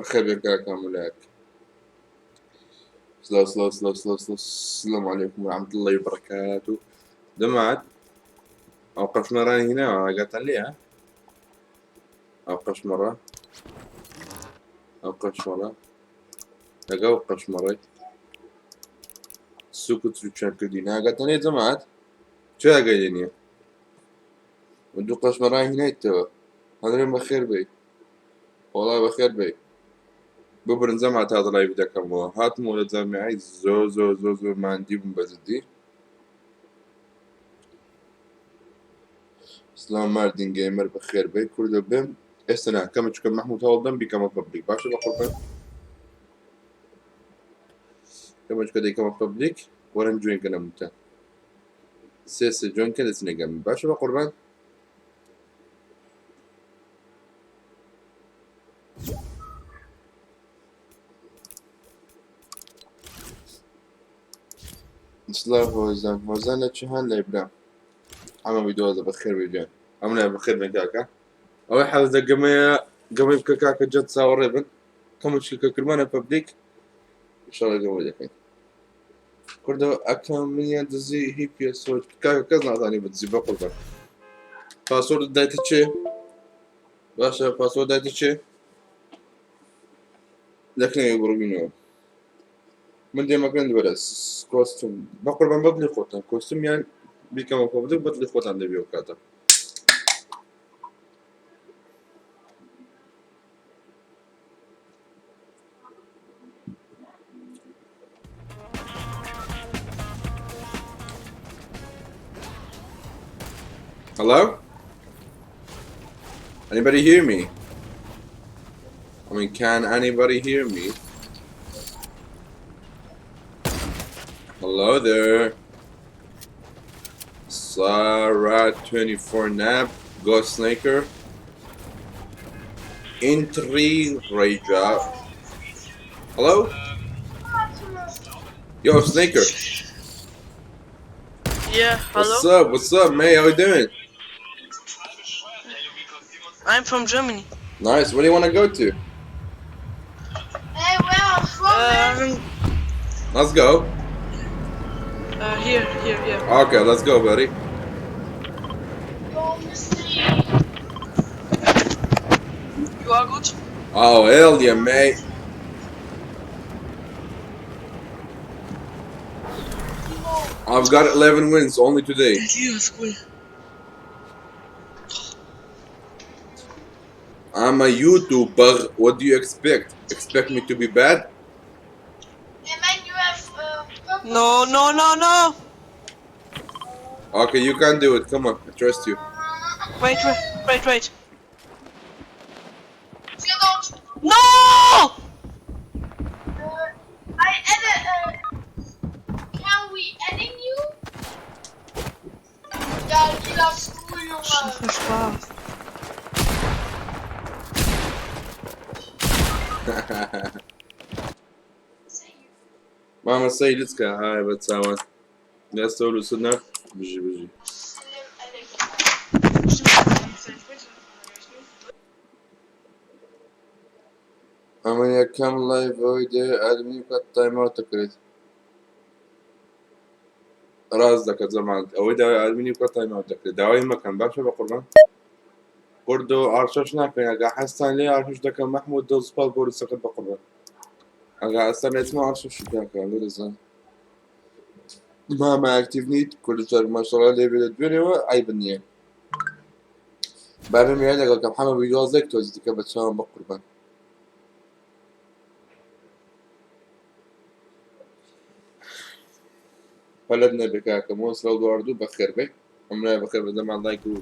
بەخێربێن کاک هەموو سلاو سلاو سلاو سلاو سلاو. السلام عليكم ورحمة الله وبركاته. دمعت أو قشمران هنا قالت لي أو قشمرة أو قشمرة لەگەڵ قەشمەڕێک سوک و چروکیان کردین ئاگاتان لێ جەماعەت چێ ئاگای لێ نییە دوو قەشمەڕان هینایتەوە هەندرێن بەخێر بێی وەڵا بەخێر بێی ببرن جەماعەت تا دڵای بدەکەمەوە هاتمەوە لە جامیعەی زۆر زۆر زۆر زۆر ماندی بووم بە جدی. سلاو ماردین گەیمەر بەخێر بێی کوردە بم ئێستا نا کەمە چکە مەحمود هەوڵدەم بیکەمە پبلیک باشە بە قوربان کەمە چکە دەیکەمە پبلیک وەرن جوێن کەنە متە سێ سێ جوێن کە دەچنە گەم باشە بە قوربان. سلاو هۆزان هۆزان لە چهان لای برام ئەمە بیدۆزە بەخێر بێ گیان ئەم لای بەخێر بێن کاکە ئەوەی حەز لە گەمەیە گەمەی بکە کاکە جەت چاوەڕێ بن کەمە چکە کردمانە پبلیک ئینشاڵڵا گەمە دەکەین کوردە ئەکەم منیان دزی هی پێسۆ کاکە کەس نازانی بدزی بە قوربان پاسۆرد دایتە چێ باشە پاسۆرد دایتە چێ دەکنەوە بڕبینەوە من دێمەکەن وەرە کۆستوم بە قوربان بەدڵی خۆتان کۆستومیان بیکەمە پبلیک بەدڵی خۆتان دەبی ئەو کاتە. Hello? Anybody hear me? I mean, can anybody hear me? Hello there. Sarah 24 Nap, Ghost Snaker, Entry Raja. Hello? Yo, Snaker. Yeah, hello. What's up? What's up, man? How you doing? I'm from Germany. Nice. Where do you want to go to? Hey, where I'm from, man? Let's go. Here, here, here. Okay, let's go, buddy. Go, Misty. You are good? Oh, hell yeah, mate. I've got 11 wins only today. Yeah, ist cool. I'm a YouTuber. What do you expect? Expect me to be bad? Hey, man, you have purple. No, no, no, no. Okay, you can do it. Come on, I trust you. Wait, wait, wait, wait. You don't. No! I edit. Can we adding you? Ja, lila Stuhl, Junge. Für Spaß. ماما سەیرت کە های بە چاوان دەستەوە لوسنا بژی بژی. ئەمە یەکەم live ئەوەی دێ ئادمی بکات time out دەکرێت ڕاست دەکات زەمان ئەوەی داوای ئادمینی بکات time out دەکرێت داوای مەکەن باشە بە قوربان کوردۆ ئارشەش ناکەن ئەگە حەستان لێ ئارشش دەکەم مەحمود دڵ سوپاس بۆ ڕسەکەت بە قوربان ئەگە ئەستان لێتمە ئارشش دەکەم لێ مامە active نیت کوردستان ماشەڵا لێ بێ لە دوێنێوە عەیب نییە بابم یاری لەگەڵ کەم حەمە بیدۆزێک تۆزی دیکە بە چاوم بە قوربان پەلەت نەبێ کاکە مۆ سڵاو دواردوو بەخێر بێ ئەمرای بەخێر بە زەمان لایک و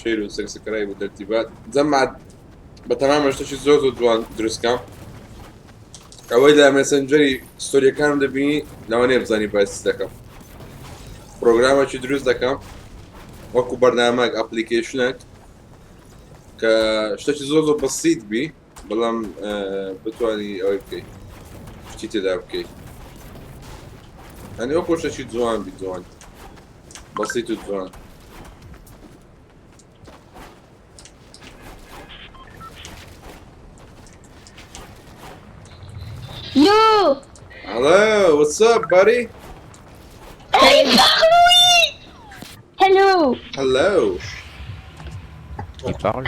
share و subscribe و تەرتیبات جەماعەت بە تەمام شتێکی زۆر زۆر جوان دروستکەم ئەوەی لە مێسنجەری ستۆریەکانم دەبینی لەوانەیە بزانی باسی دەکەم پرۆگرامێکی دروست دەکەم وەکو بەرنامەک application ێک کە شتێکی زۆر زۆر بەسیت بی بەڵام بتوانی ئەوەی بکەیت شتی تێدا بکەیت ئەنی وەکو شتێکی جوان بی جوان بەسیت و جوان. Hello, what's up, buddy? Hey, parle, Hello. Hello. Il parle.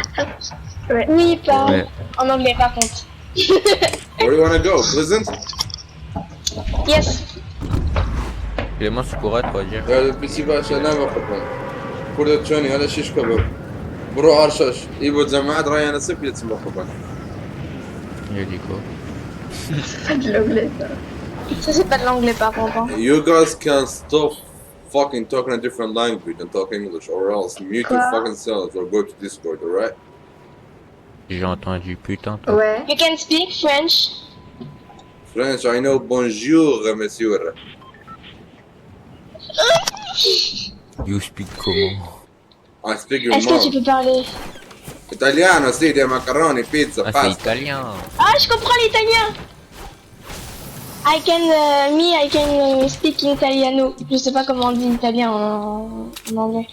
Oui, il parle. Ouais. En anglais, par contre. Where do you wanna go? Pleasant? Yes. Clément, tu pourras traduire. بچی باشە نابە قوربان کوردە چۆنی هەلە شیشکە بە بڕۆ ئارشەش ئی بۆ جەماعەت ڕایانە سپ لێچم بە قوربان. Il a dit quoi? Pas de l'anglais, ça. Ça, c'est pas de l'anglais, par contre. Hein. You guys can stop fucking talking a different language and talk English or else mute your Quoi? Fucking selves or go to Discord, alright? J'ai entendu putain, toi. Ouais. You can speak French. French, I know bonjour, monsieur. You speak comment? I speak your Est-ce que tu mom. peux parler? Italiano, sì, dei macaroni, pizza, Ah, c'est pasta. italien. Ah, je comprends l'italien. I can, me, I can speak italiano. Je sais pas comment on dit italien en anglais.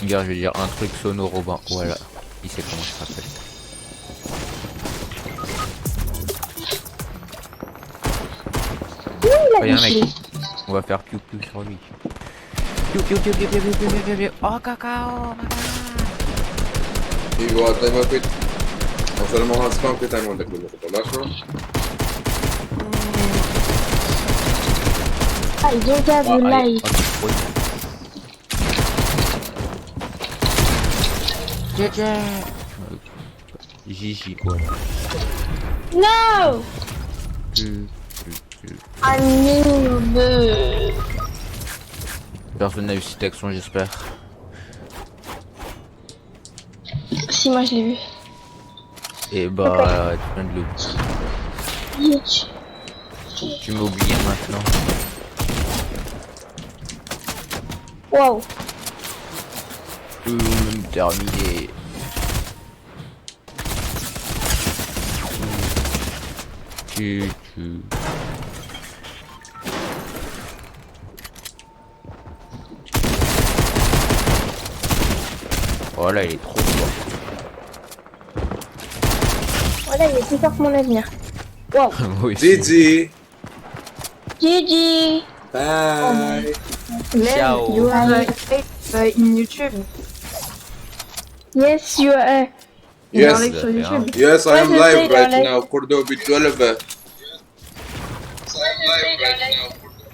Regarde, je vais dire un truc sono Robin. Voilà. Il sait comment ça s'appelle. Il a Oh, y'a un mec. dit. On va faire piou piou sur lui. Piou piou piou piou piou piou piou piou piou. Oh cacao, maman. ايوه طيب ما كنت مثلا ما هو سبام كنت عم عندك بالمخطط Ah, I don't have Ah, a allez, life. oh, c'est trop dur. Tcha, tcha. Gigi, voilà. No! Tu, tu, tu. I'm in the... Personne n'a eu cette action, j'espère. Si, moi je l'ai vu. Et bah, tu viens de l'oublier. Bitch. Tu m'as oublié maintenant. Wow. Terminé. Tu. Oh là, il est trop fort. Voilà, il est plus fort que mon avenir. Wow. Moi aussi. GG. GG. Bye. Len, Ciao. you are in YouTube. Yes, you are. Il est en Yes. live sur YouTube. Yes, I am Ouais, je sais, live il est en right live. now. Kurdo بتولف.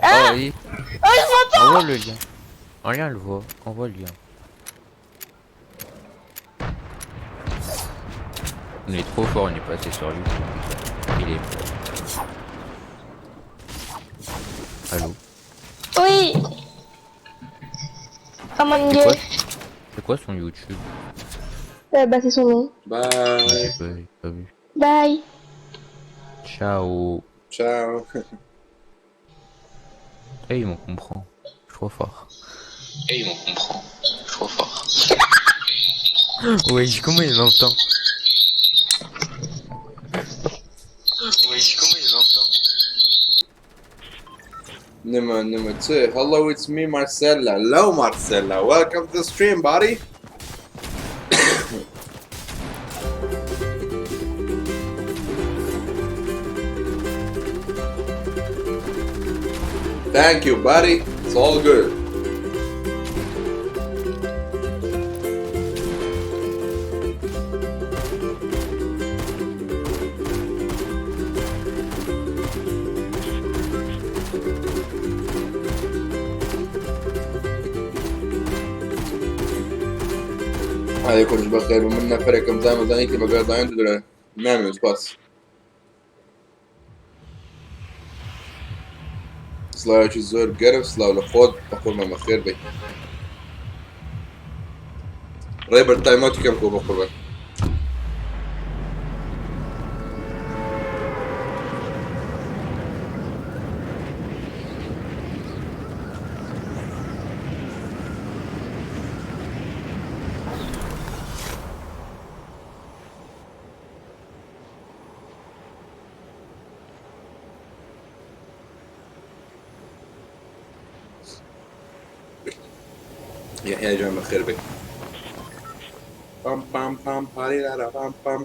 Ah. Oh oui. Oh, je m'entends. Envoie le lien. En lien, le voit. Envoie le lien. On est trop fort, on est passé sur YouTube. Il est. Allô? Oui. Oh mon C'est dieu. quoi? C'est quoi son YouTube? Bah, c'est son nom. Bye. J'ai pas vu. Bye. Ciao. Ciao. Eh, il m'en comprend. Je suis trop fort. Eh, il m'en comprend. Je suis trop fort. Oui, comment il m'entend? Oui, comment il m'entend? Number two. Hello, it's me, Marcella. Hello, Marcella. Welcome to the stream, buddy. Thank you, buddy. It's all good. عليكم بخير ومنا فريقكم دائما زانيكي بقى زاين دولار نعمل سباس سڵاوێکی زۆر گەرم سڵاو لە خۆت بە قوربان بەخێر بی ڕێبەر timeout ی کەم کۆ بە قوربان. یحیی جان بەخێر بی. پام پام پام پاری لارا پام پام.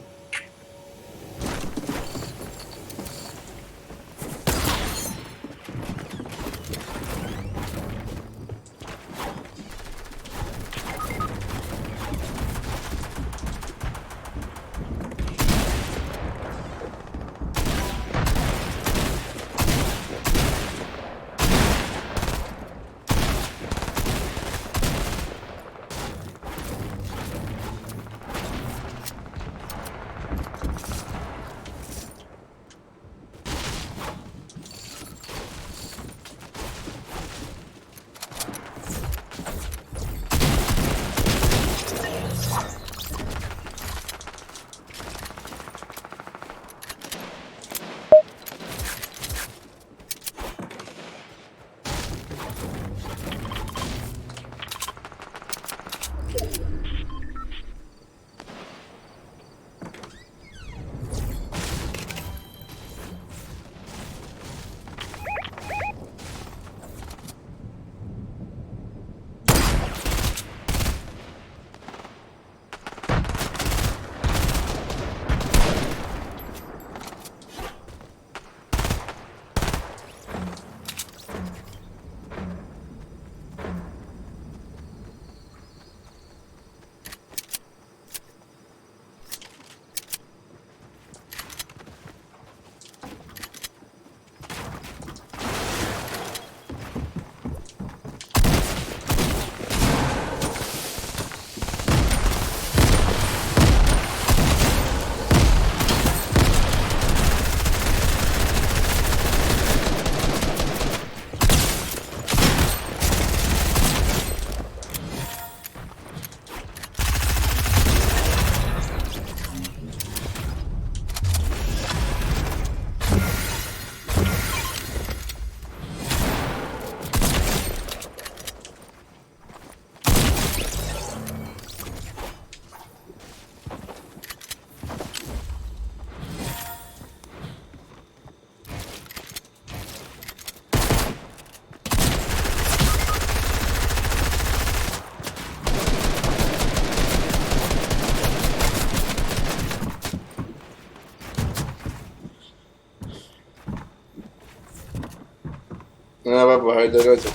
بە هەر دەرەجە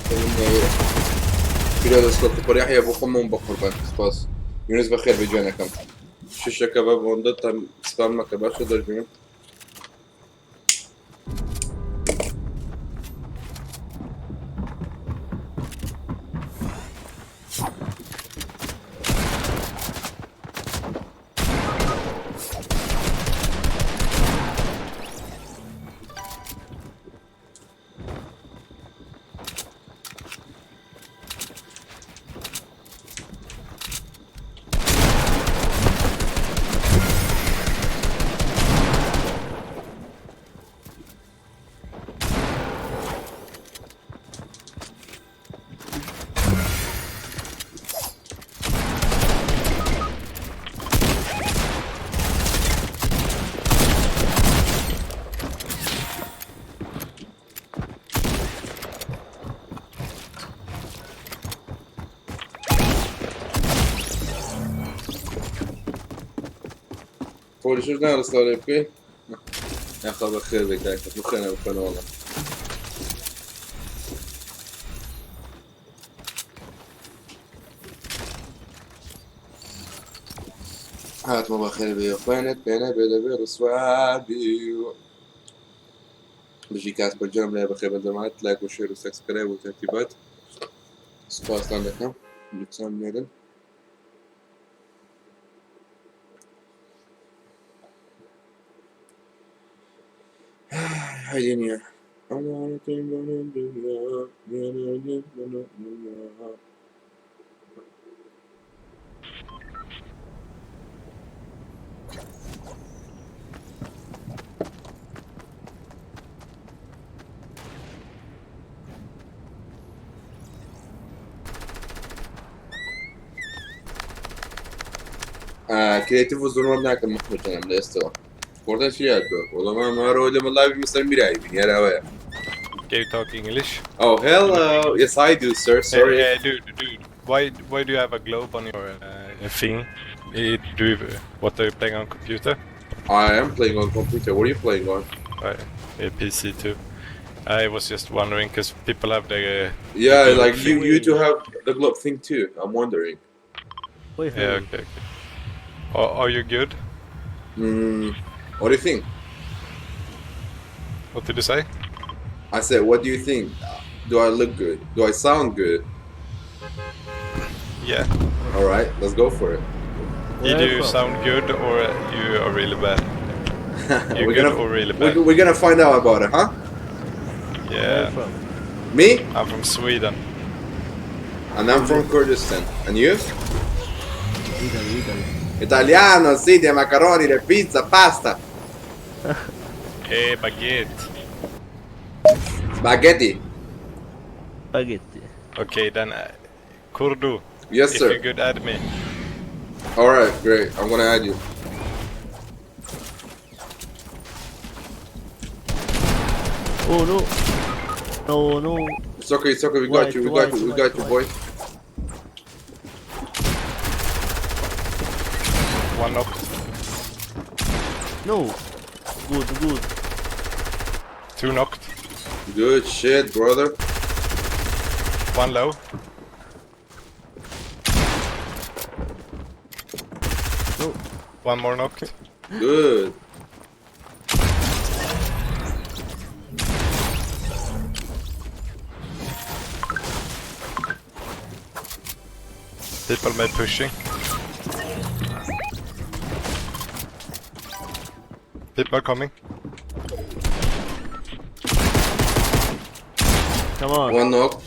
پیرۆزە سڵ یحیە بۆ خۆمم بە قوربان سپاس یونس بەخێر بێ گیانەکەم شیشەکە بە بۆندە تەم سپام مەکە باشە دەربینم. پۆلیسش ناڕستاو لێ بکەی یاخوا بەخێر بێ کاکە بخوێنە بخوێنە وەڵا. هاتمە بەخێر بێ خوێنت پێنە بێ دەبێ ڕسوابی بژی کاس بەرجام لای بەخێر بە جەماعەت لایک و شێر و سەبسکرایب و تەرتیبات سوپاستان دەکەم لوتسان بنێرن. هاي دنيا creative و زۆر ناکەم مەحمود لە ئێستەوە خۆردە چی هاتووە وەڵا ما مارۆ لە مەڵاوی مستەر میرای بین یاراوەیە. Can you talk English? Oh, hello. Yes, I do, sir. Sorry. Hey, dude, dude. Why do you have a globe on your thing? Do you, what are you playing on computer? I am playing on computer. What are you playing on? PC too. I was just wondering because people have the Yeah, the globe like you, thing. you two have the globe thing too. I'm wondering. Wait, Yeah, okay, okay. Are you good? What do you think? What did you say? I said, what do you think? Do I look good? Do I sound good? Yeah. All right, let's go for it. Either you from? sound good or you are really bad. You're we're good gonna or really bad. we're gonna find out about it, huh? Where Yeah. from? Me? I'm from Sweden. And I'm from Kurdistan. And you? Italy, Italy. Italiano, sì, the macaroni, the pizza, pasta. Hey, baguette. Spaghetti. Spaghetti. Okay, then Kurdu. Yes, if sir. you could add me. All right, great. I'm gonna add you. Oh no. No, no. It's okay, it's okay. We got White, you, we got white, you, we white, got you, boy. One knocked. No. Good, good. Two knocked. Good shit, brother. One low. No. One more knocked. Good. People may pushing. People are coming. Come on. One knock.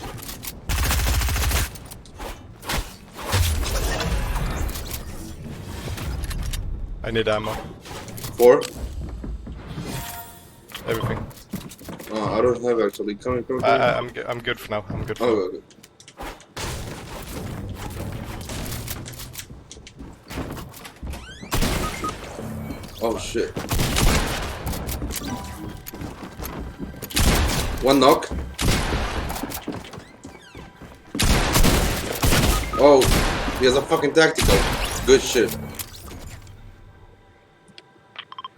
I need ammo. 4. Everything. Oh, I don't have actually. Come, come, come. I'm good for now. I'm good for Oh, now. okay. Oh shit. One knock. Oh, he has a fucking tactical. Good shit.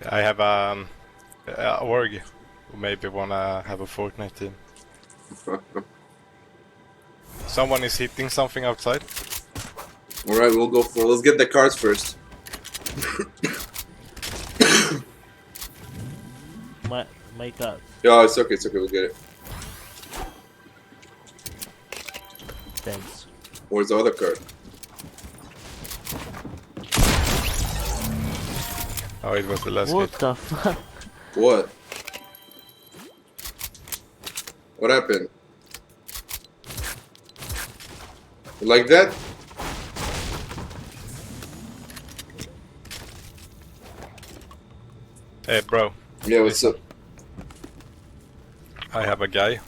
I have a org who maybe want to have a Fortnite team. Someone is hitting something outside. All right, we'll go for. Let's get the cards first. My card. Yeah, it's okay. It's okay. We'll get it. Thanks. Where's the other card? Oh, it was the last What hit. the fuck? What? What happened? You like that? Hey, bro. Yeah, what's up? I have a guy,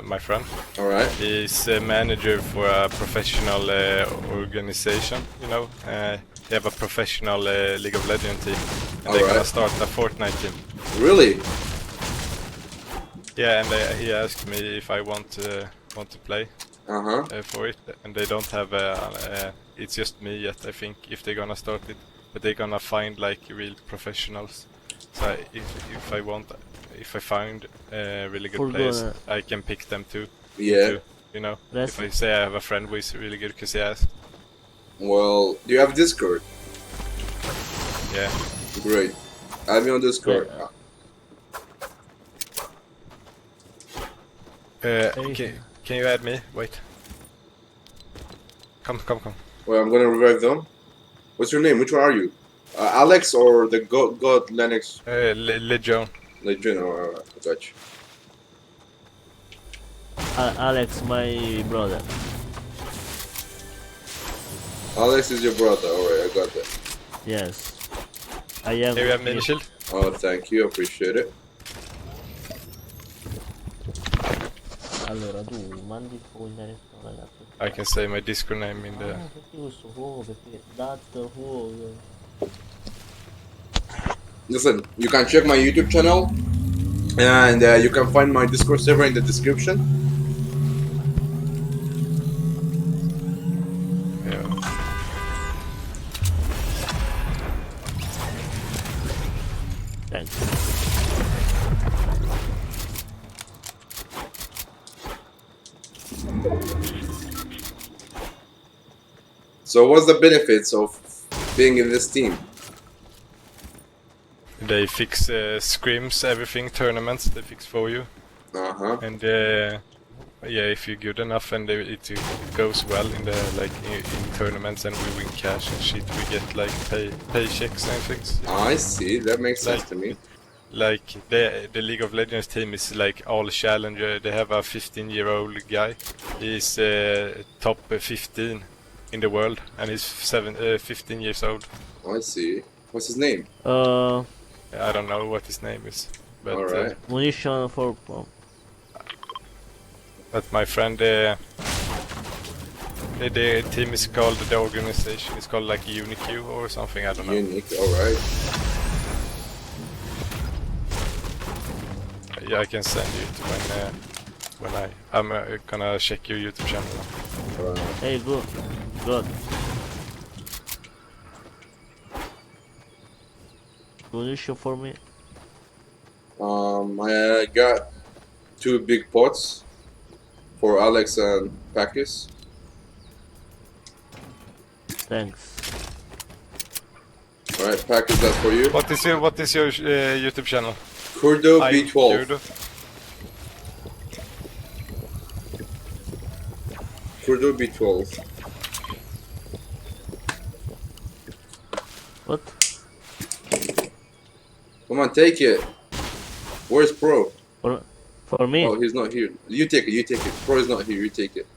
my friend. All right. He's a manager for a professional organization, you know. They have a professional League of Legends team. And they're gonna Alright. start a Fortnite team. Really? Yeah, and he asked me if I want to play Uh huh. for it. And they don't have it's just me yet, I think, if they're gonna start it. But they're gonna find like real professionals. So if I want, if I find really good For players, gonna- I can pick them too. Yeah. Too, you know, That's- if I say I have a friend who is really good, because he asked. Well, do you have Discord? Yeah. Great. Add me on Discord. Yeah. Uh, Hey. can you add me? Wait. Come, come, come. Well, I'm gonna revive them. What's your name? Which one are you? Alex or the God Lennox Legion. Legion? Oh, I got you. Alex, my brother. Alex is your brother. All right, I got that. Yes. I am. Here you have mini shield. Oh, thank you. Appreciate it. Allora, tu mandi fuoco ragazzi. I can say my Discord name in the. Ah, perché questo fuoco? Perché dat fuoco. Listen, you can check my YouTube channel, and you can find my Discord server in the description. Yeah. Thanks. So, what's the benefits of being in this team? They fix scrims, everything, tournaments. They fix for you, Uh huh. and yeah, if you're good enough and it goes well in the like in tournaments and we win cash and shit, we get like paychecks and things. I see. That makes sense Like- to me. Like the League of Legends team is like all challenger. They have a 15-year-old guy. He's top 15 in the world, and he's 15 years old. I see. What's his name? I don't know what his name is, but All right. Munition for. But my friend, the team is called, the organization is called like Uniq or something. I don't know. Unique. All right. Yeah, I can send you it when I'm gonna check your YouTube channel. All right. Hey, good. Good. Munition for me. I got 2 big pots for Alex and Pakis. Thanks. All right, Pakis, that's for you. What is your YouTube channel? Kurdo I'm B12. Kurdo. Kurdo B12. What? Come on, take it. Where's Pro? For me? Oh, he's not here. You take it. You take it. Pro is not here. You take it.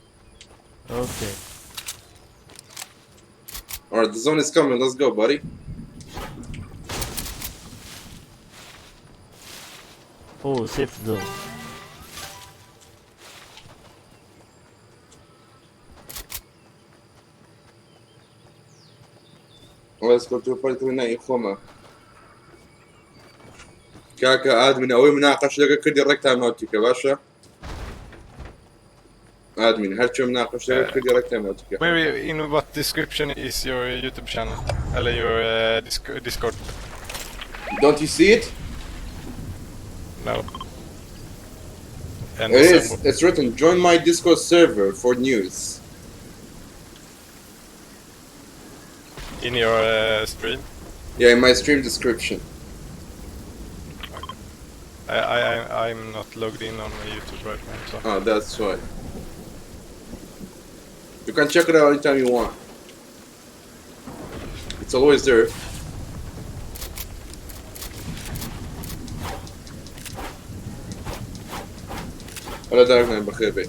Okay. All right, the zone is coming. Let's go, buddy. Oh, safe zone. Let's go to party خۆمە. کاکە ئادمین ئەوەی مناقەش لەگە کردی ڕێک تایماوتیکە باشە؟ ئادمین هەرچێ مناقەش لەگە کردی ڕێک تایماوتیکە. Where in what description is your YouTube channel? Or your Discord? Don't you see it? No. And It is. some- It's written, join my Discord server for news. in your stream. Yeah, in my stream description. I'm not logged in on my YouTube right now, so Oh, that's why. You can check it out anytime you want. It's always there. ولا دارك بخير بي.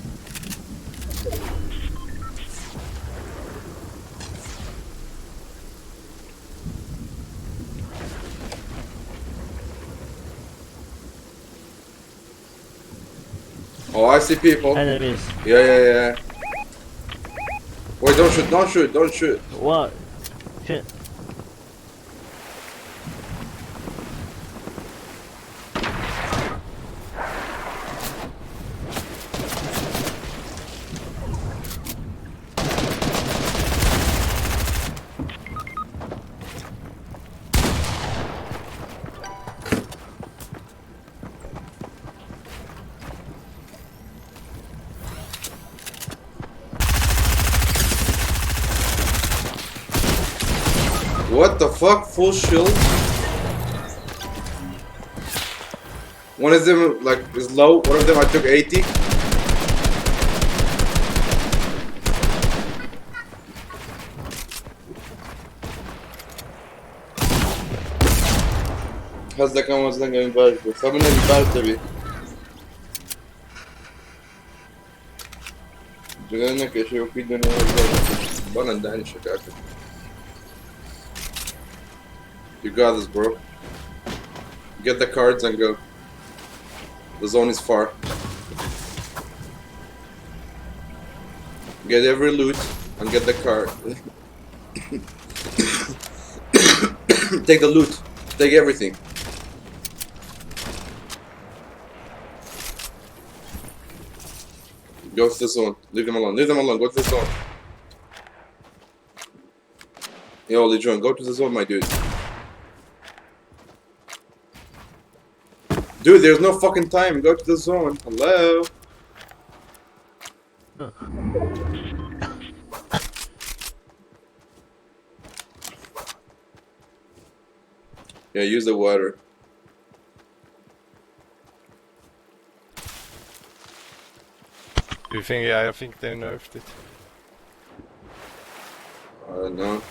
Oh, I see people. Enemies. Yeah. Wait, don't shoot, don't shoot, don't shoot. What? Shit. What the fuck? Full shield? One of them like is low, one of them I took 80. قصدك انا مثلا قاعد خمنا البال تبي جنانك يا شيخ في دنيا بنا دعني شكاكك. You got this, bro. Get the cards and go. The zone is far. Get every loot and get the card. Take the loot. Take everything. Go to the zone. Leave them alone. Leave them alone. Go to the zone. Yo, Legion, go to the zone, my dude. Dude, there's no fucking time. Go to the zone. Hello? Yeah, use the water. Do you think? I think they nerfed it. I don't know.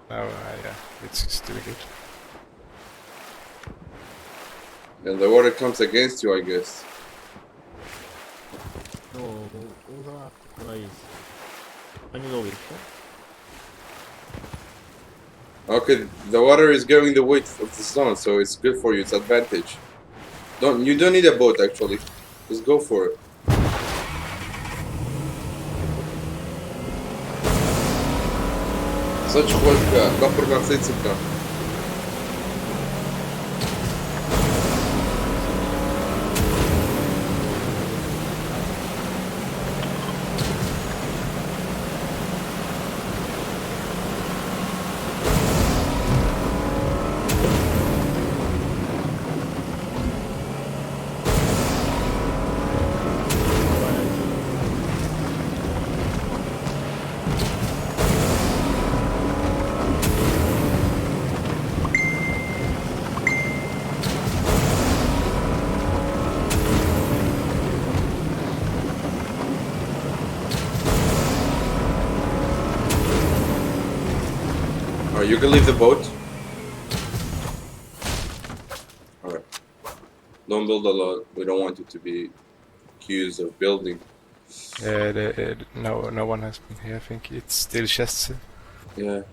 No, yeah, it's still good. And the water comes against you, I guess. No, nice. Okay, the water is going the width of the zone, so it's good for you. It's advantage. You don't need a boat actually. Just go for it. Such work, You can leave the boat. Alright. Don't build a lot. We don't want you to be accused of building. No, no one has been here. I think it's still chests. Yeah.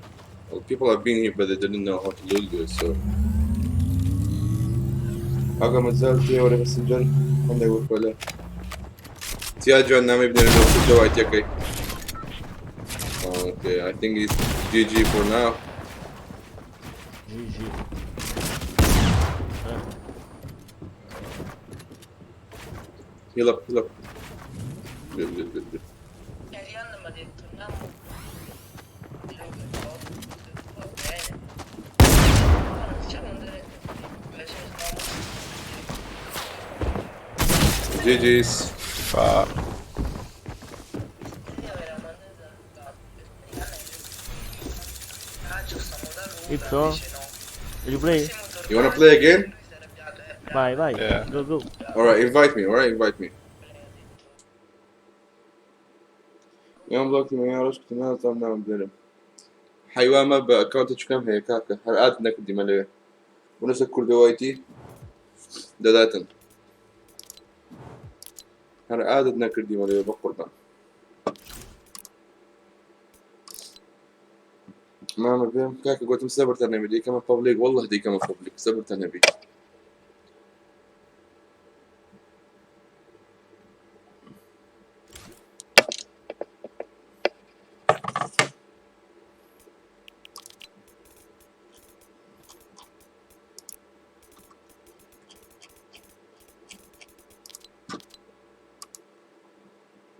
Well, people have been here, but they didn't know how to loot good, so. Okay, I think it's GG for now. GG. Heal up, heal up. Good, good, good, good. GG's. Fuck. It's all. You play? You wanna play again? Bye bye. Yeah. Go go. Alright, invite me, alright, invite me. يوم بلوكتی من ڕۆژ نازانم ناوم دەرم حیوامە بە ئەکاونتی چکەم هەیە کاکە هەر ئاد نەکردیمە لەوێ ونەسە کوردەوەیتی دەداتن هەر ئادت نەکردیمە لەوێ بە قوربان مامە پێم کاکە گوتم سەبرتە نەبی دیکەمە پبلیک والله دیکەمە پبلیک سەبرتە نەبی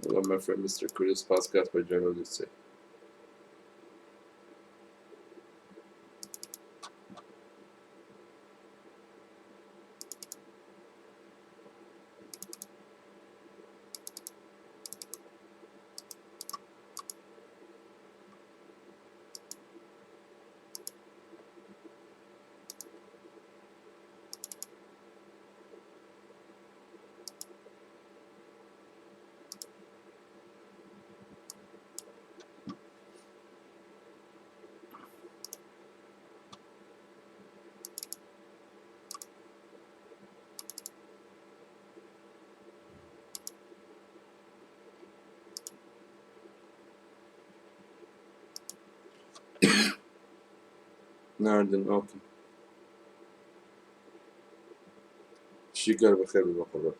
Hello, my friend Mr. Curtis Pascal for General Luce. Nereden? Okay. شیکر بخیر بخدا.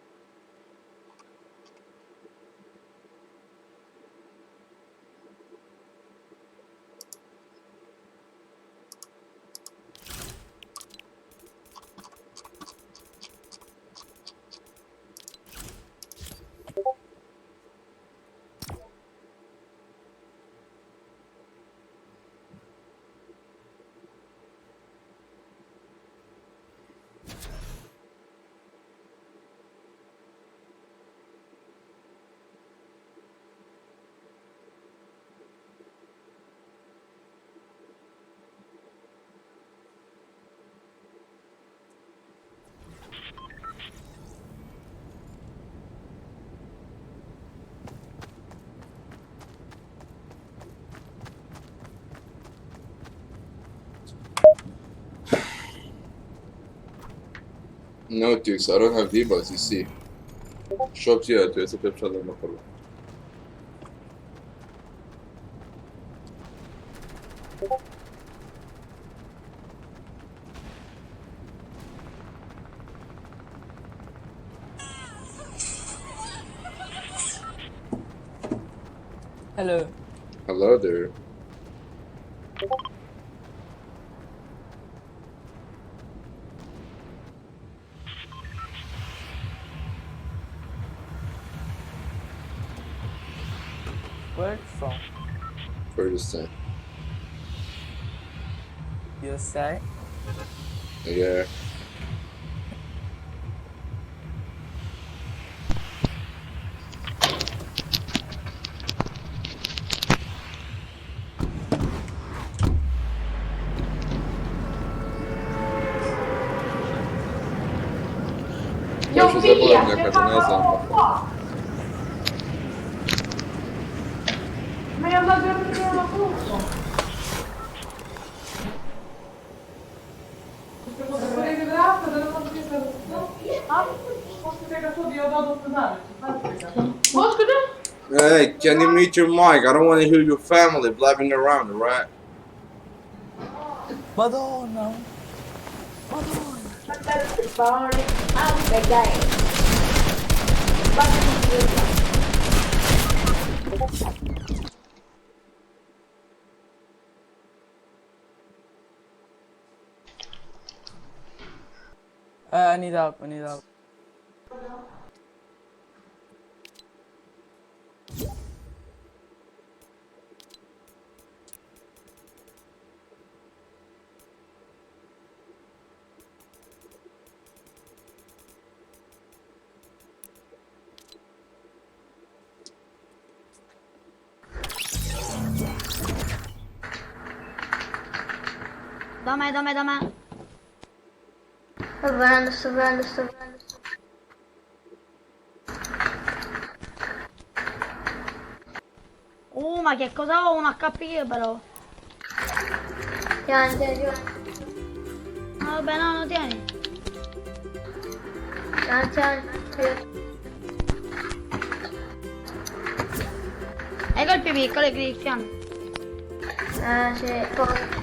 No, dudes, I don't have V-Bucks, you see. Shop here to accept no problem. Hello. Hello there. Where from? Kurdistan. USA? Yeah. Yo, Başı figlia, zaboravim che nekada, fa ne znam. Ma io andavo a prendere una frutta. Hey, can you mute your mic? I don't want to hear your family blabbing around, right? Madonna. I need help. I need help. Dame, dame, dame. Sto venendo, sto venendo, sto venendo. Ma che cosa ho? Un HP io però. Tieni, tieni, tieni. No, vabbè, no, no, tieni. Tieni, tieni. Hai colpi piccoli, Cristian. Sì, poi.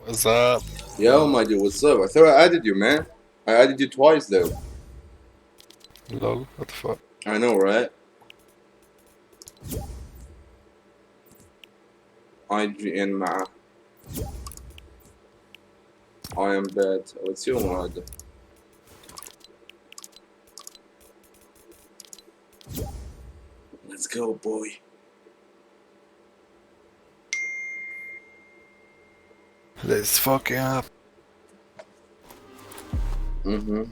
What's up? Yo, my dude, what's up? I thought I added you, man. I added you twice, though. Lol, what the fuck? I know, right? IGN مع I am bad. What's your mod? Let's go, boy. Let's fucking up. Mm-hmm.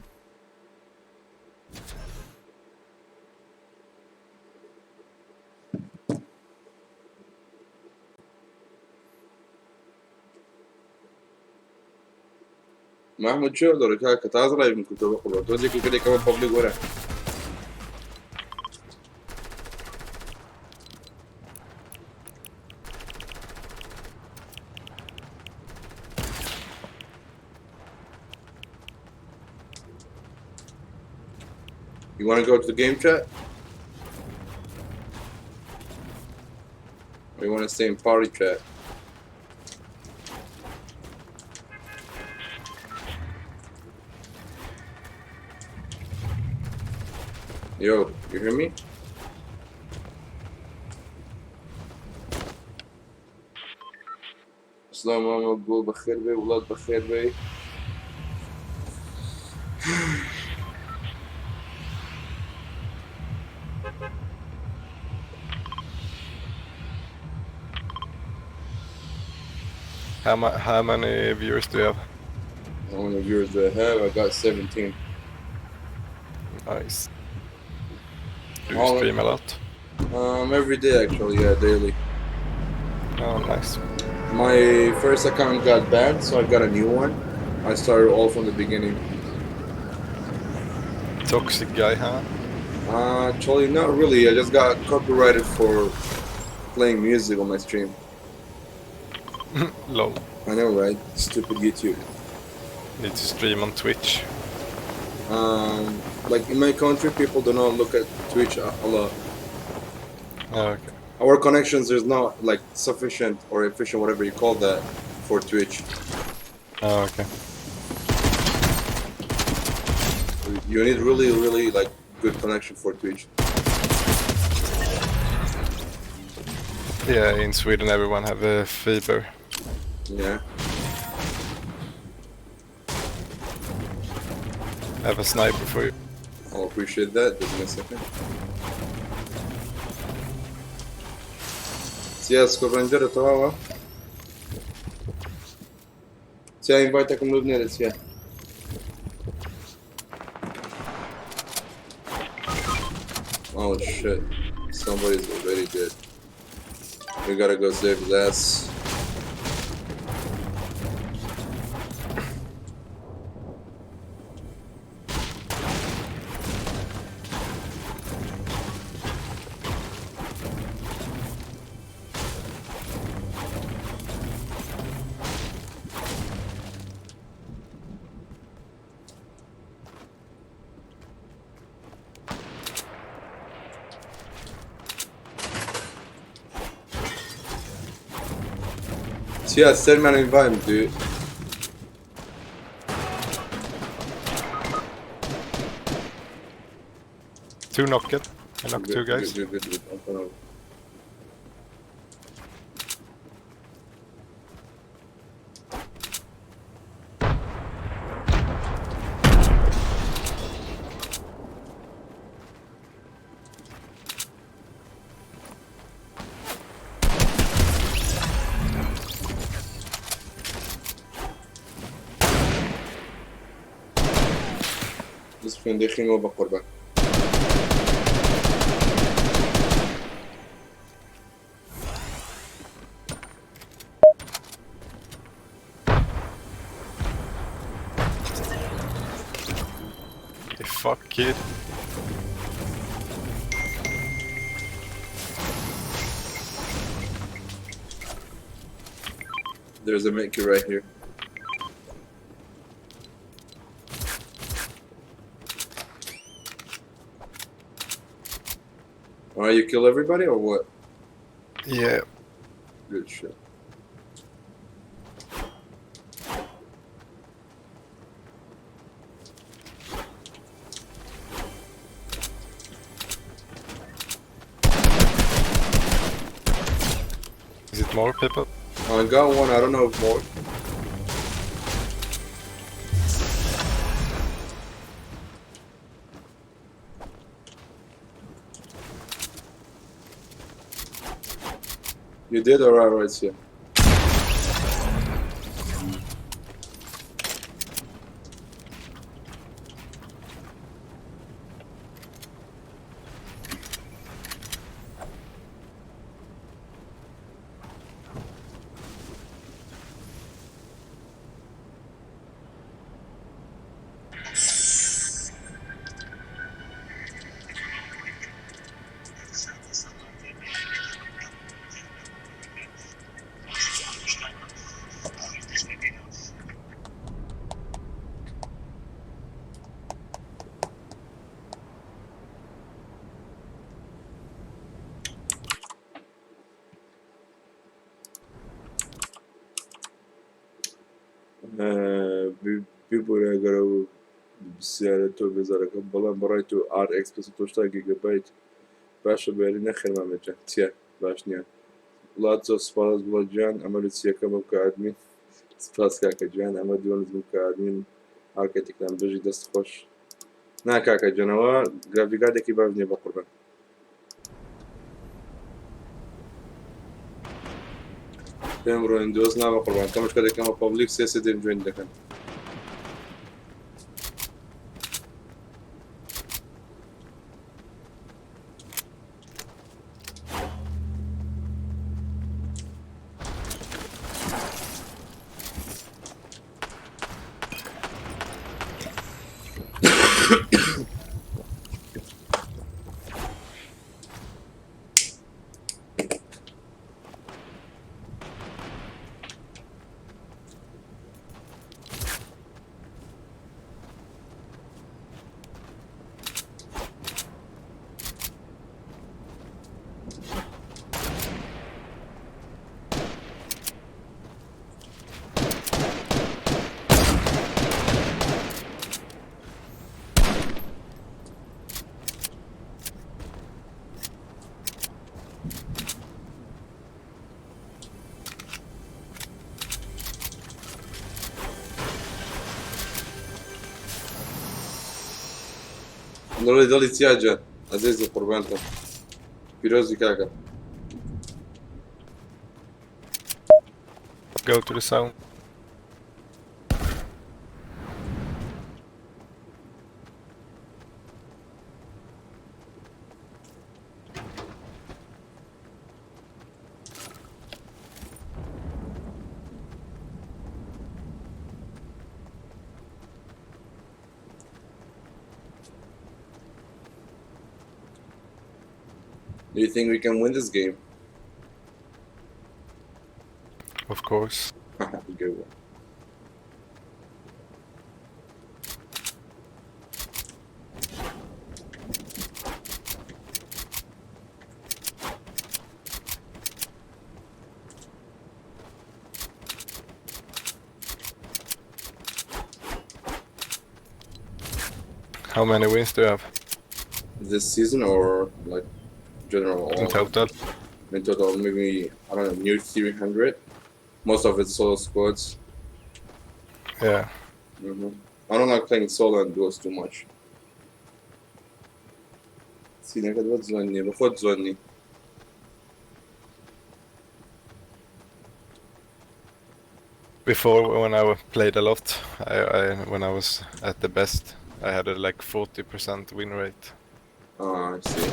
محمود شو اقدر كنت عايز كنت بقول توزي كده كمان بابليك ورا. You want to go to the game chat? Or you want to stay in party chat? Yo, you hear me? سلام ماما قول بخير بي ولاد بخير بي. How many viewers do you have? How many viewers do I have? I got 17. Nice. Do you stream a lot? Every day actually, yeah, daily. Oh, nice. My first account got banned, so I got a new one. I started all from the beginning. Toxic guy, huh? Actually, not really. I just got copyrighted for playing music on my stream. Lol. I know, right? Stupid YouTube. Need to stream on Twitch. Like in my country, people do not look at Twitch a lot. Oh, okay. Our connections is not like sufficient or efficient, whatever you call that, for Twitch. Oh, okay. You need really, really like good connection for Twitch. Yeah, in Sweden everyone have a fiber. Yeah. I have a sniper for you. I'll appreciate that. Just give me a second. Sia scoprendere trovava. Sia invite come lubnere sia. Oh shit. Somebody's already dead. We gotta go save his ass. Yeah, send me an invite, dude. Two knocked. I knocked two guys. Good, good, good, good. Open up. خوێندەی خوێنەوە بە قوربان. The fuck, kid? There's a maker right here. Alright, you kill everybody or what? Yeah. Good shit. Is it more people? I got one, I don't know if more. You did? Alright, right here. ببورە گەرە و بسیارە تۆ بێزارەکەم بەڵام بەڕای تۆ RX 580 گیگابایت باشە بەری نەخێر مامەجان چییە باش نییە وڵات زۆر سپاس وڵات گیان ئەمە لە چیەکە بکە ئەدمین سپاس کاکە گیان ئەمە دووەم بکە ئەدمین ئارکێتێکان بژی دەست خۆش نا کاکە گیانەوە گرافیکارتێکی باش نییە بە قوربان پێم ڕۆین دۆست نا بە قوربان کەمشکە دەکەمە پەبلیک سێ سێ دێن جوێن دەکەن. دڵی دڵی چیا جان عەزیزی قوربانتم پیرۆزی کاکە. Go to the zone. Do you think we can win this game? Of course. Good one. How many wins do you have This season or like general? in total? In total, maybe, I don't know, near 300. Most of it's solo squads. Yeah. I don't like playing solo and duos too much. سینەکەت بە جوان نییە بە خۆت جوان نی. Before, when I played a lot, I when I was at the best, I had a like 40% win rate. Oh, I see.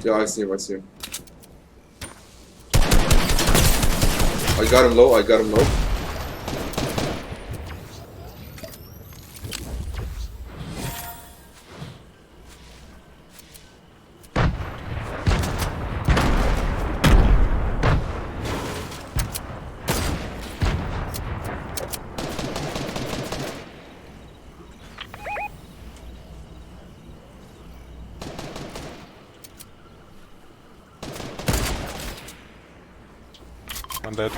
Yeah, I see him, I see him. I got him low, I got him low. I'm dead.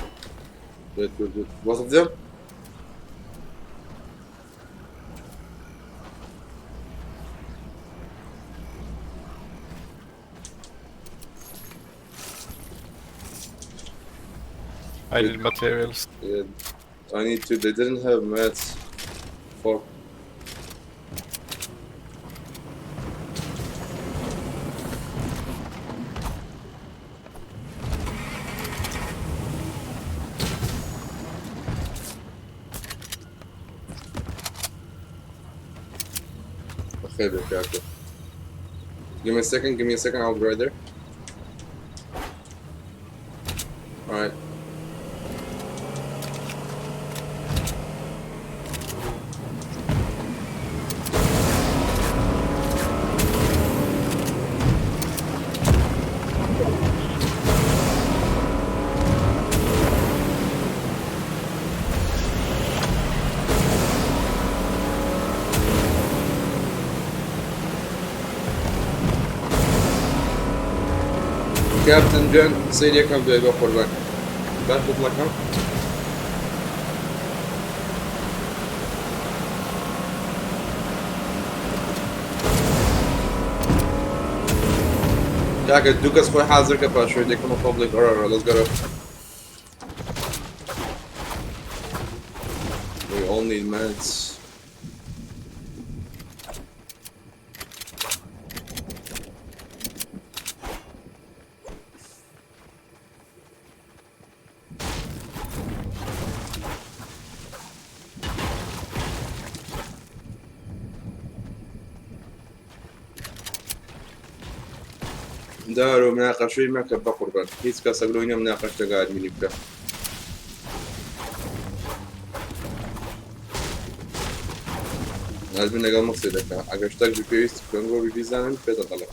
Good, good, good. Both of them? I need materials. Yeah. I need to. They didn't have mats. Fuck. Okay, okay, okay. Give me a second, give me a second, I'll be right there. Alright. Captain John سەیری یەکەم دوای بە قوربان باش بڵەکەم. کاکە دوو کەس خۆی حاضر کە پاشوێ دەکەمە پبلیک. Alright, let's go. We all need meds. دار و مناقشەی مەکە بە قوربان، هیچ کەسەک لۆی نیە مناقەش لەگە ئەدمینی بکە. ئەدمین لەگەڵ من قسەی دەکا، ئەگەر شتێک بی پێویست بکەن بۆ بی بیزانن پێتان دەڵێم.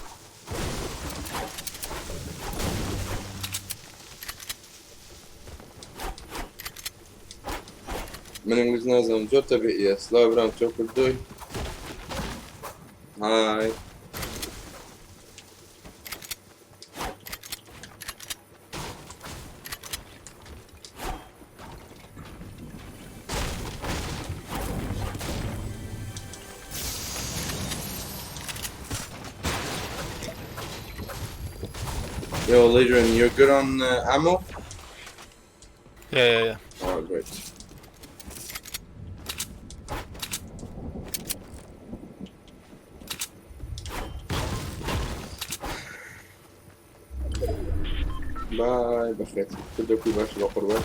من ئینگلیز نازانم زۆر تەبیعیە. سلاو برام تۆ کوردۆی؟ های. Yo, Ladrian, you're good on ammo? Yeah. Oh, great. Bye, بەخێت. کردو باش بە قوربان.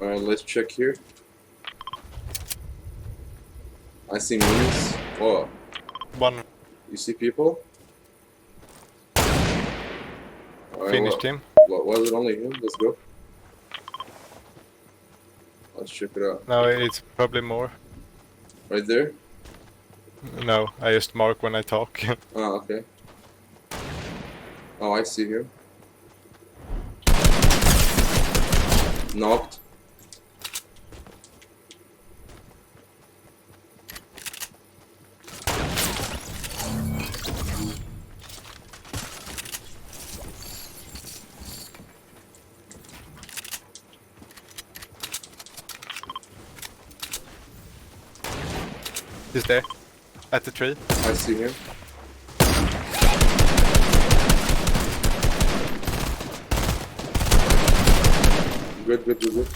Alright, let's check here. I see minis. Oh, One you see people? Alright, finished him. What, was it only him? Let's go. Let's check it out. No, it's probably more. Right there? No, I just mark when I talk. Oh, okay. Oh, I see him. Knocked. He's there. At the tree. I see him. Good, good, good, good.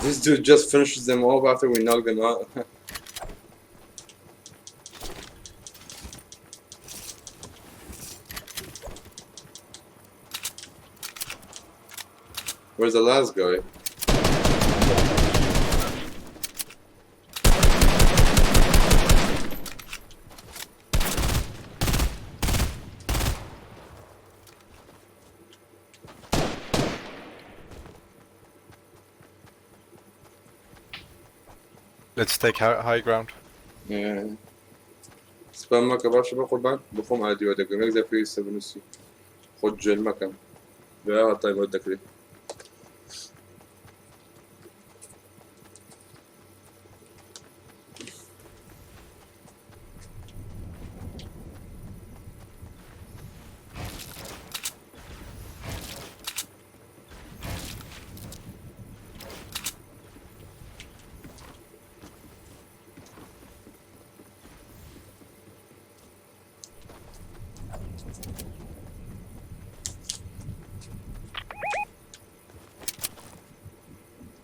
This dude just finishes them off after we knock them out. Where's the last guy? Let's take high ground. Yeah. سپام مەکە باشە بە قوربان بخۆم ئادیوە دەکەم یەک جار پێویستە بنووسی خۆت جوێن مەکەم دوای تایبەت دەکرێت.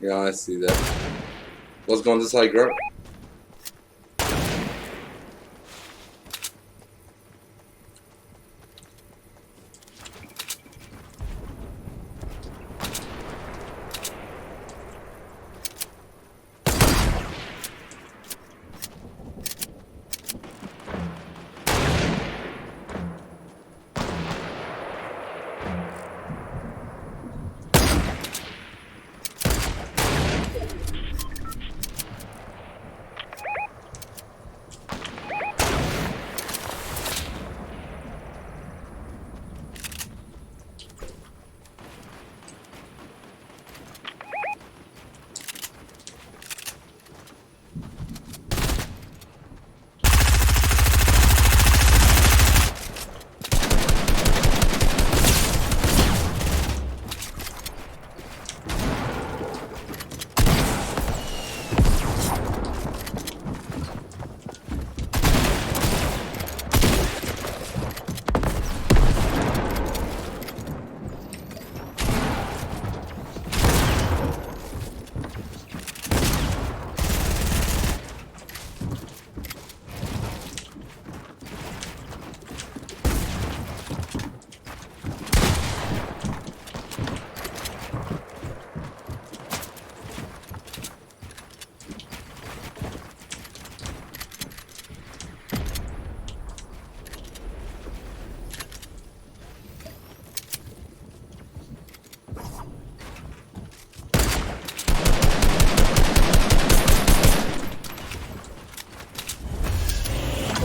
Yeah, I see that. Let's go on this high ground.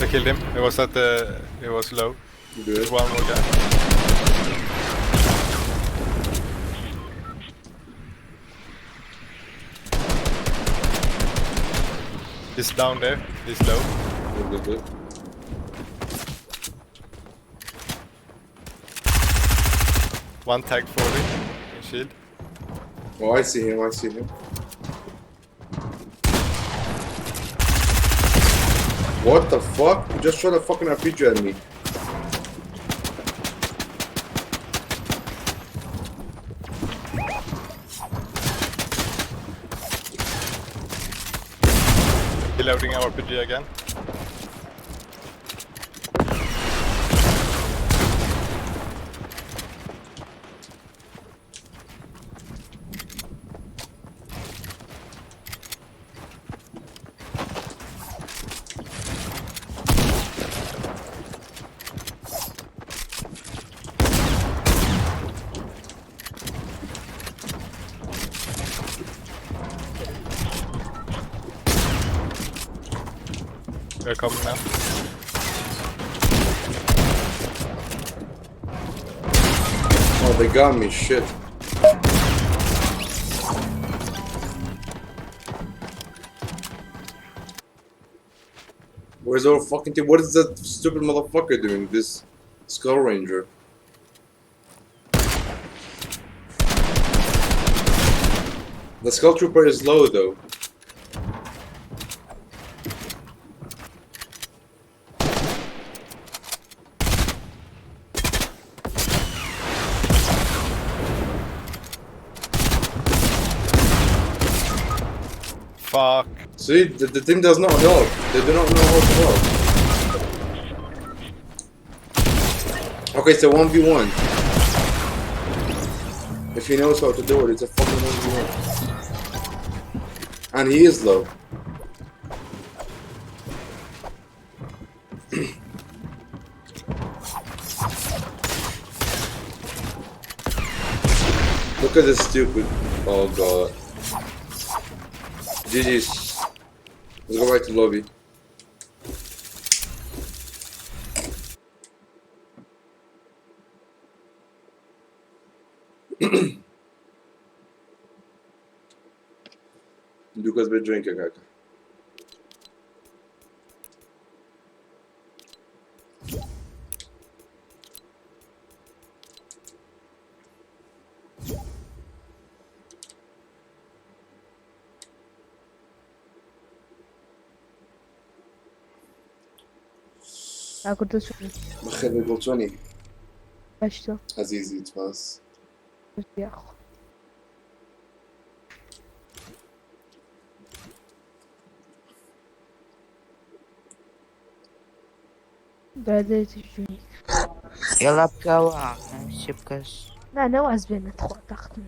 I killed him. He was at the. He was low. Good. One more guy. He's down there. He's low. Good, good, good. One tag 40 in shield. Oh, I see him. I see him. What the fuck? You just shot a fucking RPG at me. Reloading RPG again. They're coming now. Oh, they got me. Shit. Where's our fucking team? What is that stupid motherfucker doing? This Skull Ranger. The Skull Trooper is low though. Fuck. See, the team does not help. They do not know how to help. Okay, so 1v1. If he knows how to do it, it's a fucking 1v1. And he is low. Look at this stupid. Oh god. GG's. Let's go back to lobby. Lucas be drinking, kaka. کاکە چۆنی؟ بەخێر بێ گوڵ چۆنی؟ باشتۆ عەزیزی سپاس. یاخوا. برادەرێتی ژووری. يلا بکەوە چی بکەش نا نەواز بێنە تخوا تاقتم.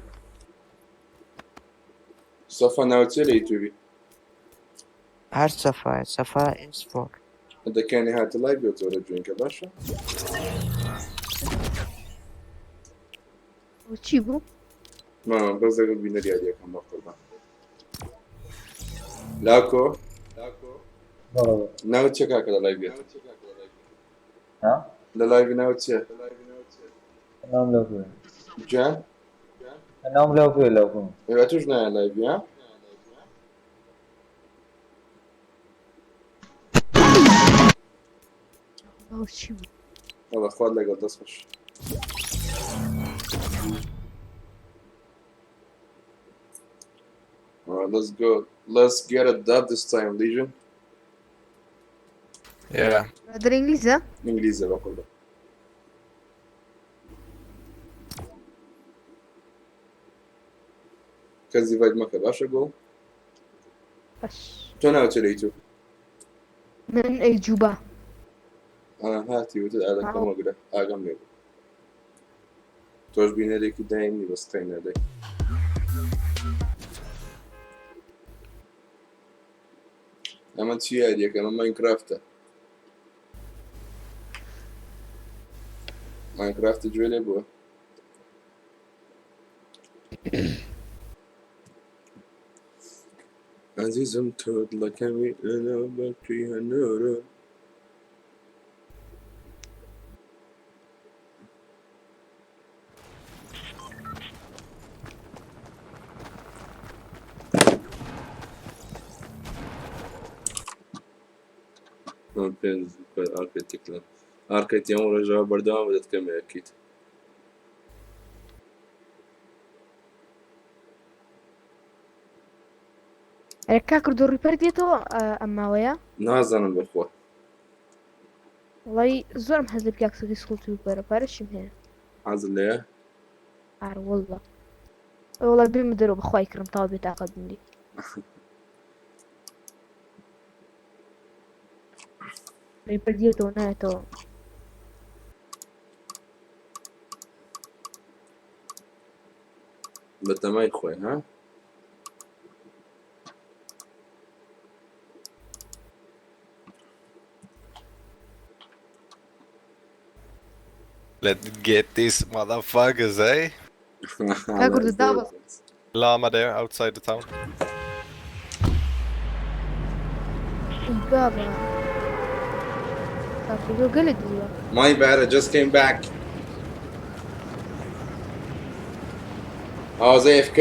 سەفا ناوت چییە لە یوتیوبی؟ هەر سەفا سەفا ئێس فۆر. دەکانی هاتە لای بێت زۆرە جوێنکە باشە؟ چی بوو؟ ماما بەس لەگەڵ بینەر یاریەکەم بە قوربان. لاکۆ ناوت چییە کاکە لە لای بێت؟ لە لایڤی ناوت چییە؟ ناوم لەو کوێ؟ گیان؟ ناوم لەو کوێ لەو کوێ؟ ئێوە توش نایە لایڤی ها؟ ئەو چی بوو؟ وەڵا خوات لەگەڵ دەست خۆش. Alright, let's go. Let's get a dub this time, Legion. Yeah. برادەر ئینگلیزە؟ ئینگلیزە بە قوربان. کەس دیڤایت مەکە باشە گوڵ؟ باش. تۆ ناوت چییە لە یوتیوب؟ من ئەیجوبا. ئا هاتی وتت ئادەکەم وەگرە ئاگام لێ بوو. تۆش بینەرێکی دایمی بەس قەینەدەی. ئەمە چی یاریەکە؟ ئەمە ماینکرافتە. ماینکرافتە گوێ لێ بووە؟ عەزیزم تۆ دڵەکەمی لەناو بەکری هەنۆرە. ئارکەیت ئەم ڕێژەوە بەردەوام دەتکەمێ ئەکید. ئەرێ کاک کردۆ ڕیپەر دێتەوە ئەم ماوەیە؟ نازانم بەخوا. وەڵی زۆرم حەز لە پیاکسەکەی سکوڵ توبەرە پارەشیم هەیە. حەزت لێیە؟ ئار واللە. وەڵا بێمە دەرەوە بەخوای کڕم تاوا بێتاقەت بم لێی. ڕیپەر دێتەوە نایەتەوە. بەتەمای خۆی ها؟ Let's get these motherfuckers, eh? کاک کوردۆ دابەز. Llama there outside the town. ئەی بابە. کاک کوردۆ گەلە دوورە. My bad, I just came back. I was AFK.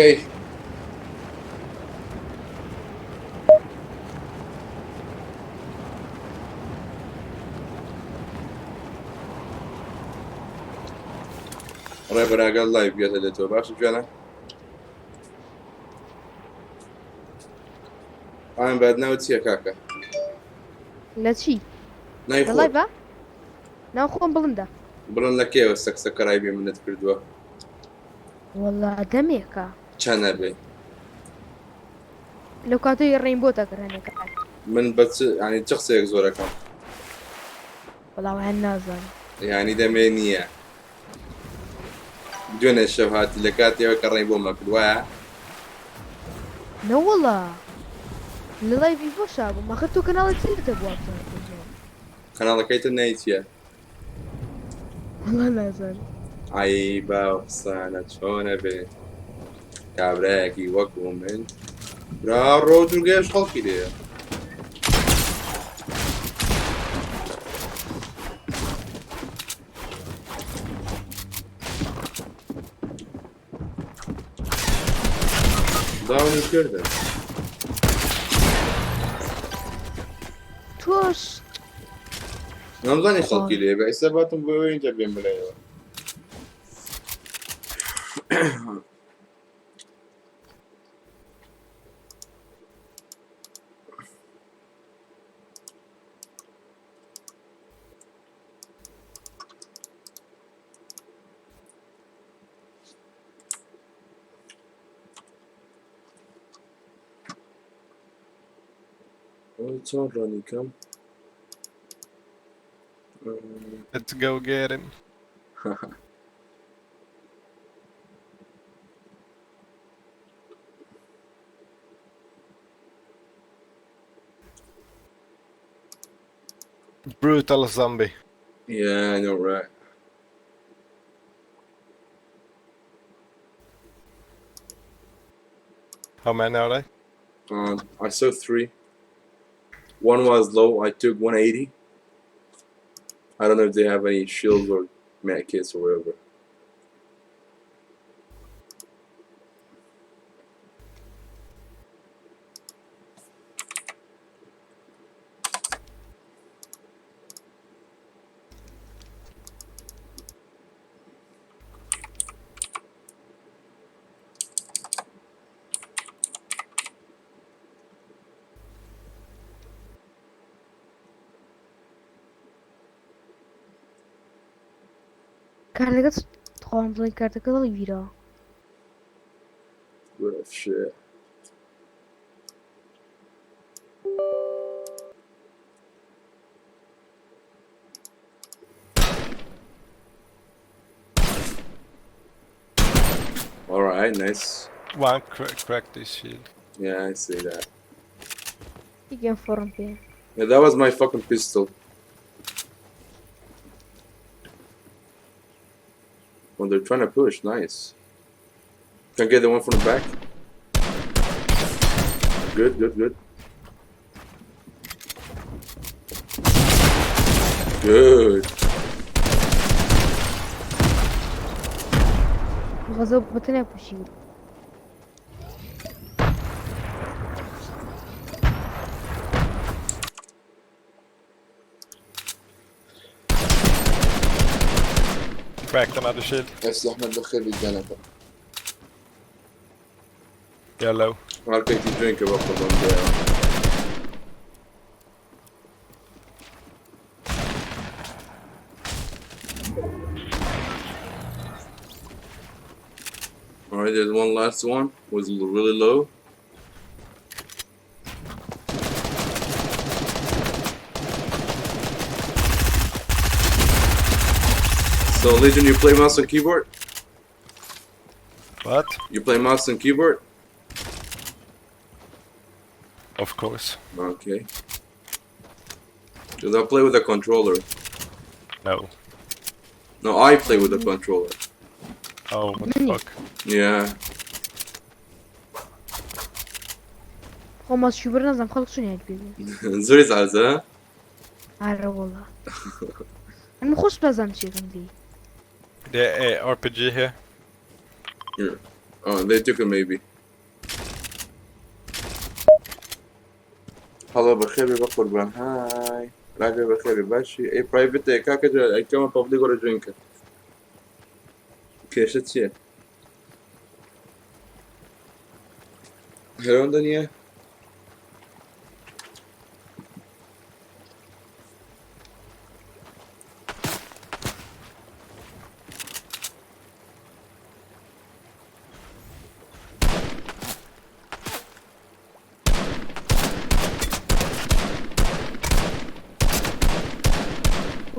ڕێبەر ئاگات لایڤ بێتە لێتەوە باشە جوانە؟ ئایم باد ناوت چییە کاکە؟ لە چی؟ ناوی لە خۆت. لایڤە؟ ناو خۆم بڵندە. بڵند لە کێوە سەکسەکەرای بێ منت کردووە؟ وەڵا دەمێکە. چەنە بێ؟ لەو کاتەی ڕەینبۆت ئەکرد هەنێ کات. من بە چ یانی چ قسەیەک زۆرەکەم؟ وەڵا وایان نازانم. یانی دەمێ نییە. دوێنێ شەو هاتی لە کاتیەوە کە ڕەینبۆم ئەکرد وایە؟ نەوەڵا لە لایڤی ڤۆشا بووم ئاخر تۆ کەناڵی چیت هەبوو وابزانم پێم. کەناڵەکەی تر ناوی چییە؟ وەڵا نازانم. عەیبە ئەو قسانە چۆنە بێ کابرایەکی وەکو من برا ڕۆ دوورگەیەش خەڵکی لێیە. داونی کردن. تۆش نەمزانی خەڵکی لێ بە ئێستا باتم بۆ اینجا بێم بلایەوە. چۆن ڕۆنی کەم؟ Let's go get him. Brutal zombie. Yeah, I know, right? How many are they? I saw 3. One was low. I took 180. I don't know if they have any shields or med kits or whatever. کارتەکە تخوام بڵێن کارتەکە دڵی بیرەوە. Rough shit. All right, nice. One cracked his shield. Yeah, I see that. یەکیان فۆڕم پێ. Yeah, that was my fucking pistol. When they're trying to push, nice. Can I get the one from the back? Good, good, good. Good. غەزەو بە تەنیا پوشی. Cracked another shield. بس احمد بخير بالجنة. Yellow. RPG drink about the one there. All right, there's one last one. Was really low. So Legion, you play mouse and keyboard? What? You play mouse and keyboard? Of course. Okay. Because I play with a controller. No. No, I play with a controller. Oh, what the fuck? Yeah. خۆ ماوس کیبۆرد نازانم خەڵک چۆن یاری پێ زۆری زازە؟ ئارە وەڵا. ئەمە خۆش نازانم چیەکەم لێی. The RPG here. Yeah. Oh, they took it maybe. Hello, بخير بقربان. Hi. راجع بخير باشي. اي برايفت كاكا اي كما بابليك ولا درينك. كيش چییە؟ هەرۆندە نییە؟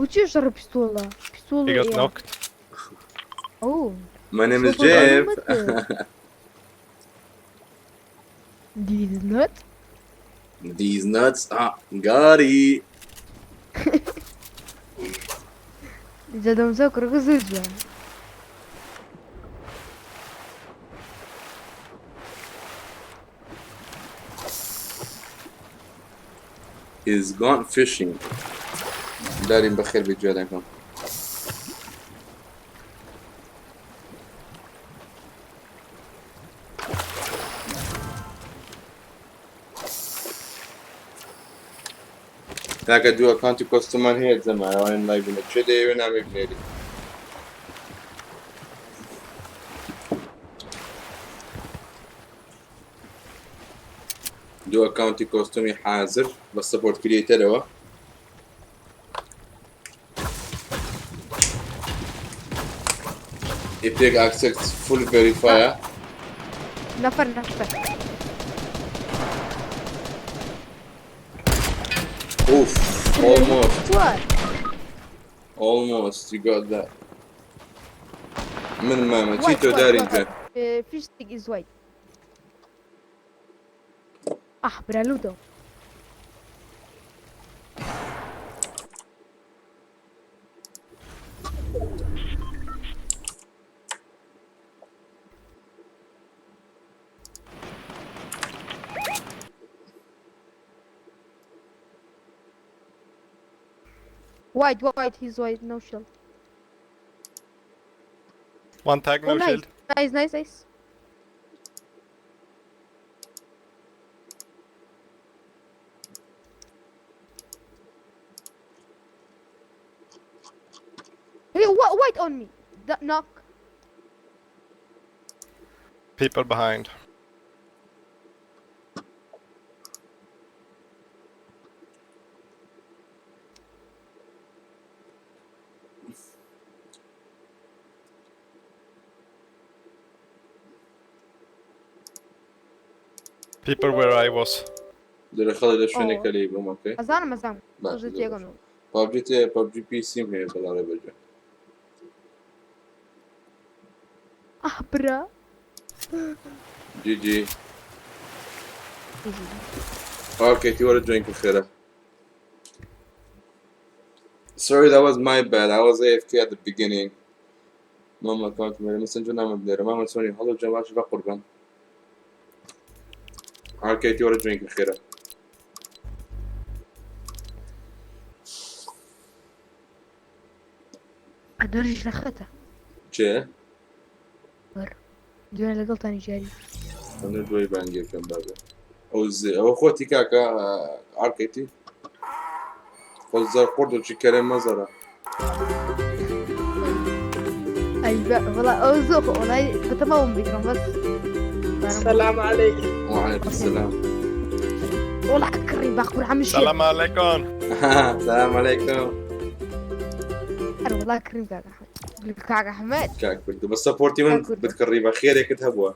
بۆچی شەڕە پیستۆڵە پیستۆڵ He got knocked. ئەو My name is Jeff. These nuts. These nuts ah got it. جا دەمزا کوڕەکە زۆر جوانە. He's gone fishing. دارین بەخێر بێ گوێ دەکەم. کاکە دوو ئەکاونتی کۆستومان هەیە جەما ئەوانن لای بنە چێ دەیەوێ نامێ بنێری. دوو ئەکاونتی کۆستومی حازر بە سەپۆرت کریەیتەرەوە. ئیپێک ئاکسێکس فول ڤێریفایە. نەفەر نەفەر. Oof, almost, چوار. almost, you got that. من مامە چی White, تۆ white, دارین white. جان؟ Fish stick is white. Ah, برالودو. White, white, he's white, no shield. One tag, Oh, no nice, shield. nice, nice, nice. Hey, white on me. That knock. People behind. People where I was. دەرە خەڵی لە شوێنێکە لێی بووم ئۆکەی. ئەزانم ئەزانم. باش، تۆزێ زۆر تێگەنەوە. پبجی تێ پبجی پی سیم هەیە بەڵا ڕێ بەجێ. Ah, برا. جی جی. Okay, you want to drink خيرة. Sorry, that was my bad. I was AFK at the beginning. ماما كانت مسنجر نعم بدير ماما سوني هلو جماعة شباب قربان. Okay, you want to drink خيرة. ئەدۆریش لە خەتە. چێ؟ دوێنێ لەگەڵتانی جاری. ئەمە دوای بانگێکم بابێ. ئەو زێ ئەوە خۆتی کاکە ئارکەیتی؟ خۆ زەر قوڕ چی کەرێ مەزەرە. أي والله أو زوخ والله بتمام بكرم بس. السلام عليكم. وعليكم السلام. والله كري باخ عم الشيء. Salam alaikum. السلام عليكم. والله كريم كاك أحمد. كاك أحمد. کاک بردو بە سەپۆرتی من بتکڕی بە خێرێکت هەبووە.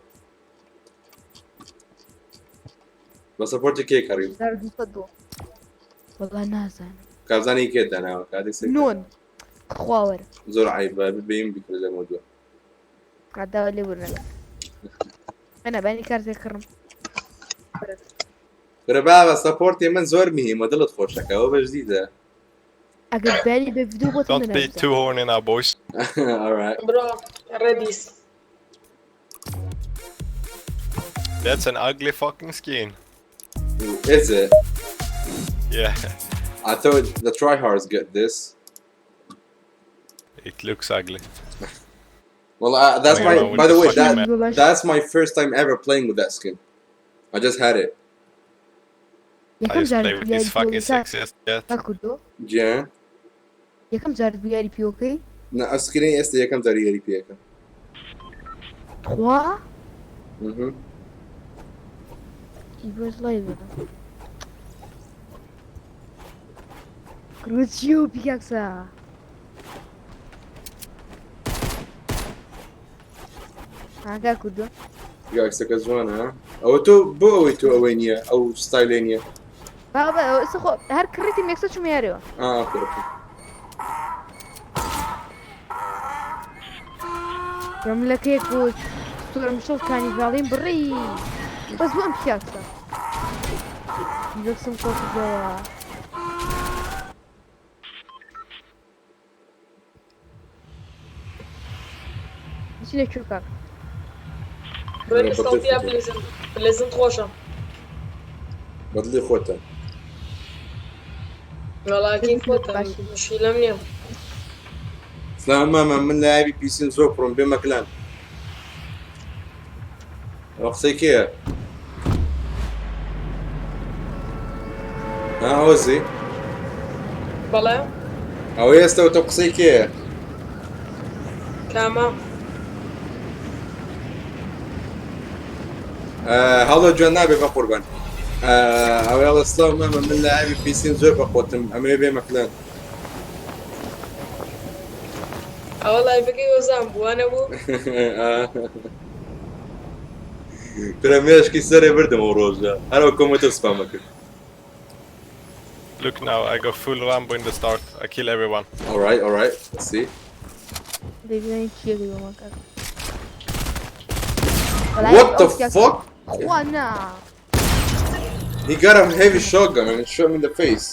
بە سەپۆرتی کێ کڕی؟ والله نازانم. کارزانی کێ داناوە کاتێک سەیر نون. خواوەر. زۆر عیبە ببین بکرێ لە مۆدوە. قعداوە لێ بورنە. أنا باني کارتێ کڕم. برە بابە سەپۆرتی من زۆر مهمە دڵت خۆشەکە ئەوە بەجدیدە. ئەگەر بانی بە ڤیدیۆ بۆتم Don't be نەناویسە. too horny now, boys. All right. Bro, readies. That's an ugly fucking skin. Is it? Yeah, I thought the tryhards get this. it looks ugly. Well, that's I my. don't know By the what way, the fuck you that that's my first time ever playing with that skin. I just had it. I یەکەم just جار play with یاری this fucking پیۆکەی sexiest yet. کردو. Yeah. یەکەم جار یاری پیۆکەی نا ئەسکرین ئێستا یەکەم جار یاری پێەکەم. تخوا Mhm. بەس لای بڵێ. کروچیو پیاکسا. ئاگا کردو. گاکسەکە جوانە ها؟ ئەوە تۆ بۆ ئەوەی تۆ ئەوەی نییە ئەو ستایلێ نییە. بابا ئەو ئێستا خۆ هەر کڕیتیم یەکسەر چوومە یاریەوە. ئا ئۆکەی ئۆکەی. ڕملەکەیەک بۆ سۆرم شەڵ کانیڤاڵیم بڕی بەس بۆ ئەم پیاسە دیلۆکسم کۆکردەوە. بچینە کوێ کاک؟ بڕێ سەڵتیا بلزم بلزم خۆشە. بەدڵی خۆتە. وەڵا کەی خۆتە مشکیلەم نییە. سلام مامە من لە ئاوی پیسین زۆر پڕم بێ مەکلان. ئەوە قسەی کێیە؟ ها ئەوەزی؟ بەڵێ. ئەوە ئێستا تۆ قسەی کێیە؟ کامە؟ هەڵۆ جوان نابێ بە قوربان. ئەوە ئەڵێ سلاو مامە من لە ئاوی پیسین زۆر بەقوەتم ئەمەوێ بێ مەکلان. ئەوە لایڤەکەی هۆزان بوو وانە بوو؟ کورە مێشکی سەرێ بردم ئەو ڕۆژە هەر ئەو کۆمێنتە سپامە کرد. Look now, I go full Rambo in the start. I kill everyone. Alright, alright, let's see. دەبینین چییە بۆمان کاک. What the fuck? خوا نا. He got a heavy shotgun and it shot me in the face.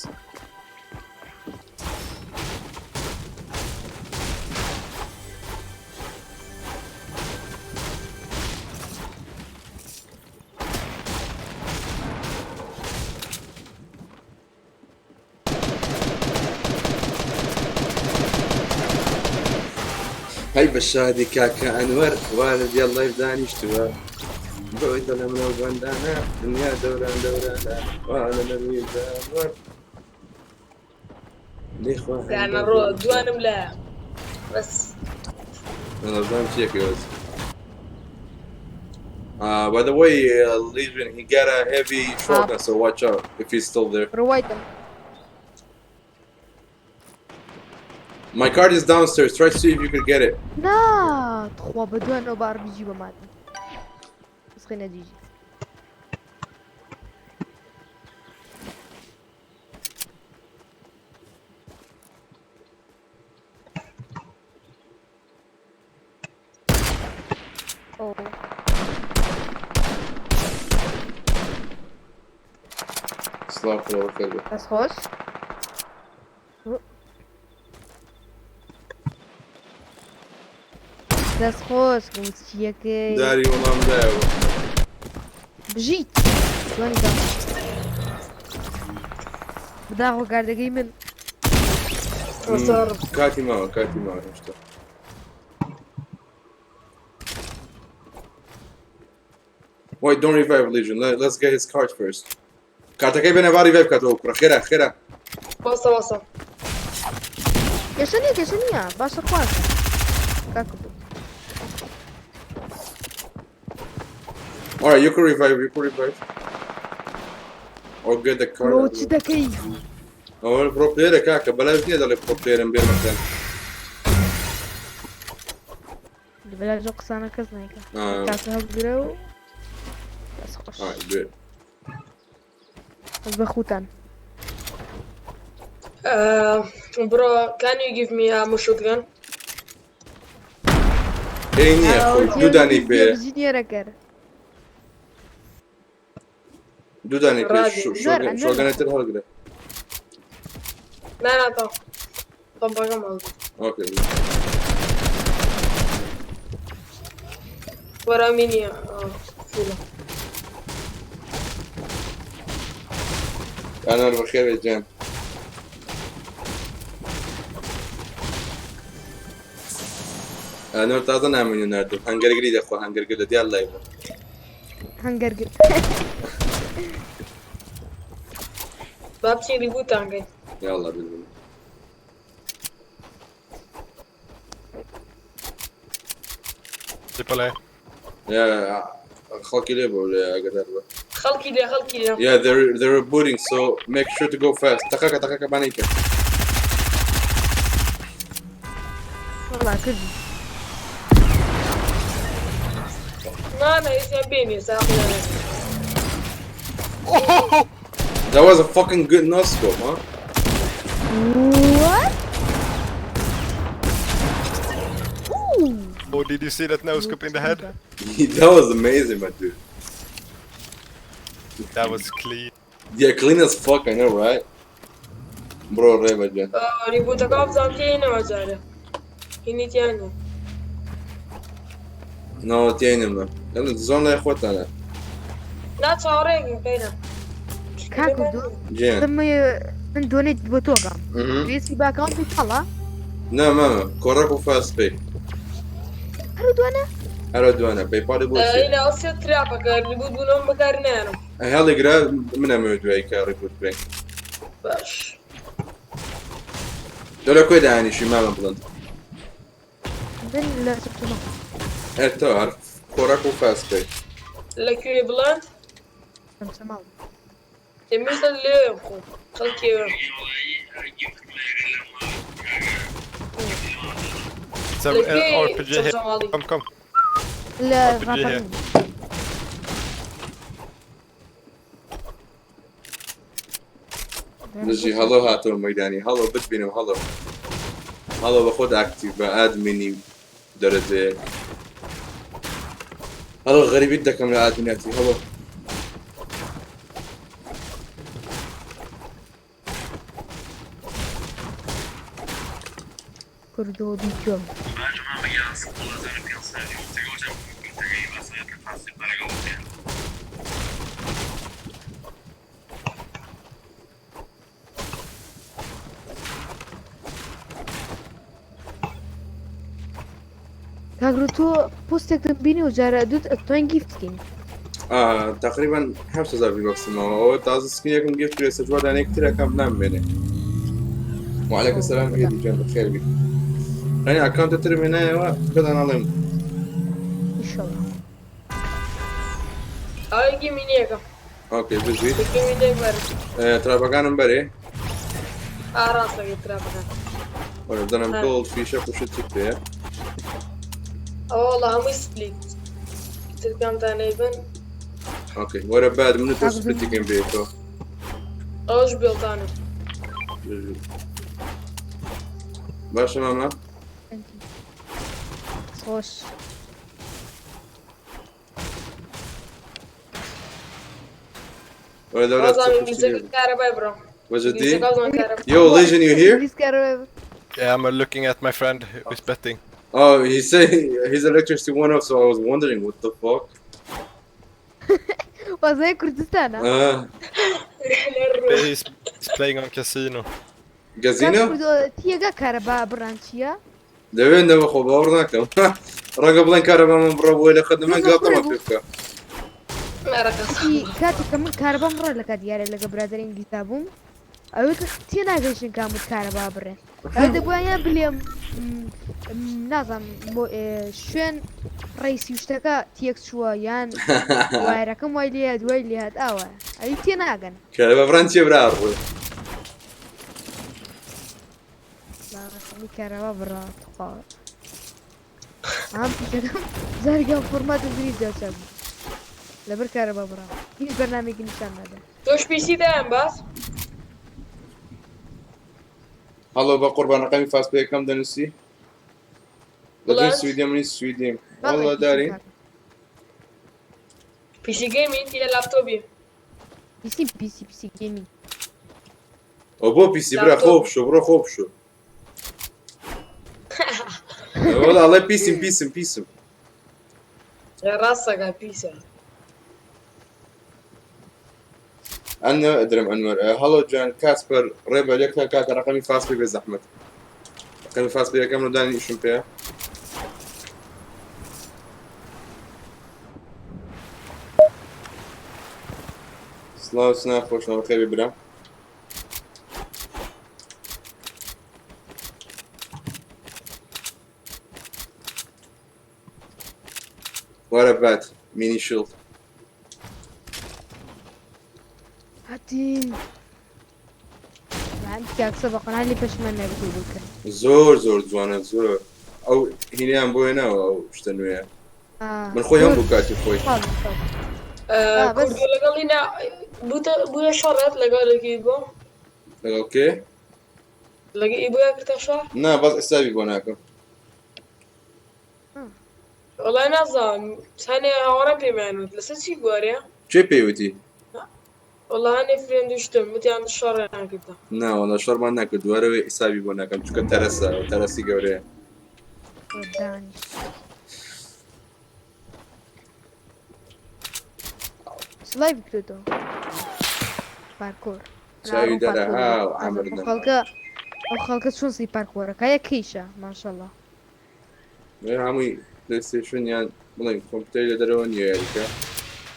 هەی بە شادی کاکە ئەنوەر وا لە دیار لایڤ دانیشتووە بۆی دڵە منەو بەندانە دنیا دەوران دەورانە وا لە نەروی دانوەر لێخوا دانە ڕۆ دوانم لایە بەس. نەزانم چیەکەی وەز. By the way, Legion, he got a heavy shotgun, so watch out if he's still there. ڕوایتم. My card is downstairs. Try to see if you could get it. نا تخوا بە دوانەوە بە ئاڕبیجی بەماتم. بەس خێنە دیجی. ئۆ. سڵاو خۆ بەخێر بێ. دەست خۆش. دەست خۆش چیەکەی داری وەڵام دایەوە. بژیت جوانی دا بداخۆ کاردەکەی من. کاتی ماوە کاتی ماوە هێشتا. Wait, don't revive Legion. Let's get his card first. کارتەکەی بێنە با ریڤایڤ کاتەوە کوڕە خێرا خێرا. وەسە وەسە. کێشە نییە کێشە نییە باشە خوازە کاکە بوو. Alright, you can revive, you can revive. Or get the card. برۆ چ دەکەی؟ ئەوە پرۆ پلێرە کاکە بەلاش نییە دەڵێ پرۆ پلێرم بێ مەکەن. بەلاش ئەو قسانە کەس نایکا. کاتە هەڵبگرە و دەست خۆش. Alright, do it. بەس بە خوتان. Bro, can you give me a shotgun? پێی نییە خۆی دوو دانەی پێیە. بژینێرەکەر. دوو دانەی پێ ڕادی. شۆگەنە تر هەڵگرە. نا نا تا پەمپەکەم هەڵگر. ئۆکەی. وەرە مینیە فولە. ئەنوەر بەخێر بێ گیان. ئەنوەر تازە نامەی ناردوو هەنگەرگری دەخوا هەنگەرگر لە دیار لایڤە. هەنگەرگر. با بچین ریبوتان کەین. یاڵڵا بزن. People A. یا خەڵکی لێ بوو لێ ئاگادار بە. خەڵکی لێ خەڵکی لێ. Yeah, they're rebooting, so make sure to go fast. تەقەکە تەقەکە با نەیکە. وەڵا کردی. نا نا ئێستا بێنێ ساقیان. That was a fucking good no scope, huh? What? Ooh. Oh, did you see that no scope in the head? That was amazing, my dude. That was clean. Yeah, clean as fuck, I know, right? Bro, ڕێبە گیان. ڕیبوتەکە بزانم تێینەوە جارێ. هینی تیا نییە. ناوە تێینم. لەنە زۆن لای خۆتانە. نا چاوەڕێکم کەینە. کاک کوردۆ گیان. من دۆنێت بۆ تۆکەم. پێویستی بە ئەکاونتی تاڵە؟ نا مامە کۆڕەک و فاست پەی. هەر دوانە؟ هەرە دوانە پەیپاڵی بۆ چیە؟ ئەی ئەو سێ تراپەکە ڕیبوت بوونەوەم بەکار نایەنم. هەڵیگرە من ئەمەوێت دوایی کە ڕیبوت بکەین. باش. تۆ لە کوێ دانیشی مامە بڵند؟ من لە چەمچەماڵ. ئێ تۆ هەر کۆڕەک و فاست پەی. لە کوێ بڵند؟ چەمچەماڵ. ئێمەش لە لێوێم خۆم خەڵکی ئێوەم. It's a لە کوێ RPG here. چەمچەماڵی؟ Come, come. لە RPG here. ڕاپەڕین. دژی هەڵۆ هاتەوە مەدانی هەڵۆ بتبینم هەڵۆ هەڵۆ بە خۆت ئاکتیڤ بە ئادمینی دەرەجەیەک هەڵۆ غەریبیت دەکەم لە ئادمیناتی هەڵۆ کوردۆ بیکۆم. کاک تۆ پۆستێکم بینی و جارە دوت ئەتوانین گیفت بکەین. تقریبا 7000 ڤی باکسم ماوە ئەوە تازە سکینێکم گرت کرێ سەر جوار دانەیەک ترەکەم نامێنێ. وعليكم السلام هێدی گیان بەخێر بی. ڕەنی ئەکاونتە ترم هێنایەوە پێتان ئەڵێم. ئینشەڵڵا. ئەوەی گیمینیەکە. ئۆکەی بژی. گیمینیەک بەرە. ترابەکانم بەرێ. ئا ڕاستەکەی ترابەکان. وەرە بدەنم گۆڵد فیشەک و شت چیت پێیە. ئەوە وەڵا هەمووی سپلیت. تر کامتان نەیبن. ئۆکەی وەرە باد من و تۆ سپلیتەکەین بەیەکەوە. ئەوەش بێڵتانە. باشە مامە. خۆش. وەرە دەورە وازانم ئینگلیزەکە کارەبای بڕۆ. بەجدی؟ ئینگلیزەکە وازانم کارەبای. Yo, Legion, you here? Yeah, I'm looking at my friend who is betting. Oh, he said his electricity went off, so I was wondering what the fuck. وازای کوردستانە. He's playing on casino. Casino? تیەگا کارەبا بڕان چییە؟ دەوێن دەوە خۆ باوەڕ ناکەم. ڕەنگە بڵێن کارەبا من بڕە بۆی لە خەت من گاڵتەمە پێ بکە. کاتێک کە من کارەبام بڕە لە کات دیارە لەگە برادەر ئینگلیزا بووم ئەوێ تێ ناگەیشتن کامت کارەبا بڕێ ئەوێ دەبووایە بلێم نازانم بۆ شوێن ڕیسی و شتەکە تێک چووە یان وایرەکەم وای لێ دوای لێهات ئاوە ئەوی تێ ناگەن. کارەبا بڕان چیە برا ڕووی؟ کارەبا بڕا تخوا. ئەم پیشەکەم جارێکیان فۆرماتم بریت داچاک بوو لەبەر کارەبا بڕا هیچ بەرنامەیەکی نیشان نادا. تۆش پیسی دایان باس؟ هەڵۆ بە قوربان ڕقەمی فاست پێیەکەم دەنووسی؟ لە سویدیم منی سویدیم. والله دارین. پیسی گەیمینگ یا لاپتۆپی؟ پیسی پیسی پیسی گەیمینگ. ئەو بۆ پیسی برا خۆ بشۆ بڕۆ خۆ بشۆ. وەڵا ئەڵێ پیسم پیسم پیسم. ڕاستەکە پیسە. ئەنە ئەدرم ئەنوەر هەڵۆ جان کاسپەر ڕێ بە لێکتا کاکە ڕقەمی فاست پێ بێ زەحمەت. ڕقەمی فاست پێ یەکەم لە دانی ئیشم پێیە. سڵاو سنا خۆشەوە بەخێر بێ برا. What about mini shield? هاتین. کاک سەبە قەنالی پەشیمان نابێت و بکەن. زۆر زۆر جوانە زۆر. ئەو هینیان بۆ هێناوە ئەو شتە نوێیە. من خۆی هەم بوو کاتی خۆی. کوردۆ لەگەڵی نا بووە شەڕت لەگەڵ لەگەی بۆ؟ لەگەڵ کێ؟ لەگەی بۆیە کردە شەڕ؟ نا بەس حسابی بۆ ناکەم. وەڵای نازانم هەنێ هاوڕێم پێمیان وت لەسەر چی بوارێ؟ کێ پێی وتی؟ وەڵا هەنێ friend شتم وتیان شەڕیان کردە. نا وەڵا شەڕمان نەکردووە هەرەوەی حیسابی بۆ ناکەم چونکە تەرەسە تەرەسی گەورەیە. دانیش سڵای بکرێتەوە پارکۆر چاوی دەرەها و عەمر نەما. خەڵکە ئەو خەڵکە چۆن سی پارکۆرەکە یەکەیشە ماشەڵڵا. هەمووی پلەیستەیشن یان بڵێن کۆمپیوتەری لە دەرەوە نییە یاریکە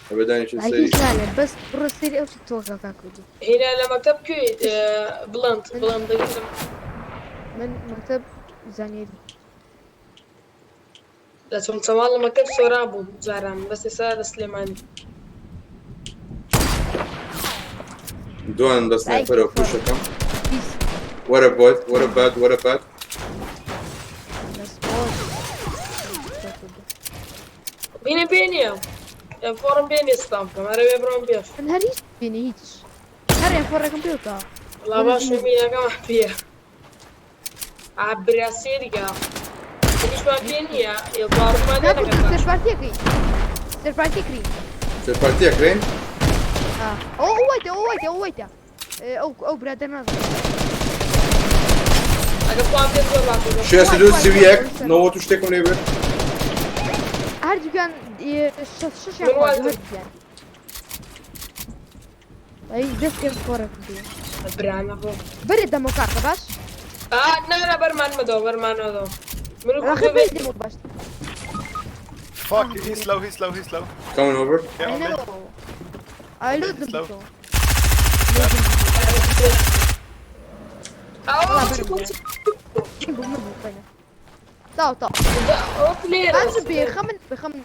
ئەبێ دانیشە سەری. هیچ نالێ بەس بڕۆ سەیری ئەو تیکتۆکە کاک کوردی. هینا لە مەکتەب کوێ بڵند بڵند دەگەم. من مەکتەب زانیاری. لە چەمچەماڵ لە مەکتەب سۆران بووم جاران بەس ئێستا لە سلێمانی. دوان بە سنایپەرەوە پوشەکەم. وەرە بۆت وەرە باد وەرە باد. بینە پێ نییە فۆڕم پێ نییە سپام بکەم هەرە بێ بڕۆم پێش. من هەر هیچ بینی هیچ هەر ئێفۆڕێکم پێوتەوە. وەڵا باش مینەکەمان پێیە. برا سێریگە منیشمان پێ نییە باڕمان سەرپارتیەکەی سەرپارتی کرین سەرپارتیە کرین ئەو وایتە ئەو وایتە ئەو وایتە ئەو ئەو برادەر نازانم. ئەگە خوام پێ زۆر باش بوو. 62 31 90 و شتێکم لێ برد. هەردووکیان شەشیان خواردوو هەردووکیان. ئەی دەست پێم خۆڕێکم پێ. برانە بۆ. بەرێ دەمەوە کاکە باش. نا نا بەرمان مەدەوە بەرمان مەدەوە. من و ڕاخی بەرێ دەمەوە باش. Fuck, he's low, he's low, he's low. Coming over. Yeah, on me. I lose them. Slow. تاو تاو. بخمن بخمن.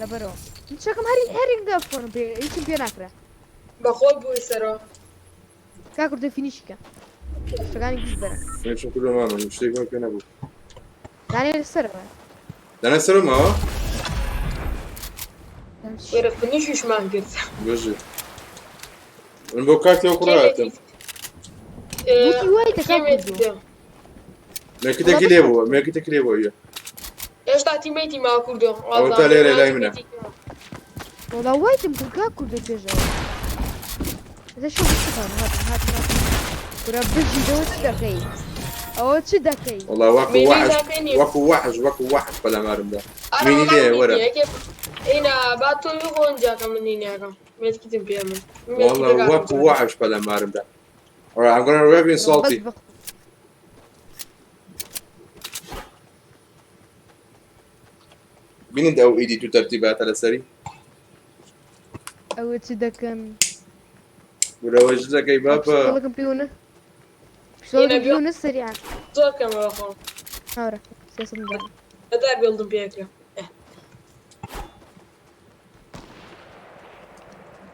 لەبەرەوە شەکەم هەری هەرینگە فۆنم پێ هیچم پێ ناکرا. بەخۆت بووی سەرەوە. کاک کوردە فینیشی کە. شتەکانی گشت بەرە. فینیشم کردووە مامە من شتێکم پێ نەبوو. دانێ لەسەرەوە. دانێ سەرەوە ماوە؟ وەرە فینیشیشمان کرد. بژی. من بۆ کارتی ئەو کوڕە هاتم. وتی وای دەکات کوردۆ. مێکتێکی لێ بووە مێکتێکی لێ بووە. هێشتا تیمەیتی ماوە کوردۆ. ئەوە تا لێرە لای منە. وەڵا وایتم کرد کاک کوردۆ پێشەوە. ئێستا شۆ بچکان هاتم هاتم هاتم. کورە بژی دەوە چ دەکەی؟ ئەوە چ دەکەی؟ وەڵا وەکو وەحش وەکو وەحش وەکو وەحش پەلامارم دا. مینی لێ وەرە. ئینا با تۆ بخۆن جاکە من نیناکەم. مێتکیتم پێ من. وەڵا وەکو وەحش پەلامارم دا. Alright, I'm gonna revive you in salty. بینیت ئەو ئیدیت و تەرتیباتە لەسەری؟ ئەوە چ دەکەن؟ ورەوە چ دەکەی بابا؟ پشتۆڵەکەم پێوە پشتۆڵەکەم پێوە سەریعان. زۆر کەمەوە خۆم. هاورە سێسەد دانە. بەدار بێڵدم پێکرا.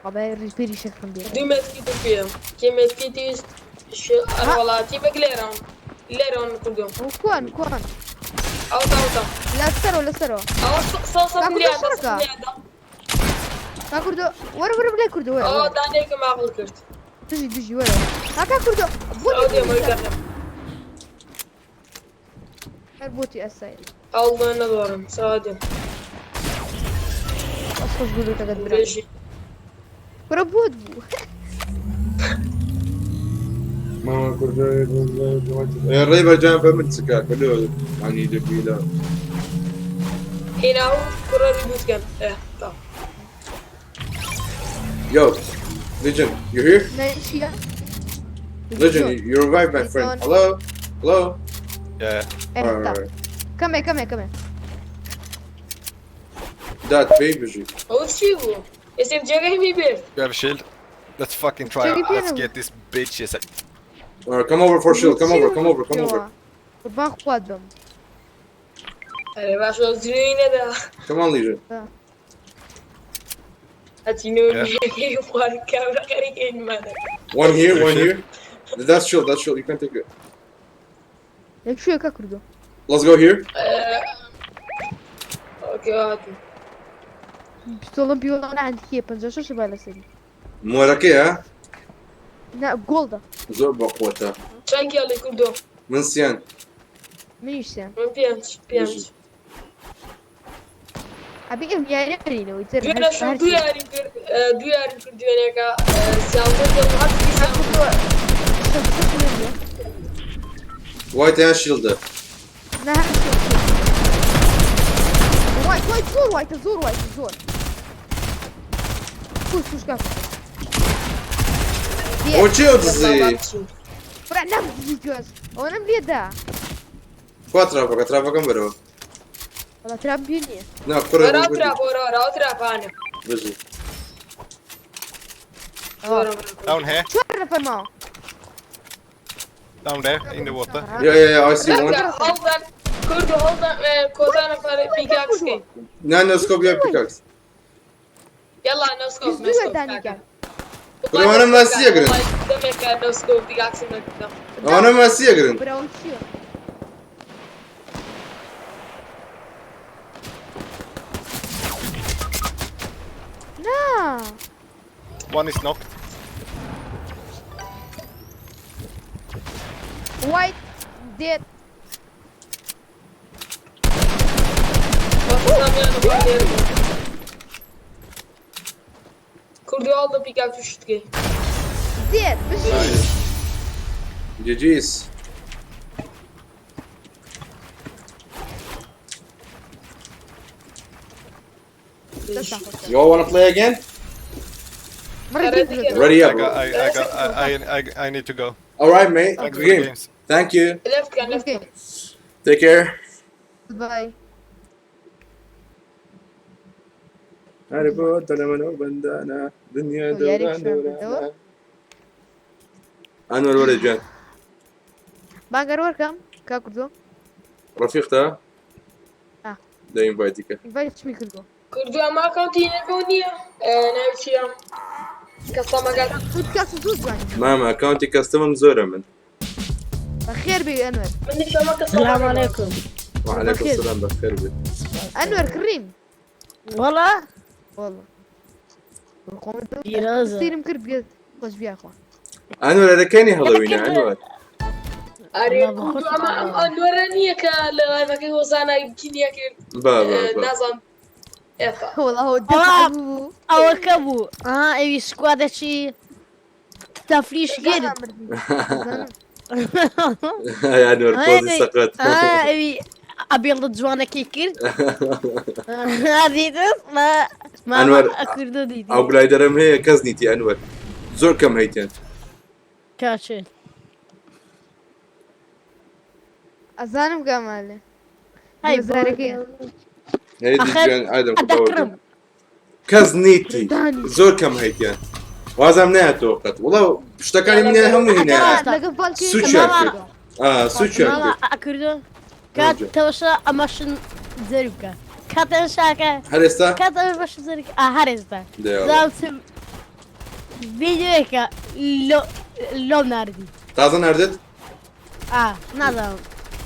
قەبای ڕیپێری شەکرم بێ. دوو مێتکیتم پێ. کێ مێتکیتی وەڵاتی بەک لێرەوە. لێرەوە کوردۆ. کوان کوان. ئەوتا ئەوتا. لەسەرەوە لەسەرەوە. ئەوە سەد کاکوردۆ ملیار شەڕکە. کاکوردۆ وەرە وەرە بلای کوردۆ وەرە. ئەوە دانێکم عەقڵ کرد. دژی دژی وەرە. کاکا کوردۆ ئەو دێمەوە گەڕێم. هەر بۆتی ئەسای. ئەوڵ نەدۆڕم سەوا دێم. بەس خۆش بوو لوتەکەت برا. کورە بۆت بوو. ماما کوردۆ ڕێبەر جان بە من چ کاکە لۆ عنی دەبیلە. هینا و کوڕە ریبوت کەن. تاو. Yo, Legend, you here? نەیشیە. Legend, you revived my friend. Hello? Hello? Yeah. Alright, alright. کەمێ کەمێ کەمێ. Dad, baby. ئەوە چی بوو؟ ئێستا جێگەی می برد. You have a shield? Let's fucking try. Check Let's it. get these bitches. Alright, come over for shield. Come over, come over, come over. قوربان خوات بم. ئەرێ باشە جنێوی نەدا. Come on, Legion. هەچینەوە جێگەی خوارد کابرا خەریکەی نمانە. One here, one here. That's shield, that's shield. You can take it. لەکوێ کە کوردۆ؟ Let's go here. ئۆکێ هاتم. پستۆڵم پێوە عندکیە 56 با لەسەری. مۆرەکەیە؟ نا گۆڵدە. زۆر بەقوەتە. چەند کێڵی کوردۆ؟ من سیان. منیش سێم. من پێنج پێنج. بژی. ئەبێ ئەم یاریە بەرینەوە ئیتر دوێنێ شەو دوو یاریم کرد، دوو یاریم کرد دوێنێکە، 13 دڵ هەرچی 13. white یان shield ە؟ نا هەر shield. white white زۆر white ە زۆر white ە زۆر. کوش کوش کاکە. ئەوە چێ ئەو دزی؟ برا نەمدزی تۆش ئەوەنەم لێ دا. کوا trap ەکە؟ trap ەکەم بەرەوە. وەڵا trap پێ نییە. نا کوڕێ وەرە بۆ ئەو trap، وەرە وەرە ئەو trap انە. بژی. Down here. چوار نەفەر ماوە. Down there in the water. Yeah, yeah, yeah, I see one. هەڵدان کورد و هەڵدان کۆتا نەفەر pickaxe کەین. نا no scope یا pickaxe. یەڵا no scope 22 no scope دانیکە. کوڕە ئەوانە ماسی ئەگرن. دەمێکە no scope pickaxe م نەکردم. ئەوانە ماسی ئەگرن. براوە چییە؟ نا. One is knocked. White dead. کوردی هەڵدە pickaxe شت کەی. Dead. بژی. GG's. You all wanna play again? Ready I up. got, I got, I need to go. All right, mate. Thanks Good for the game. games. Thank you. Left can left. Take care. Bye. عارف لما بندانا دنيا يا ريت دوران شو دوران. أنور ولد جان. بانگەر وەرکەم کا کوردۆ. رفيقته. آه. ده invite ك. invite چمی کردووە. کوردی ئەمە account ی نەکەو نییە، ناوی چییە؟ custom ەکە. کاس زۆر جوانی. ماما account ی custom م زۆرە من. بەخێر بێ ئەنوەر. منیش ئەمە custom ەکە. السلام عليكم. وعليكم بخير. السلام بخير بك. ئەنوەر کڕیم. والله والله. پیرۆزە. سیرم کرد بێت خۆش بیاخوا. أنور ئەرەکەنی هەڵەوینە ئەنوەر. ئەرێ کوردو ئەمە ئەم ئەنوەرە نییە کە لە live ەکەی هۆزانە کینیا کرد. با با با. نازانم. ئێفا. والله هو ئەوەکە بوو ئا ئەوی squad ەکی تەفریش کرد. يا أنور فوزي سقط. ئەوی ئەبێڵدە جوانەکەی کرد. دیتت ما ما ئەنوەر کوردۆ دیتی. ئەو glider م هەیە کەس نیتی ئەنوەر. زۆر کەم هەیتێن. کاچێ. ئەزانم گامالێ. هەی زارەکەی. هەیدی ئەخر جوان ئادەم ئەدەکڕم. کەس نیتی زۆر کەم هەیتیان. وازم نایەتەوە قەت. وەڵا شتەکانی منیان هەموو هینایە. لەگەڵ باڵکەی سوچیان کرد. ئا سوچیان کرد. ئەکردۆ کات تەوەشە ئەمەشن زەری بکە. کاتە شاکە. هەر ئێستا؟ کاتە ئەمەشن زەری ئا هەر ئێستا. دەیەوە. زاوتم ڤیدیۆیەکە لۆ لۆم ناردی. تازە ناردت؟ ئا نازانم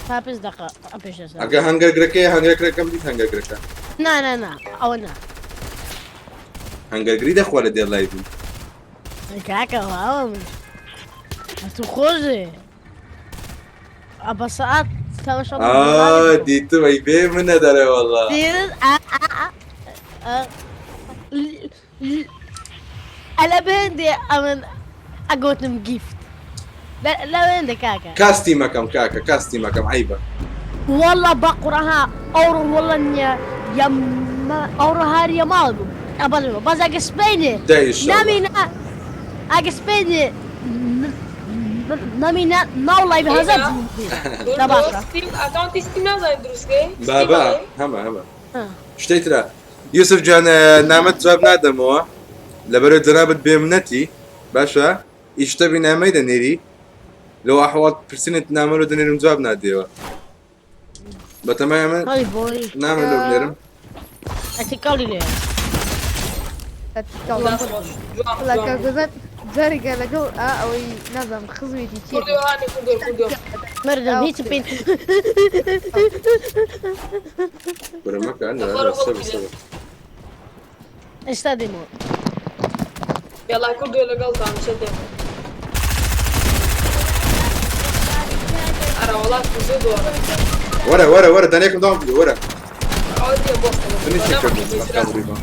تا پێنج دقە پێش ئێستا. ئەگە هەنگەرگرەکەی هەنگەرگرەکەم دیت هەنگەرگرەکە. نا نا نا ئەوە نا. هەنگەرگری دەخوا لە دێر live ی. کاکە واوە من. ئەتو خۆشێ. ئە بە سەعات تەماشا ئا دیتم ئەی بێ منە دەرێ وەڵا. دیتت ئا ئا ئا ئەلە بهێندێ ئەمن ئەگۆتم gift. لە بهێندێ کاکە. کاستی مەکەم کاکە کاستی مەکەم عەیبە. والله بقرها ئەوڕۆ والله نییە یەمە ئەوڕۆ هەر یەماڵ بوو. ئەبەڵێ بەس ئەگە سبەینێ دە ئینشاڵڵا. نامینە ئەگە سبەینێ نامینە ناوڵای بە هەزار کوردۆ باشە. Steam account ی Steam نازانم دروست کەی؟ بابا هەمە هەمە. شتەی ترە یوسف جان نامەت جواب نادەمەوە لەبەرەوەی جەنابت بێمنەتی باشە ئیشتەبی نامەی دەنێری لەو ئەحواڵ پرسینت نامە لۆ دەنێرم جواب نادێەوە بەتەمای ئەمە هەی بۆی. نامە لۆ بنێرم. ئەتی کاڵی لێ. وەڵا کاک گۆزان جارێکە لەگەڵ ئا ئەوەی نازانم خزمێتی چییە. کوردۆ هانی کوردۆ کوردۆ. مردم هیچ پێین. برە مەکە ئەنوەر سەبر سەبر. ئێستا دێمەوە. یەڵا کوردۆ لەگەڵتان چە دێم. ئەرە وەڵا کوردۆ دۆڕە. وەرە وەرە وەرە دانێکم داون بوو وەرە. ئەوە دیە بۆستە فنیشی کردم بە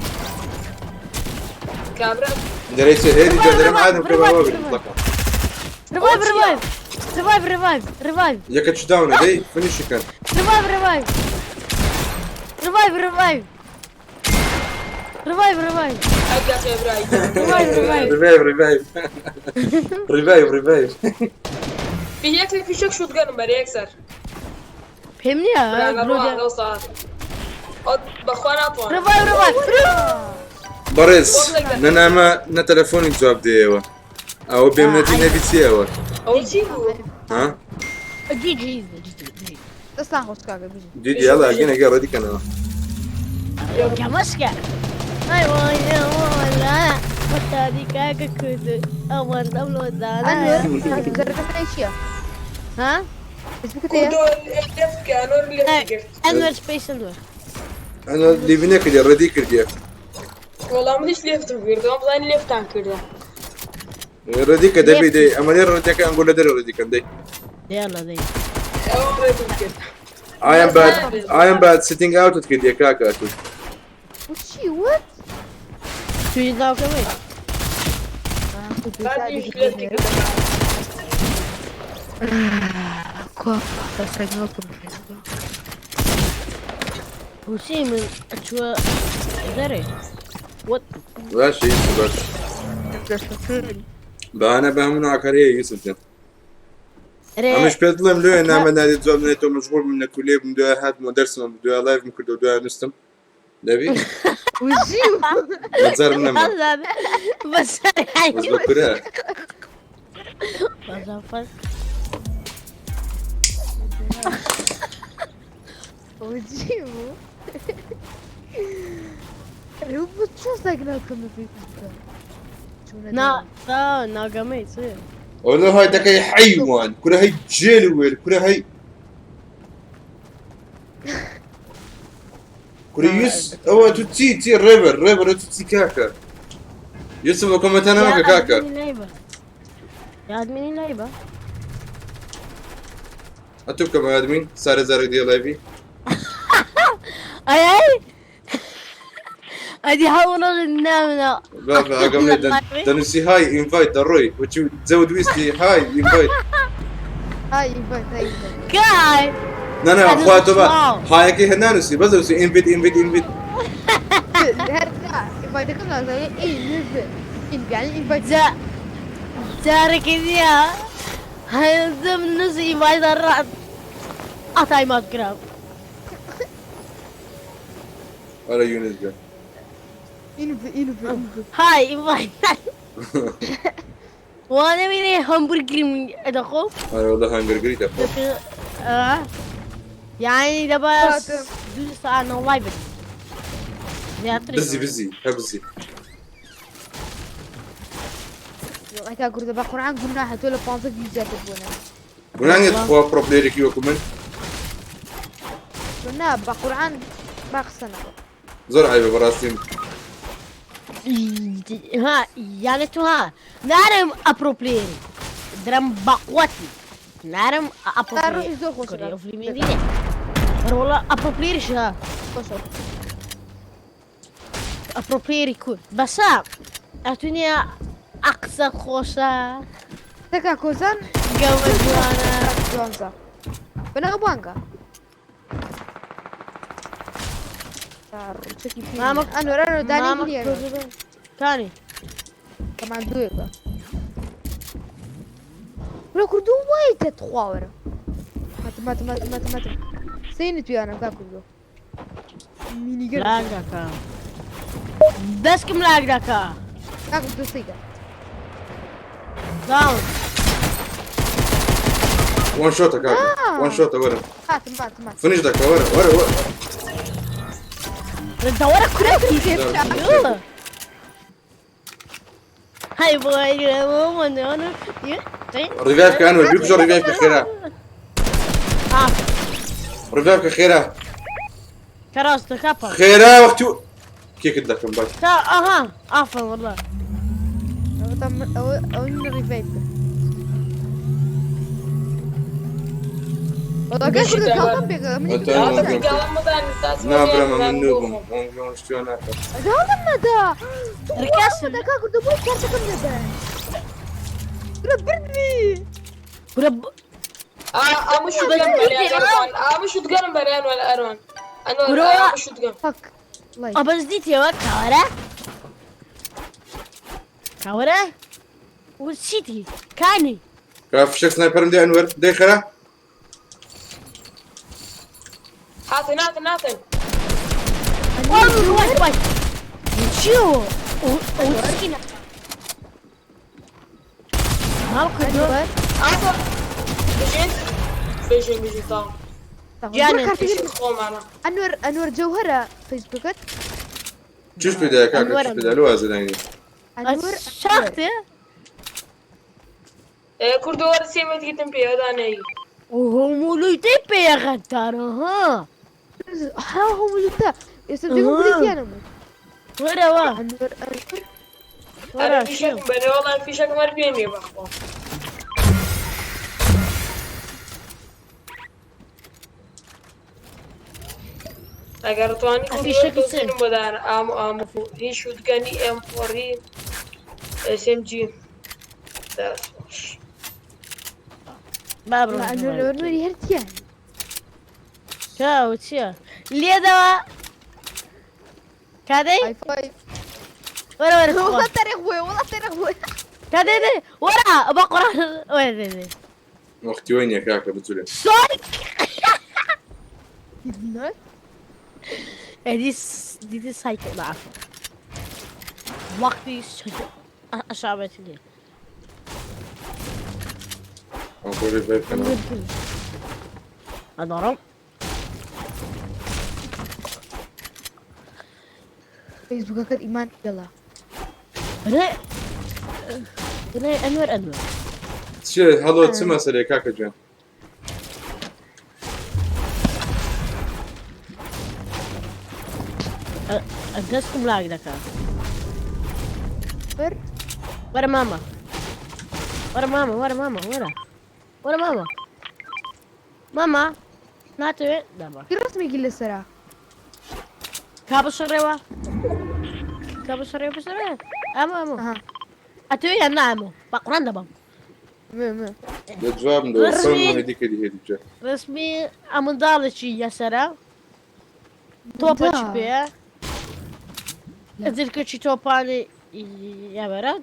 کابرا دەرەی چێ هێری جا دەرم عادم کە باوە بێت مطلقا. ڕیڤایڤ ڕیڤایڤ ڕیڤایڤ ڕیڤایڤ ڕیڤایڤ یەکە چ داونە دەی فنیشی کەن. ڕیڤایڤ ڕیڤایڤ ڕیڤایڤ ڕیڤایڤ ڕیڤایڤ ڕیڤایڤ ئەگە خێبرای ڕیڤایڤ ڕیڤایڤ ڕیڤایڤ ڕیڤایڤ ڕیڤایڤ ڕیڤایڤ. یەک لە فیشەک شوتگەنم بەرە یەکسەر پێم نییە بەخوا ناتوانم ڕیڤایڤ ڕیڤایڤ بەڕێز نە نامە نە تەلەفۆنی جواب دێیەوە. ئەوە بێمنەتی نەبی چیەوە؟ ئەوە چی بوو ها؟ جی جی جی جی دەستان خۆش کاکە بژی. دیدی یاڵا ئەگەین ئەگەر ڕەدی کەنەوە. كمسكة ايوه يا ولا وتادي كاكا كودو اول دولة ئەنوەر ودانا زەرەکەی چییە؟ ها فەیسبووکت هەیە؟ کوردۆ لێفت کە ئەنۆر لێفت کرد انور سبيس انور ئەنا لیڤی نەکردیە ڕەدی کردیە. وەڵام منیش لێفتم کرد ئەم بزانین لێفتان کردە ڕەدی کە دەبی دەی ئەمە لێ ڕەدیەکە ئەنگۆ لە دەرە ڕەدی کەن دەی. يلا دي ئەوە ڕێتم کرد I am bad I am bad sitting out کردیە کاکە ئەتوو. وچی وت؟ تجي داو كمان بعدیش لێفتی کرد کوا فەسەنەوە فەیسبووک. وشي من شو دري وات باشە یوسف باش. بەهانە بە هەموو ناکارەیە یوسف جان. ئەمەش پێت بڵێم لێ نامە نادی جواب نێتەوە مەشغوڵ بووم لە کولێ بووم دوای هاتمەوە دەرسم دوای لایڤم کردەوە دوای نووستم دەبی وچی مەجارم نەما بس بەس بە کورە بس وچی بوو؟ ڕوو چۆن سەگنەکەم لە فەیسبووکە؟ چوونە نا تا ناقمي تصير والله هاي دەکەی حەیوان کورە هەی جێل وێل کورە هەی کورە یوس ئەوە تو چی چی ڕێبەر ڕێبەر تو چی کاکە یوسف ئەو کۆمێنتانە مەکە کاکە يا ادميني لعيبه ئەتوو بکەمە ئەدمین سارە زارێک دێ لایڤی اي اي ادي حاول نامنا بابا ئاگام لێ دەنووسی های ئینڤایت دەڕۆی وەچی زەوت ویستی های ئینڤایت های ئینڤایت های ئینڤایت. كاي نا نا خوا تۆ بە هایەکەی هەر نانووسی بەس دەنووسی ئینڤیت ئینڤیت ئینڤیت هەر نا ئینڤایتەکەم نازانێ ئین ئین یعنی ئینڤایت جا جارك يا هنزم نزي ما الرعد قطعي ما تقرب ئەرە یونس جان ئینڤ ئینڤ ئینڤ. هاي إنفايت وانا مين همبرجر من ادخل ئەرە والله هەنگەرگری دەخۆ آه. يعني دابا دوز ساعة انا لايف بزی بزی هە بزی ئەی کا کوردە بە قورعان گوناحە تۆ لە 15 ڤیو زیاتر بوونە. گوناهێت خوا پرۆ پلێرێکی وەکو من تۆ نا بە قورعان با قسە نەکە. زۆر عیبە بەڕاستی ها يعني تو ها نعرم ابروبليري درم بقوتي نعرم ابروبليري ڕۆحی زۆر خۆشە. في المدينة والله ابروبليري شها خۆشە. ابروبليري كول بس اتوني اقصى خوشة تەکا کۆزان قوة جوانا جوانزا. بەناو بانگە. مامك ئەنوەر ئەنوەر دانی مامك نییە. ثاني طبعا دوێکە. لە کوردو وای تخوا وەرە. ماتم ماتم ماتم ماتم ماتم. سینت پیانم کا کوردۆ. مینیگەر. لاق دكا بس كم لاق دكا کا کوردۆ سیکە. داون وان شۆتە کاکە وان شۆتە وەرە هاتم ماتم ماتم. فنیش دەکە وەرە وەرە وەرە دورة كرة يلا هاي بوي ماما انا ڕیڤایڤ کە ئەنوەر بیکوژە ڕیڤایڤ کە خێرا آه ڕیڤایڤ کە خێرا كراس تكفى خێرا وەختی کێکت دەکەم باش اها عفوا والله ئەوە ئەوە ڕیڤایڤ کرد. وەڵا بژی کورد دەبەر. گاڵتەم پێکە منی ئەتوانم ئەوە گاڵم مەدان نا برام من نوو بووم ئەم شتیان ناکەم. گاڵتەم مەدە ڕکاسم. مەدە کاک کوردە بۆ کارتەکەم دەبەن کورە بردمی کورە ئەمە شوتگەن بەریان ئەروان ئەمە شوتگەنم بەریان وەلا ئەروان کورە. ئەمە شوتگەن فەک ڵای ئەبەس دیتەوە کاوەرە کاوەرە و چیتی کانی کا فشەک سنایپەرم دێ ئەنوەر دەی خەرە هاتن هاتن هاتن وای وای چیۆ ئەو سکینە ماڵ کردو ئەنوەر هاتن بژین بژین بژین تاو گیانە. بژین خۆمانە ئەنوەر ئەنوەر جەوهەرە فەیسبووکت چیش پێدایە کاکە چیش ئەنوەرم. پێدا لۆ ئازدانی ئەنوەر شاختێ کوردۆ وەرە سێمەت گیتم پێ ئەدانەی هەموو پێ غەتارە ها ها هەموو تا ئێستا جێگەم بریتیانم وەرەوە ئەنوەر ئەنوەر ئەرە وەرە فیشەکم بەرێ وەڵا فیشەکم هەر پێ نییە بەخوا ئەگەر توانی فیشەکی چ؟ کوردۆ بۆدانە ئام و ئام و هی شوتگەنی ئێم فۆری SMG دەست خۆش. با بڕۆ ئەنوەر ئەنوەری هەر تیان چاو چییە لێدەوە کادەی ئای فای وەرە وەرە وەڵا تەرێخ بووە وەڵا تەرێخ بووە کادەی دێ وەرە بە قڕان وەرە دێ دێ وەختی وەی نییە کاکە بجولێ سۆرک دي دي سايكل العفو وقتي أشعبت لي ئەم خۆ ڕیڤایڤ کەنەوە أنا رم فەیسبووکەکەت ئیمان دەڵا أنا أنا أنور أنور چیە هەڵۆ چ مەسەلەیە کاکە گیان أدرسكم لاق ذكا بەر ورا ماما ورا ماما ورا ماما ورا ورا ماما ماما ناتوي دابا چی ڕسمێکی لەسەرە كابو شريوة كابو شريوة بشريوة أمو أمو ئەها أتوي يا نعمو بقران دابا مێ مێ لە جوابم دەوە سەم ڕسمی. هێدی کردی هێدی جا رسمي ئەمنداڵێکی یەسەرە تۆپەکی دا. پێیە زرکەکی تۆپانی یاوەرە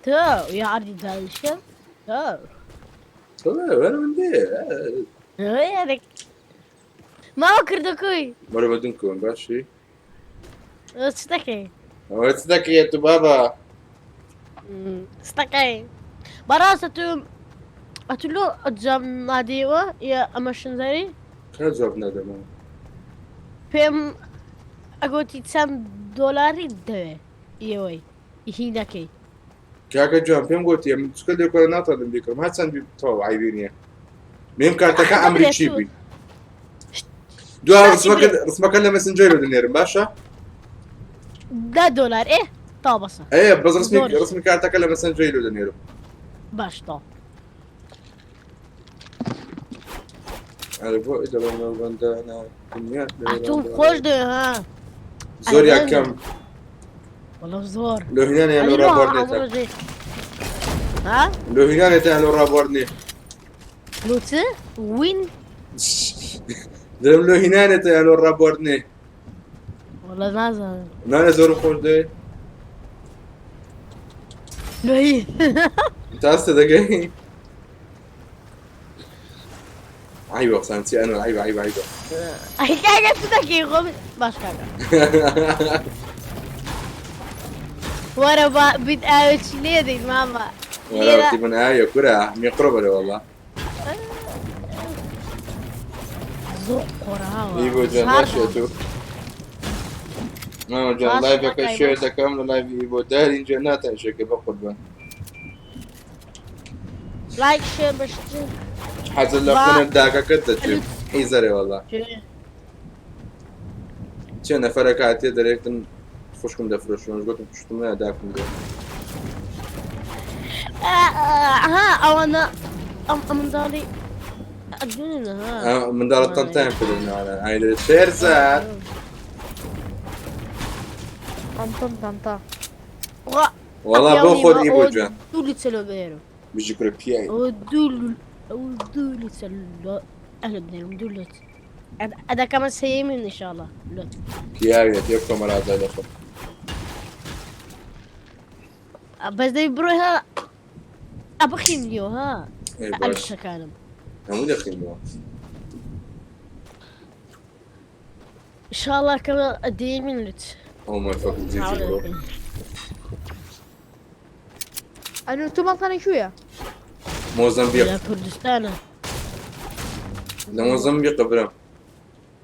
تۆ یا عەردی دانیشە تۆ وەرە من دێ یارێک ماوە کردەکەی وەرە بە دون کۆن باشی چ دەکەی ئەوە چ دەکەیت تو بابا ستەکەی بەڕاستە تو ئەتو لۆ ئەجام نادیوە یا ئەمە شنزەری کا جواب نادەمەوە پێم ئەگۆتی چەند دۆلاری دەوێ ئێوەی هینەکەی کاکە جوان پێم گوتی من چکە لێکۆرە ناتوانم بیکڕم هەرچەند بی تەواو عیبی نییە میم کارتەکە ئەمریکی بی دوا ڕسمەکە ڕسمەکە لە مەسنجەرەوە دەنێرم باشە دە دۆلار ئێ تا بەسە ئێ بەس ڕسمی زۆر. ڕسمی کارتەکە لە مەسنجەری دەنێرم باش تا ئەرە بۆ دەڵێم بەندانە دنیا ئەتوم خۆش دەوێ ها زۆر یاکەم وەڵا زۆر لۆ هینانیان لۆ ئەدی لۆ ڕابواردنێتە ئەمڕۆ ها لۆ هینانێتیان لۆ ڕابواردنێ لۆ چ وین دەڵێم لۆ هینانێتیان لۆ ڕابواردنێ وەڵا نازانم نانە زۆرم خۆش دەوێ لۆ هی تا ئەستە دەگەی عیبە قسان چی ئەنوەر عیبە عیبە عیبە ئەی کاکە چ دەکەی خۆ باش کاکە وەرە با بیت ئاوێکی لێ دەین ماما وەرە وەختی من ئاویە کورە میقڕە بەرە والله زۆر قۆراوە ئیبۆ جان باشە تو مامە جان باش لایڤەکە کاکای شێر باش. دەکەم لە لایڤی ئیبۆ دارین جێ ناتان شێکە بە قوربان لایک شێر بەشتر حەزر لە با- خونە داکەکەت دەچێت حیزەرێ والله چێ نەفەرەکە هاتیە دەرێکتن خوشکم دەفرۆشم گوتم خوشکم نە داکم دێ ها ئەوانە ئەم ئەم منداڵی ها منداڵە تەنتیان کردنەوە ئایلە شێرزاد. طنطا طنطا. وەڵا بۆ خۆت ئی بۆ جوان. دوو لیتر بێرو. بژی کورە پیاوی. ئەوە دوو لیتر ئەهل بنێرم دوو لتر. ئەدەکەمە سێ من إن شاء الله لطف. پیاویە تێ بکە مەرازای لە خۆ. بەس دەی بڕۆی ها ئەبخینیەوە ها. ئێ باش. ئەلشەکانم. هەموو دەخینەوە. إن شاء الله كما دي من لتر. Oh my fucking GG bro. ئەنو تو مەڵتانە کوێیە؟ مۆزەمبیق. لە کوردستانە. لە مۆزەمبیقە برام.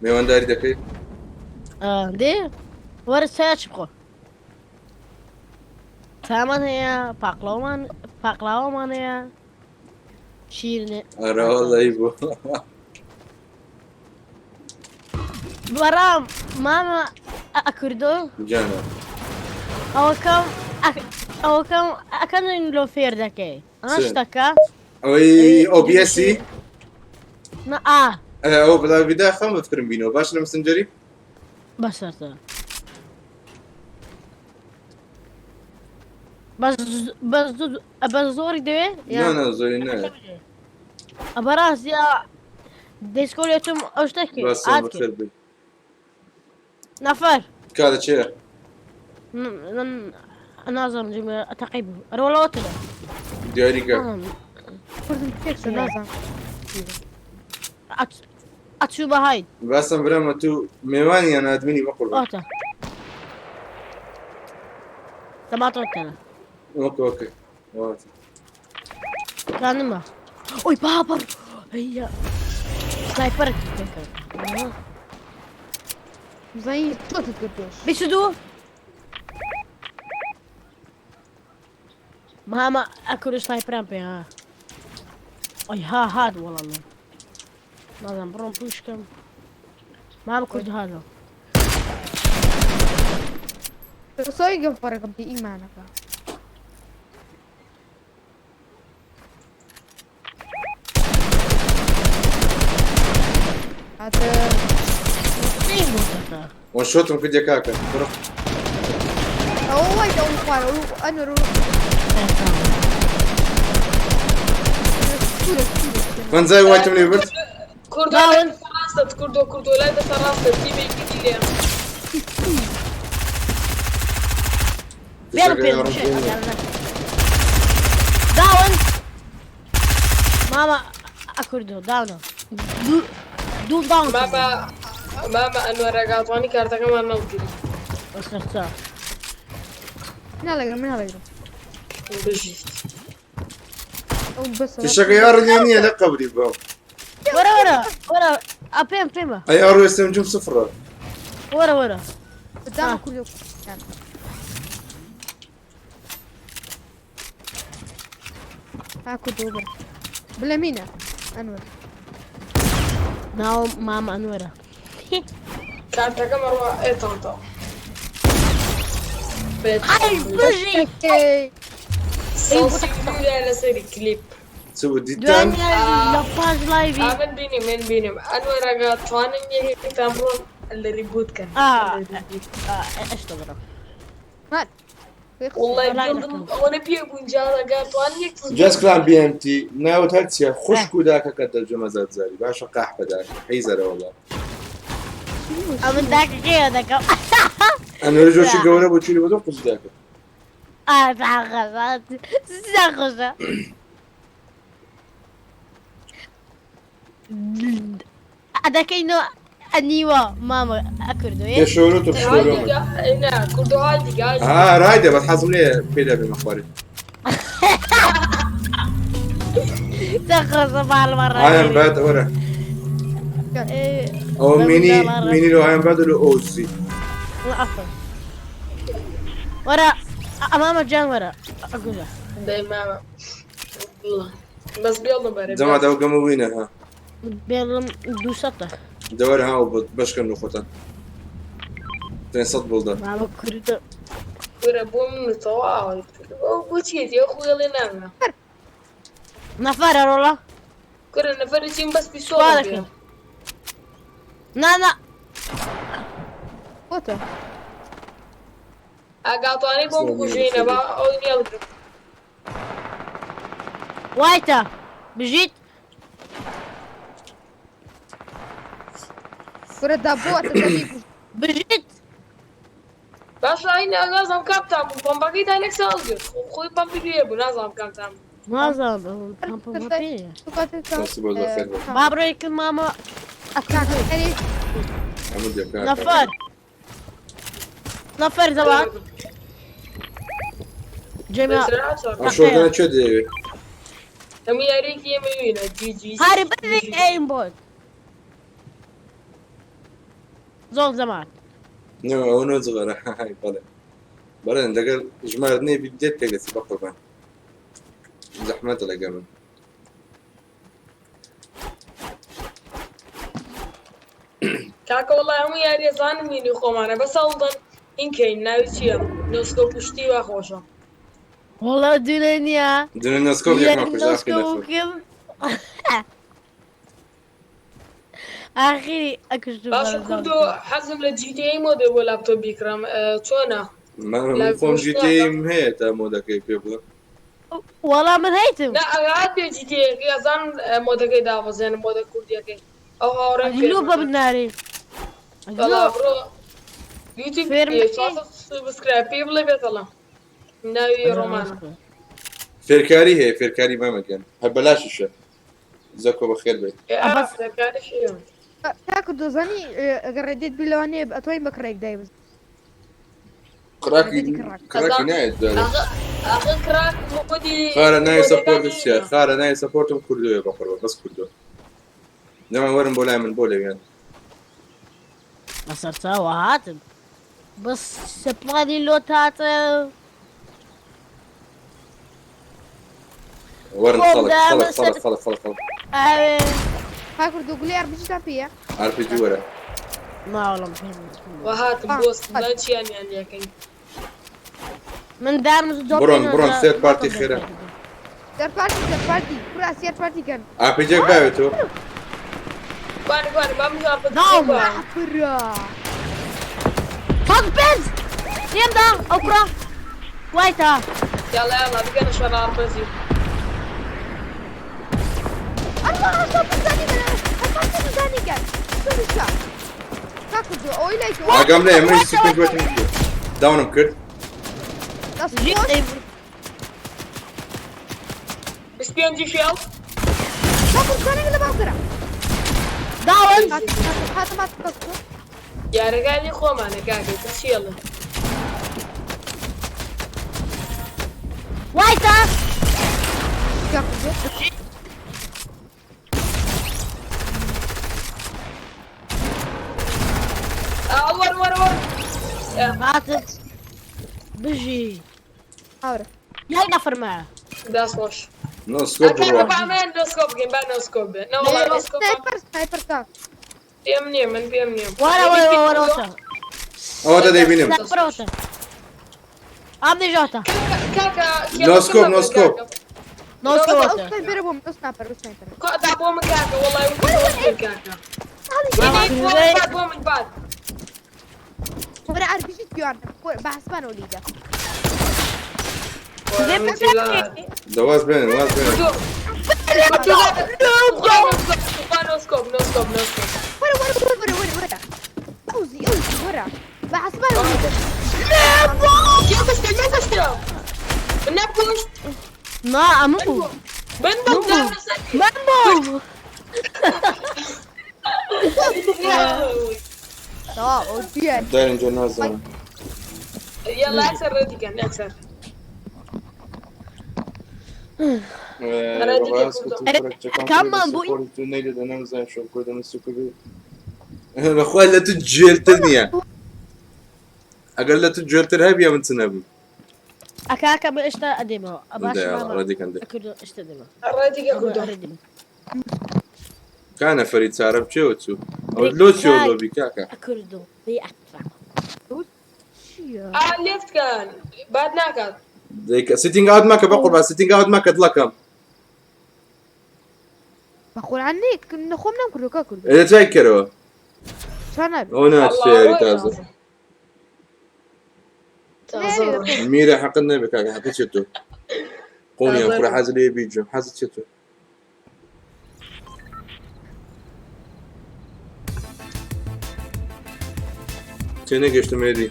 میوانداری دەکەی؟ دێ وەرە چاچ بخۆ. تامان هەیە پاقلاومان پاقلاوەمان هەیە شیرنێ. ئەرە وەڵی بۆ. بەڕام مامە ئەکردۆ گیانە. ئەوەکەم ئەوەکەم ئەکەن لۆ فێر دەکەی چ؟ شتەکە ئەوەی OBS-ی؟ نا ئا ئەوە بەلا بیدا خەم بفکرم بینەوە باش لە مسنجەری؟ بەسەرتە بەس بەس بەس زۆری دەوێ نا نا زۆری نایە. بەڕاست یا دەیسکۆلێتم ئەو شتەکێ باسم ئاتکێ بەخێر بێی. نەفەر کاتە چێ؟ نازانم جمە تەقی بوو ئەرۆڵەوە ترە دیاریکە. کوردم تێکچوو نازانم. ئەچوو بەهاید باسم برامە تو میوانی یان ئادمینی بەقوربان. ئۆتە تەماتۆتەنە ئۆکە ئۆکە. واتە. كانما اوي بابر هي سنايبر زانی چۆتت کردۆش. بيسدو ماما اكل سنايبر بي ها اي ها هاد والله الله لازم بروم بوش كم ماما كنت هذا سۆی گەم فەرەکەم پێ ئیمانەکە. هاتە وان شۆتم کردیە کاکە. بڕۆ. ئەوە وای ئەو خوارە ئەو ئەنوەر و سوورە سوورە. پەنجای وایتم لێ برد. کوردۆ ڕاستت کوردۆ کوردۆ لای دەسە ڕاستت تیمێکی دی لێم. بيرو بيرو داون ماما اكردو داون دو داون مامە مامە ئەنوەرەگاتوانی کارتەکەمان نەڵگیری. بەسەرچا ناڵێگرم من ناڵێگرم. بژیت. ئەو بەسە. فیشەکە یاڕ نییە لە قەبری بۆ. ورا ورا ورا ئەپێم پێمە. ئەی ئەڕ ئێستم جم سفرە. ورا ورا قدام کوردۆ. ها کوردۆ بڕ. بلە مینە ئەنوەر. ناو مامە ئەنوەرە. کارتەکەم ئەڕوا ئێتانتە. ئەی بژی. لەسەری کلیپ. چ بوو دیتان؟ لە پاش لایڤی. من بینیم من بینیم ئەنوەرەگە توانم یەکێکتان بڕۆن لە ریبوت کەن. ئەشتە بڕۆ. والله ئەوەنە پێ گونجاوەگە توان یەک جاس کلان BMT ناوت هەر چییە خوشک و داکەکە تەرجمە زادزاری باشە قاح بەداکە حیزەرە وەڵا. ئەمن داکەکەیە دەکەم. ئەنوەر جۆشی گەورە بۆ چووی بۆ تۆ قوز داکە. خۆشە. ئەدەکەینەوە ئەنیوە مامە ئەکردۆ پێشەوەرە تۆ پشتەوەرە. کوردۆ هایدی ها رایدە بەس حەزم لێ پێدا بێمە خوارێ. خۆشە باڵمە ئایم باد وەرە. ئەوە مینی مینی لۆ ئایم باد لۆ ئۆزی. وەرە ئەمامە جان وەرە ئەگوزە. دەی مامە بەس بێڵم بەرێ. جەما دەو گەمە وینە ها. بێڵم دووسەتە. دەوەرە ها بەشکەن لە خۆتان. 500 بڵدە. مامە کوردە. کورە بۆ من تەواو بۆچیەتی ئەو خوێڵێ نامە. نەفەرە ڕۆڵە. کورە نەفەری چیم بەس پیسۆڵم سوارەکەم. پێ. نا نا بۆتە ئاگاتوانی بۆم بکوژینە با ئەو نیەڵگرم. وایتە بژیت کورە دا بۆتە دەبی بژیت باشە ئەی نازانم کامتان بوو پەمپەکەی تا لێک هەڵگرت خۆی پەمپی پێ بوو نازانم کامتان بوو. نازانم پەمپم پێیە. دەستی بۆ بەخێر بێ. با بڕۆیکم مامە هەموو دێ کاکە. نەفەر نەفەر زەوات جێمە ئەم شۆردنە کوێ دەیەوێ؟ هەموو یاریەکی ئێمە وینە جی جی هاری بری ئەیم بۆت زۆر زەمان نە ئەوە نۆ جغەرە هاي بەڵێ بەڵێ لەگەڵ ژماردنێ دێت پێک دەچی بە قوربان زەحمەتە لەگەڵ من. کاکە وەڵای هەموو یاریە زانم وینی خۆمانە بەس هەوڵدەن ئینکەین ناوی چییە نۆسکۆ پشتی وا خۆشە. وەڵا دوورە نییە دوورە نۆسکۆ یەکمان کوشت ئاخری نۆسکۆ نەفەر. کرد ئاخری ئەکوشت باشە کوردۆ حەزم لە GTA مۆدێ بۆ لاپتۆپ بیکڕم چۆنە؟ من خۆم GTA م هەیە تا مۆدەکەی پێ بڵێم. وەڵا من هەیتم. نا ئەگات پێ GTA ئەزان مۆدەکەی دابەزێنم مۆدە کوردیەکەی ئەو هاوڕێم پێ لۆ بە بنارێ وەڵا بڕۆ یوتیوب فێرم بکەی؟ subscribe پێ بڵێ بێتەڵە ناوی ڕۆمانە. فێرکاری هەیە فێرکاری مامەگەن هەر بەلاشیشە زەکۆ بەخێر بێت. فێرکاریش هەیە. کاکە دۆزانی ئەگەر ڕێدێت بی لەوانەیە ئەتوانین بە کڕێک دای بزن. crack ی crack ی نایەت دارێ. ئاخە crack مۆدی خارە ناوی support ت مۆدەکانی چییە؟ خارە ناوی support م کوردۆیە بەقوربان بەس کوردۆ. نەمان وەرن بۆ لای من بۆ لەویان. بەسەر چاوە هاتم بەس سەپڵانی لۆت هاتم وەرن خۆم خەڵک دامە خەڵک سەر خەڵک خەڵک خەڵک خەڵک. ئاوێ کاکە دۆگلی RPG تان پێیە؟ RPG وەرە. ناوەڵم پێ وهاتم بۆ زان چیان یان یەکەین. من دارم بڕۆن بڕۆن third party خێرا. third party third party کورە third party کەن. RPG ێک باوێتەوە. کوانی کوانی با من RPG ناوم. کورە فاک بێز لێمدا ئەو کوڕە وایتە يلا يلا بقينا شغال RPG. الله هەشتا بزانی کەن هەشتا بزانی کەن سوبشا کاکە دۆ ئەوەی لای تۆ ئاگام لێ من 35 وەتم down م کرد. دەست خۆش. بس بي شيل. کاکە بزانی لە باوکرە. down هاتم هاتم کاکە یارەکانی خۆمانە کاکە چیڵە. وایتە کاکە دۆ وەر وەر وەر هاتم بژی ئاورە یەک نەفەرمە دەست خۆش. no scope کاکە بڕۆ. با من no scope بکەین با no scope بێ نەوەڵا no scope sniper sniper کاک پێم نییە من پێم نییە. وەرە وەرە وەرە وەرە ئەوەتە دەیبینم. sniper وەتە ئەم دێژاتە کاکە no scope no scope. no scope ئەو وەتە sniper ە بۆم ئەو sniper ئەو sniper ە. دا بۆ من کاکە وەڵای کاکە. بۆ من باد. وەرە RPG پیان بە حسبانەوە لیدە. دە واز بێنن واز بێنن. no scope no scope no scope. وەرە وەرە وەرە وەرە وەرە ئەوزی ئەوزی وەرە بە حسبانەوە لیدە. کێ کوشتە کێ کوشتە؟ من نەبکوشت. نا ئەمە بوو من بوو من بوو تەواو ئەو دییە. دارین جۆ نازانم. يلا اكسر ردي كان اكسر. كم بوي؟ بەخوا لە تو جێلتر نییە. ئەگەر لە تو جێلتر هەبیە من چ نەبوو. ئەکاکە من ئێشتا ئەدێمەوە باش ڕەدیکەن دێ. ئێشتا دێمەوە ردي كردو. کانە فەری چارە بچێوە چوو. ئەو لۆ چێوە لۆبی کاکە. ئەکردو بێ ئەتفا چییە؟ ليفت كان بعد ناكات. دەیکە sitting out مەکە بە قوربان sitting out مەکە دڵەکەم. بە قورعان نی نەخۆم نەم کردو کا کردو. ئێ چای کەرەوە. چا نابێ. ئەوە ناچتە یاری تازە. میرە حەقت نەبێ کاکە حەقت چێت تۆ. قۆنیان کوڕە حەز لێ بیجم حەزت چێت تۆ. تێنەگەشتم ئێدی.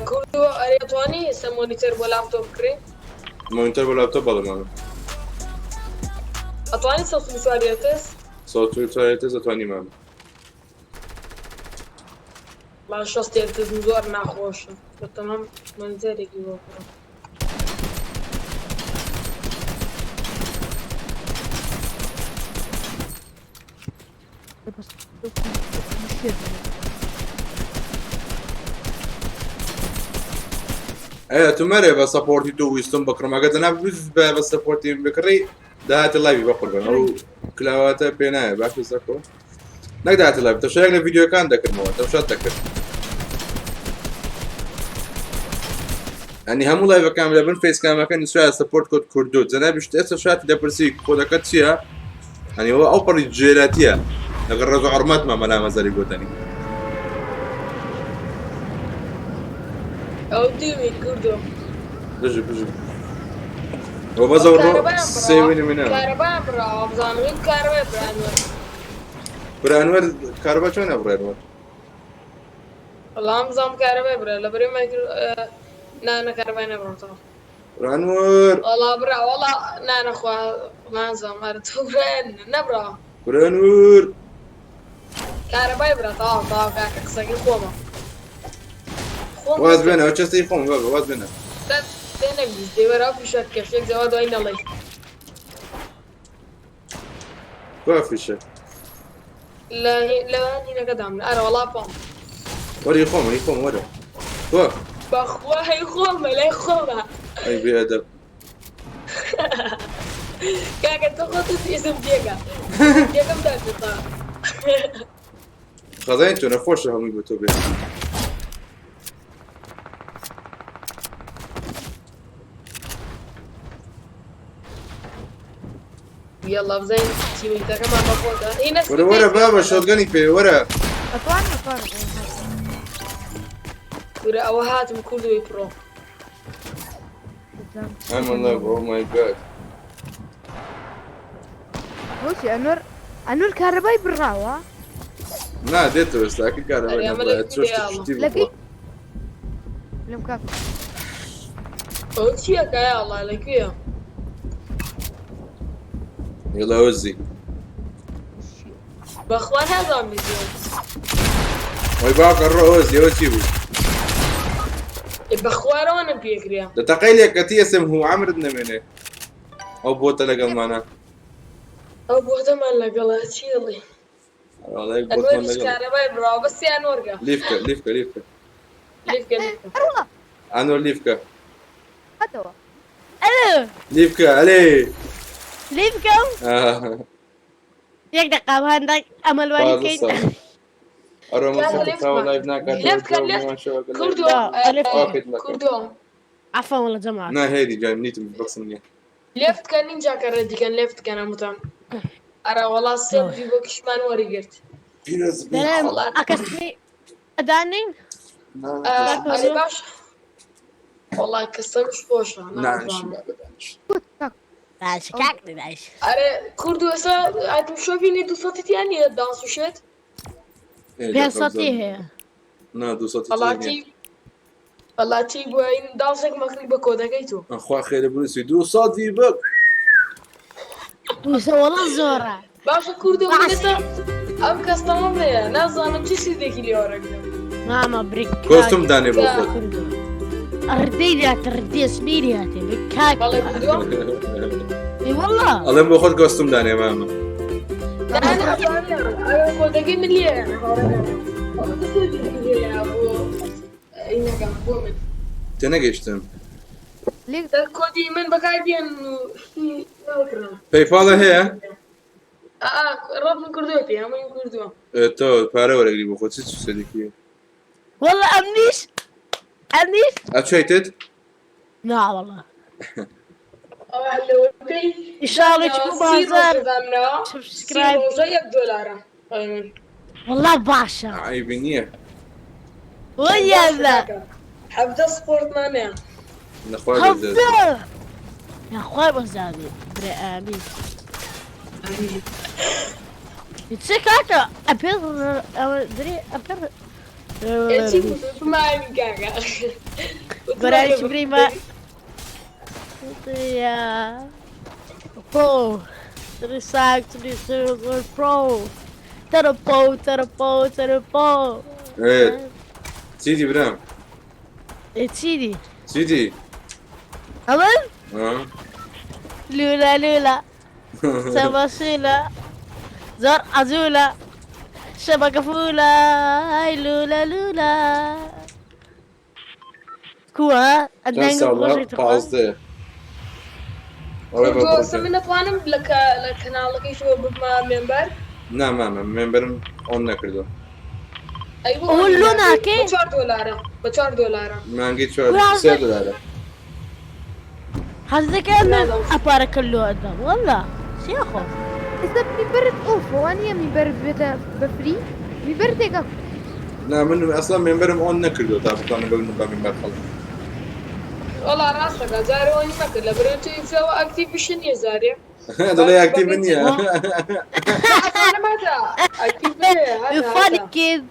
کوردو ئەرێ توانی ئێستا مۆنیتەر بۆ لاپتۆپ بکڕی؟ مۆنیتەر بۆ لاپتۆپ بەڵێ مامە. ئەتوانی 144 هێرتز؟ 144 هێرتز ئەتوانی مامە. وەڵا 60 هێرتزم زۆر ناخۆشە بەتەمام مۆنیتەرێکی بۆ بکڕم. ئەیە تو مەرێ بە سەپۆرتی تۆ ویستم بکڕم ئەگەر جەناب ویست بە بە سەپۆرتی بکڕی داهاتی لایڤی بەقوربان ئەو کلاواتە پێ نایە باشە زەکۆ نەک داهاتی لایڤ تەشایەک لە ڤیدیۆکان دەکردمەوە تەمشات دەکرد ئەنی هەموو لایڤەکان لە بن فەیسکامەکە نووسرا سەپۆرت کۆد کوردۆ جەنابیش ئێستا شاتی دەپرسی کۆدەکە چییە ئەنی ئەوە ئەو پەڕی جێراتیە لەگەڵ ڕێز و حورمەتمە مەلا مەزەری گۆتەنی. ئەو دیوی کوردۆ. بژی بژی. ئەوە بەس ئەو ڕۆ سێوینی منە. کارەبایان بڕاوە بزانم این کارەبای برانوەر. برانوەر کارەبا چۆن ئەبڕێنەوە؟ وەڵا بزانم کارەبای برا لەبەرێ مایکرۆ نا نە کارەبای نەبڕۆتەوە. برانوەر. وەڵا برا وەڵا نا نەخوا نازانم ئەرە تۆ برایان نەبڕا. برانوەر. کارەبای برا تەواو تەواو کاکە قسەکەی خۆمە. خۆم واز بێنە ئەو چەستەی خۆم بابە واز بێنە. تێ نەگریست دەی وەرە ئەو فیشەک کە شتێک جەوا دوای نەڵێی. کوا فیشەک؟ لە لە هینەکە دامنا ئەرە وەڵا پۆم. وەرە ئی خۆمە ئی خۆمە وەرە. کوا؟ بەخوا هەی خۆمە لای خۆمە. ئەی بێ ئەدەب. کاکە تۆ خۆت ئیسم جێگە. جێگەم داگرتا. خەزای تۆ نەخۆشە هەمووی بۆ تۆ بێت. یەڵا بزانین تیمەکەمان بەخۆتە. هینە وەرە وەرە بابە شۆتگەنی پێ وەرە. ئەتوانم ئەتوانم. کورە ئەوە هاتم کوردوی پڕۆ. I'm in love oh my god. بۆچی ئەنوەر ئەنوەر کارەبای بڕاوە؟ نا دێتەوە ئێستا ئەکرد کارەبای ئەرێ ئەمە نەبڕایە لە چۆ کوێ شتی یاڵا؟ شتی لەکەی بخوا. لەم کاک ئەوە چییە کە یاڵا لە کوێیە؟ یەڵا وەزی. بەخوا نازانم لە کوێیە. وەی باوکە ڕۆ ئۆزی ئەوە چی بوو؟ ئێ بەخوا رەوانم پێکریا. دە تەقەی لێ کە تی ئێسم هو عەمرت نەمێنێ ئەو بۆتە لەگەڵمانە. ئەو بۆتەمان لەگەڵە چی ئەڵێ؟ وەڵا یەک بۆتمان ئەنوەریش لەگەڵە. کارەبای بڕاوە بەس سێ ئەنوەرگە. لیفکە لیفکە لیفکە. لیفکە لیفکە. ئەڕۆڵە ئەنوەر لیفکە. هاتەوە. ئەلو لیفکە ئەلێ. لیفکەم آه. یەک دقیقە هەندێک ئەمەلوانی پازدە بکەین ساڵ. ئەرۆ من کاکە سەتە لێفت تاوە ما لایڤ ناکاتەوە لێفت کە جواب لێفت میوان شەوەکە لایڤ کوردۆ آه، لێفت ئۆکەی دڵەکەم. کوردۆ عفوا والله جماعة نا هێدی جان نیتم بەقسم نییە. لێفت کە نینجا کە ڕێدی کەن لێفت کەن هەمووتان. ئەرە وەڵا سێ ڤی بۆ کشمان وەریگرت. پیرۆز بێ. دەرێم وەڵا ئەکەسمی ئەدانین نا ئەرێ باش وەڵا کەسەمش خۆشە نانیشم نازانم. بابە دانیش. کاک باش ئەو کاک باش ئەرێ کوردو ئێستا ئایتم شۆپینی دوو سەتی تیا نییە دانس و شت؟ ئێ پێ دەکەم سەتی زۆر. هەیە نا دوو سەتی وەڵا تیا نییە. چی وەڵا چی بووە این دانسێک مەکری بە کۆدەکەی تۆ. ئەخوا خێرە بنووسی دوو سەدی بک. دووسە وەڵا زۆرە باشە کوردو من باش ئێستا ئەم کەستەمەم هەیە نازانم چی سوودێکی لێ وەرەگرم. ماما برێک کۆستم کاک دانێ بۆ کە خۆت. کوردۆ ردەی داتە ردێ سنیری هاتێ برێک کاک بەڵێ کوردۆ ئێ والله ئەڵێم بۆ خۆت کۆستم دانێ مامە. نا نا ئەزانم ئەوە کۆدەکەی من لێیە هاوڕێکانم. ئەوە چ سوودێکی هەیە بۆ ئینەکەم بۆ من. تێنەگەیشتم. لێک دە کۆدی من بەکاربێن و شتی نەکڕم. پەیپاڵە هەیە؟ ئا ڕەفم کردووە پێ هەموویم کردووە. ئێ تۆ پارە وەرەگری بۆ خۆت چ سوودێکی هەیە؟ والله ئەمنیش ئەمنیش ئەچیتت؟ نا والله. ئەوە لەوەتەی ئیشاڵی چوو سی ڕۆژ بازار دامنەوە سی سبسکرایب ڕۆژە یەک دۆلارە ئەی من. والله باشە عەیبی نییە. باشە وەیەلە کاکە 17 سپۆرتمان هەیە. لە خوای بەزیاد هەفتە یاخوای بەزادی برێ ئامین. چ کاکە ئەپێ ئەوە درێ ئەپێ ئێ چی بوو بماوین کاکە وتمان گۆرانی لە چ برێ ما یا پۆ تریساک تریساک پرۆ تەرەپۆ تەرەپۆ تەرەپۆ. ئێ چیدی برام؟ چیدی؟ چیدی؟ ئەمن ئا. لولا لولا سەمەسولە زۆر عەجولە شەبەکە فولە ئای لولا لولا کووە چەند ئەدەنگم ساڵە؟ خۆشی تخوا 15. ئەڵێ بە کوردۆ بڕۆکە. من دەتوانم لە لە کەناڵەکەی تۆ ببمە member؟ نا مامە member م on نەکردووە. ئەی بۆ ئەوە on لۆ ناکەی؟ ناکەی؟ بە 4 دۆلارە بە 4 دۆلارە. مانگی چوار کورە سێ دۆلارە. حەزەکە من نازانم. ئەپارەکە لۆ ئەدەم والله چیە خۆ ئێستا member ت off ە وانییە member ت بێتە بە free member تێکە. نا من ئەسڵا member م on نەکردووە تا بتوانم ببم بە member خەڵک. وەڵا ڕاستەکە جارێ ئەوەی مەکرد لەبەرەوە تۆ ئیترەوە active یشی نییە جارێ. دەڵێ active نییە. نا ئەتوانم هەتا active بێ هەتا funny هەتا kid.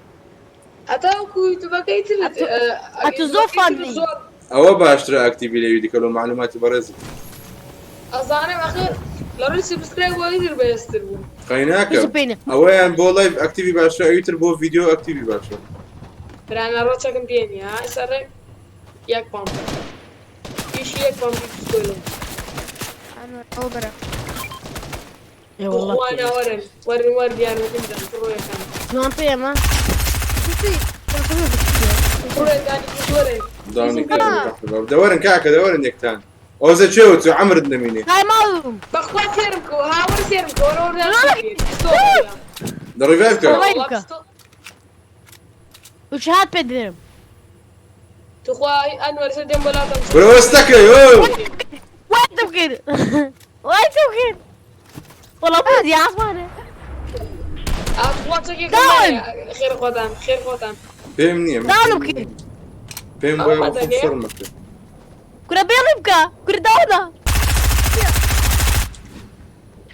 هەتا وەکو یوتیوبەکەی ترت ئەتۆ ئەتۆ زۆر یوتیوبەکەی ترت funny. زۆر ئەوە باشترە active ی لەوی دیکە لۆ معلوماتی بەڕێزت. ئەزانم ئەخر لە ڕووی subscribe بۆ تر بەهێزتر بوو. قەیناکە هیچ پێینە. ئەوەیان بۆ live active ی باشترە ئەوی تر بۆ ڤیدیۆ active ی باشترە. برانە ڕۆچەکم پێ نییە ئێستا ڕێک یەک pump ئیشی یەک pump ی پستۆلم. ئەنوەر ئەوە بەرە. ئێ والله بخوانا وەرن وەرن وەرن یارمەتیم بدەن کوڕۆیەکان. جوان پێمە چی کوڕێکانی کرد وەرن. داونی هیچم پێ کردم نییە. دەوەرن کاکە دەوەرن یەکتان. ئەوزە چێوە تو عەمرت نەمینێ. های ماڵم بەخوا سێرم کەوە هاوەر سێرم کەوە وەرە وەرە پستۆل. دە revive کە. ڕێی وەڵا بکە. پستۆل. وش هات پێ درێم تخوا ئەنوەر سەر دێم بەلاتەم. برە وەستەکەی ئۆ. وای تبکرد وای تبکرد والله بودي عصبانة تخوا چەکێکم داون. هەیە. خێر خۆتان خێر خۆتان. پێم نییە. داونم کرد پێم وایە بۆ خۆم شەڕم کرد. كرة بيض بكا كرة داونا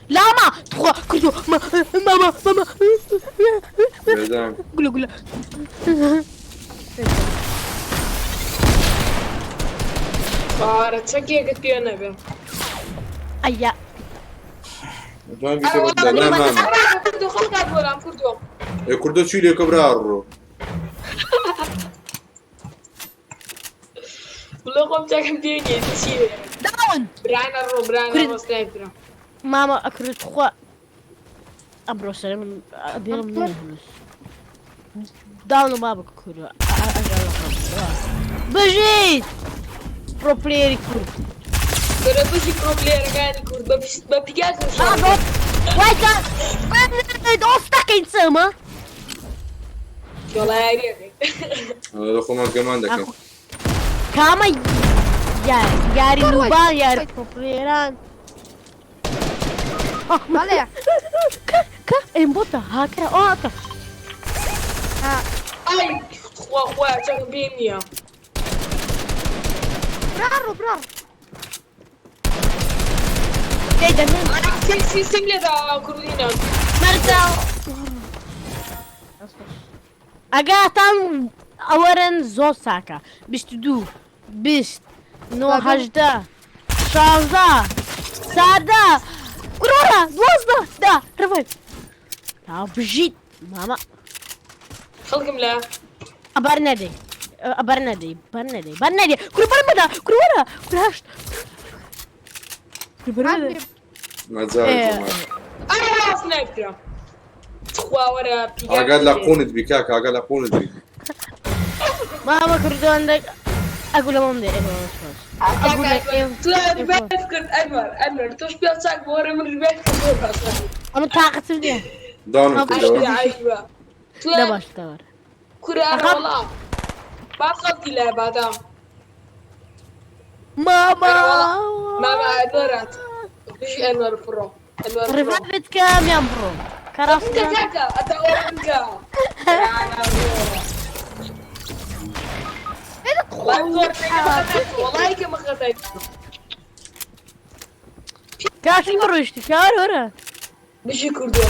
لا ما تخوا كردو ما ماما ماما بێدام. قولوا قولوا ئارە چەکێکت پێ نەبێ. أيا دەتوانم ڤیدیۆ بدە. نا مامە. کوردۆ خەڵکات بۆلام کوردۆ. ئێ کوردۆ چی لێکە برا ڕۆ. بڵێ خۆم چەکم پێ نییە چی بێ. داون برانە ڕۆ برانە كرد. ڕۆ sniper ە. ماما أكرد تخوا أبرو سلام أبيرم من داون بابك كرة بجيت pro player ی کورد. بەرە بژی pro player ەکانی کورد بە پیاز و شەڕ. وایکە ئۆستەکەین چەمە وەڵا یاریەکەی. لە خۆمان گەمان دەکەین. کامە یاری نوبان یاری pro player ان. بەڵێ. کە aimbot ە hacker ە ئۆکە. ئای خوا خوا چەکم پێ نییە. براڕۆ براڕۆ. سیستم لێدا کوردینە. مەرجا ئەگاتان ئەوەرن زۆر ساکە 22 20 9 18 16 14 کوڕۆرە 12 دا ڕفای تا بژیت مامە. خەڵکم لە ئەبەر نەدەی ئەبەر نەدەی بەر نەدەی بەر نەدەی کوڕ بەر مەدە کوڕ وەرە کوڕ هەشت کوڕ بەر مەدە. مەجال جەماعەت. ئای sniper ە. تخوا وەرە پیاز ئاگات لە قوونت بی کاکە ئاگات لە قوونت بی. مامە کوردۆن ئەگو لە مام دێ تۆ revive کرد ئەنوەر ئەنوەر تۆش پێ چاک بۆ وەرە من revive کرد زۆر باشە. ئەمە تاقەتم نییە. داونم کردەوە. عیبە. تۆ لە باش تەوەر. کورە ئەرە وەڵا. با خەڵکی لای بادام. ماما ماما ئەنوەرات بژی ئەنوەر پڕۆ ئەنوەر پڕۆ ڕیڤایڤت کەم یان بڕۆم کەڕاست بکە کاکە ئەتا ئەوە بکە والله کە مخەتای کاشی بڕۆیشتی کار وەرە بژی کوردۆ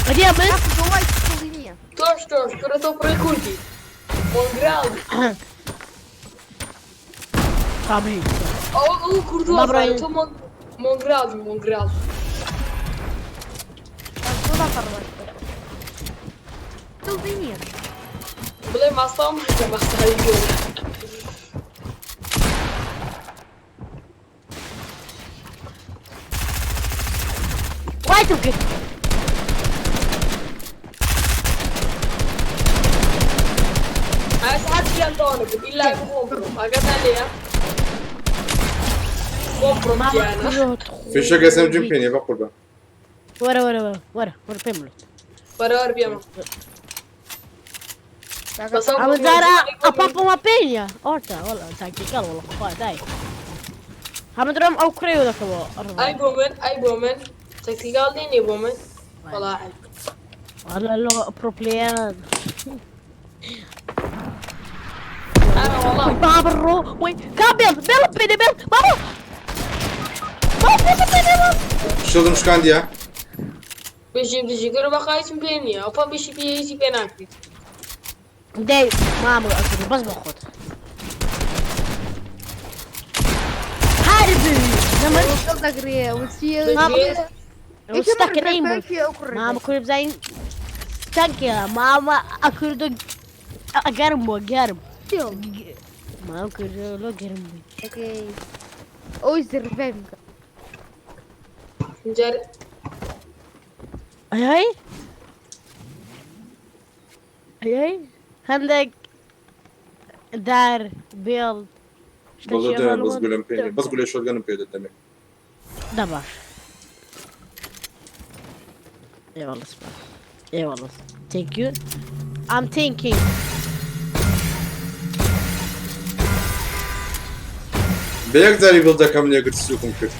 ئەدی من وای دڵی نییە تۆش تۆش کورە تۆ پڕی کوردی مۆنگراڵ قابلی ئەو ئەو کوردۆ بابڕای. تۆ مۆنگراڵ مۆنگراڵ وڵا فەڕوەش دڵی نییە بڵێ ماستاوم هەکە ماستاوی گەورە وای تو کرد ئاس هەرچیان تەوانە کرد ئیلا بخۆم بڕۆم ئاگاتان لێیە خۆم بڕۆم ماما گیانە فیشەک SMG م پێ نییە بەقوربان. وەرە وەرە وەرە وەرە وەرە پێم بڵێ بەرەوەر بێمە بەس ئەو ئەمە جارە ئەپاپەمە پێ نییە ئۆرتا وەڵا تاکتیکال وەڵا خوا دای هەمە درۆم ئەو کوڕەیەوە دەکەوە ئەی بۆ من ئەی بۆ من تەکتیکال نێ بۆ من وەڵا عەیب. والله لو برو بلاير ئەرە وەڵا بابا الرو وين كان بيل بيل بيل بيل بابا بابا بيل بيل شیڵدم شکاندیە؟ بژی بژی گەرە بەخوا هیچم پێ نییە ئەو پەم بشی پێ هیچی پێ ناکرێت داي ما عم اكل بس باخذ حارب زمن دڵ دەگرێ وچیە وستك رينبو ماما كل بزين تانك ماما اكل دو اقرم اقرم ما اكل لو قرم ئۆی زرڤێم بکە جار اي اي اي عندك دار بيض بەڵێ دەمێ بەس گولەم پێ نییە. بەس گولەی شۆتگەنم پێ دەدەمێ. دبر اي والله اسمع اي والله thank you I'm thinking بە یەک جاری بڵدەکەم لێگرت سووکم کرد.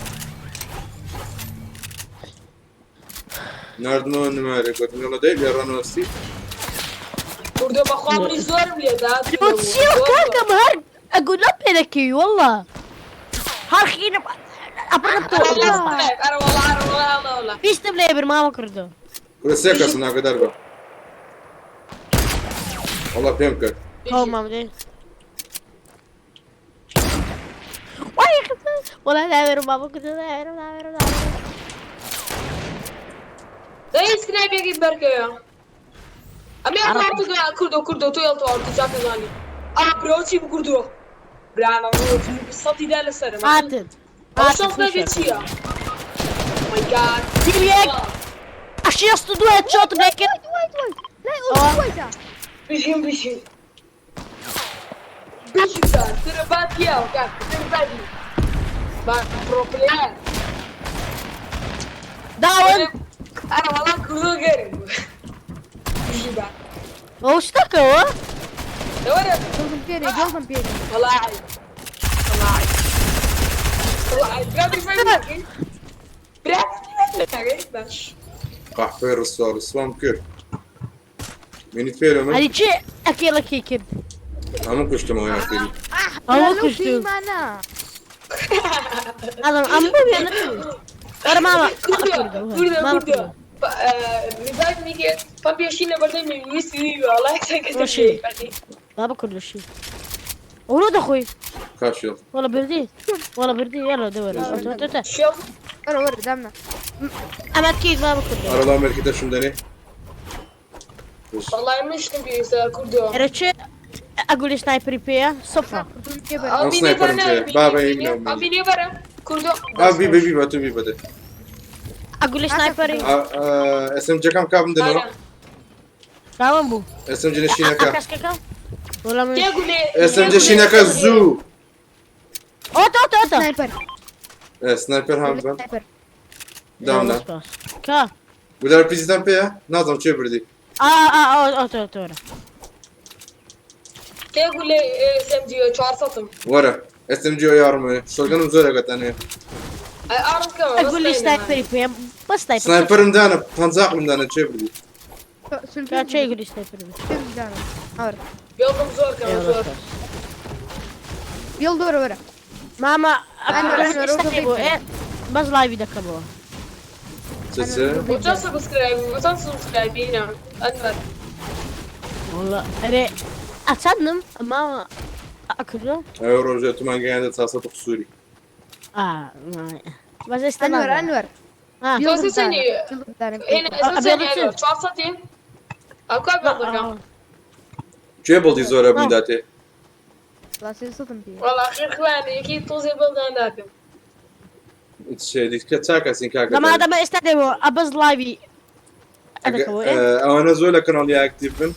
ناردمەوە نمارێ گوتم لەڵە دەی لێڕانەوەستی کوردۆ بەخوا منی زۆرم لێدا وتشيل كاكا بهر اقول لا بينكي والله هارخين ابربتو ئەرە وەڵا ئەرە وەڵا ئەرە وەڵا فيش تبليبر ماما كردو کورە سێ کەسن ئاگادار بە. وەڵا پێم کرد. هو ماما دي والله داير ماما كردو داير داير داير دەی سنایپێکی بەرکەوە ئەمێ کوردۆ کوردۆ تۆ یڵتۆ ئەو چاکەزانی ئا برۆچی بکردووە برانە سەتی دا لەسەرم قاتل ئەو قاتل شەڵ چییە My God. تيليك اشيصت دو هيد شوت لكن وای وای لای ئەو وایدا بژیم بژیم بژیم کورە با پیاوە کاک کورە بادی با پرۆپلەیان داون ئەرە وەڵا کوردۆ گەرم بژی با هو اشتكى هو لەوەرە دڵم پێ نییە دڵم پێ نییە وەڵا عەیب وەڵا عەیب وەڵا عەیب برا بفەرموو برا باش قەحپەی ڕسوا ڕسوام کرد. منیت پێ لە من؟ هذه شيء اكيد لك كرد هەموو کوشتمەوە یاخیری. هو لەو كشتو پێیمانە هذا امبو يعني ورا ماما کوردۆ کوردۆ ماما کوردۆ ریڤایڤ میکرد پەم پێشی لەبەردەمی ویستی وەڵا ماشي. بابا كل شيء ولود اخوي کاشیڵ. والله بردي والله بردي يلا دور انت انت شێو وەرە وەرە دامنا اما اكيد بابا كله ئەرەڵا مەرکی دەشم دەنێ. وەڵای من شتم پێویستە کوردۆ رتشي اقول سنايبر بي صفرة کوردم پێ بەرە ئەو ئەو بینێ سنایپەرم بەرە پێیە. بابە ئەی منەوە ئەو بینێ بەرە کوردۆ ئا بیبە بیبە تو بیبە دە. اقول سنايبر SMG-ەکەم کابم دەنەوە. تمام بو SMG نشینەکە. كاسكاكا ولا من کێ گولێ SMG شینەکە زوو. اوتا اوتا اوتا سنایپەر سنایپەر هەم بە. سنایپەر دامنا. كا گولار پیزیتان پێیە؟ نازانم چێ بردی. اه اه اه اوتا اوتا ورا کێ گولێ SMG 400م وەرە. SMG یاڕمێ shotgun م زۆر ئەگەتانێ. ئەقول لي sniper ی پێم بەس sniper. sniper م دانە پەنجاقم دانە چێ بردی. چێ يقول لي sniper ی بيڵدم زۆر کەم زۆر. بيڵ دۆرە وەرە. ماما أنا بەس live ی دەکەمەوە. چ بۆ subscribe بۆ subscribe ینە ئەنوەر. والله ئەرێ ئەچەندم ماما ئەکردووە؟ ئەو ڕۆژە تومان گەیاندە 400 قسووری. بەس ئێستا ئەنوەر ئەنوەر. تۆ سەنی هێنا ئێستا سەنی ئەنوەر 400 ئەو کا بێڵدەکەم. کێ بڵدی زۆرە بوونداتێ؟ وەڵا خێر خوانە یەکی تۆزێ بڵدان داکەم. دیکە چاکەسین کاکە. لەما دەمە ئێستا دێمەوە ئەبەس live ی ئەدەکەوە. ئەوانە زۆر لە کەناڵی active بن.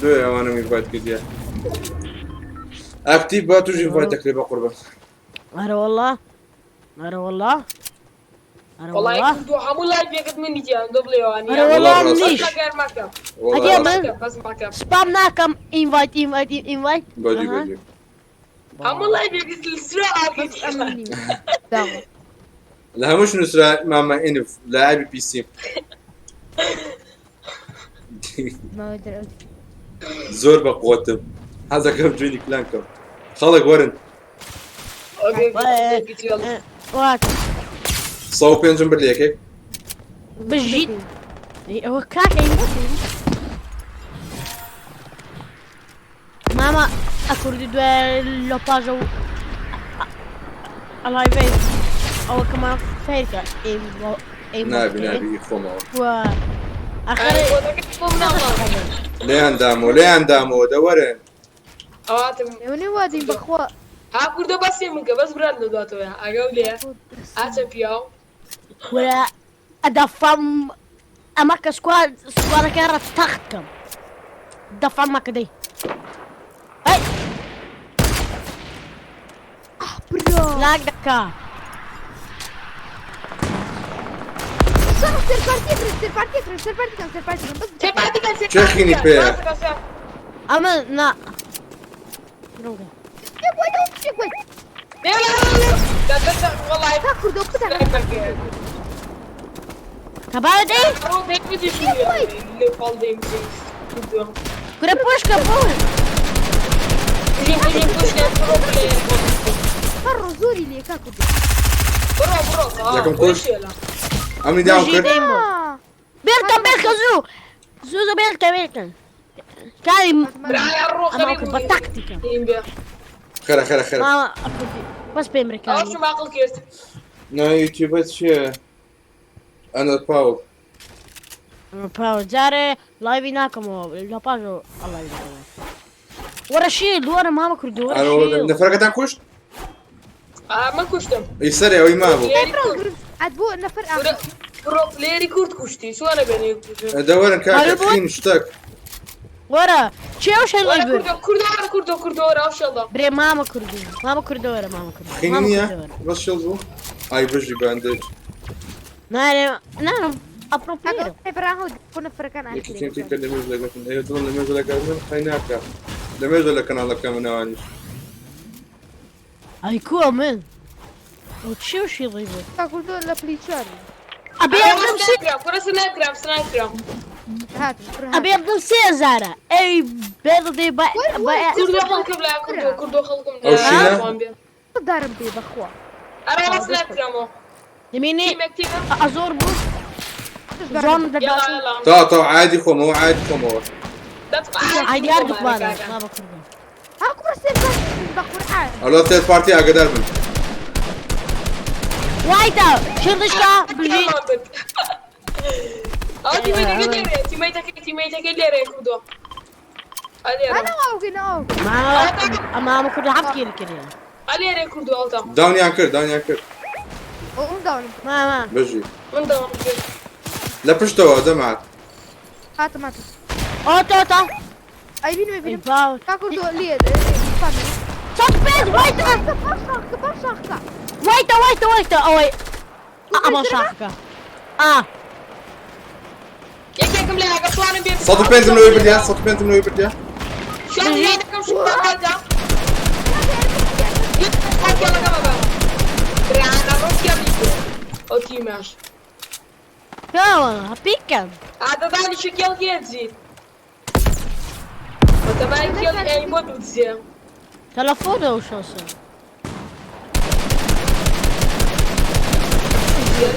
لۆیە ئەوانەم invite کردیە. active با توش invite دەکرێ بە قوربان. ئەرە وەڵا ئەرە وەڵا ئەرە وەڵا وەڵا دوو هەموو live ێکت منی تیان دۆ بڵێوانی. ئەرە وەڵا منیش. مەکە. ئەگەر من بەس مەکە. سپام ناکەم invite invite invite. بەجی بەجی. هەموو live ێکت لەسرا ئاکەیت. لە هەمووش نووسرا مامە ئینف لاعبی PC. زۆر بە قوتم حەزەکەم جوێنی clan کەم. خەڵک وەرن. 105م برد لە یەکێک. بژیت ئەوە کاکە ماما ئەکوردی دوای لە پاژە و ئەلایڤەی ئەوە کەمان فێرکە نابی نابی خۆمەوە. ئەخر لێیان دامەوە لێیان دامەوە دەوەرن. ئەوە وادین بەخوا. ها کوردە بەسێ منکە بەس برات لە دواتەوە ئەگەو لێ ئاچە پیاو. وەرە ئەدەفەم ئەمە کە سوارەکە ڕە تەخت کەم دەفەم مەکە دەی. ئەی لاگ دەکا. چێ خینی پێیە؟ ئەمە نا کەبارە دەی؟ کورە پۆشکە پۆش. زۆری لێ کاکو. یەکەم کوشت. ئەمنی داوم کرد. بێرکە بێرکە زوو زوو زوو بێرکە بێرکە. کاری بە تاکتیکە. خێرە خێرە خێرە. بەس پێم ڕێکانی. ئەوشم عەقڵ کرد. نا یوتیوبە چییە؟ ئەنەر پاوڵ. پاوڵ جارێ live ی ناکەمەوە لە پاژەوە live ی دەکەمەوە. وەرە shield وەرە مامە کوردی وەرە shield. نەفەرەکەتان کوشت؟ من کوشتم. ئەی سەرێ ئەوەی مابوو. بۆ نەفەر pro player ی کورد کوشتی چۆنە بێنێ دەوەرن کاکە خین شتەک. وەرە چێ ئەو شێڵی برد؟ کوردە وەرە کوردە کوردە وەرە ئەو شێڵدا. برێ مامە کوردی مامە کوردە وەرە مامە کوردی. خینی نییە بەس شێڵ بوو؟ ئای بژی باندێج. نارێ نانم ئەپرۆ پلێرە. یەکێکیم تیکە لە مێژ لەگەتن ئەیە دڵم لە مێژ لەگەڵ من قەی ناکا لە مێژە لە کەناڵەکە منەوانیش. ئەی کووە من؟ ئەو چێ و شێڵی برد؟ کوردۆ لە پلیچاری. ئەبێ کورە سنایپرام سنایپرام. ئەبێ دڵ 3000 ئەی بێڵ دێ بە کوردۆ خەڵکم لا کوردۆ کوردۆ خەڵکم ئەو شینە؟ دارم پێ بەخوا. ئەرە سنایپرامەوە. دەمێنێ ئەزۆر بوو زۆن دەدات. تا تا عادی خۆمەوە عادی خۆمەوە. عادی هەردووکمانە مامە کوردۆ. ها کوڕە سێ بە قورئان. ئەڵا third party ئاگادار بن. وایتە شێڵشکا بژی. ئەو teammate ەکە لێرەیە teammate ەکە teammate ەکە لێرەیە کوردۆ. ئەنا ئەوگەی ناو. مامە کوردۆ حەفت kill کردیە. ئەلێرەیە کوردۆ ئەڵتە. down یان کرد down یان کرد. ئەوم down م. ماما. بژی. من down م کرد. لە پشتەوە جەماعەت. هاتم هاتم. ئۆتە ئۆتە. ئەی بینم بینم. کا کوردۆ لێ. 105 وایتە. بەر شاخکە. وایتە وایتە وایتە ئەوەی ئەمە شاخکە. ئا. یەکێکم لێ ئەگەر توانم بێت. 105 لەوەی بردیا 105 لەوەی بردیا. شاخ لێ دەکەم شوکاکە. تیماش. کاوە پیکەم. عادەدانی کێڵ کێجی. بەتەمای کێڵ ئەی بۆ بدزێ. تەلەفۆنە و شۆسە.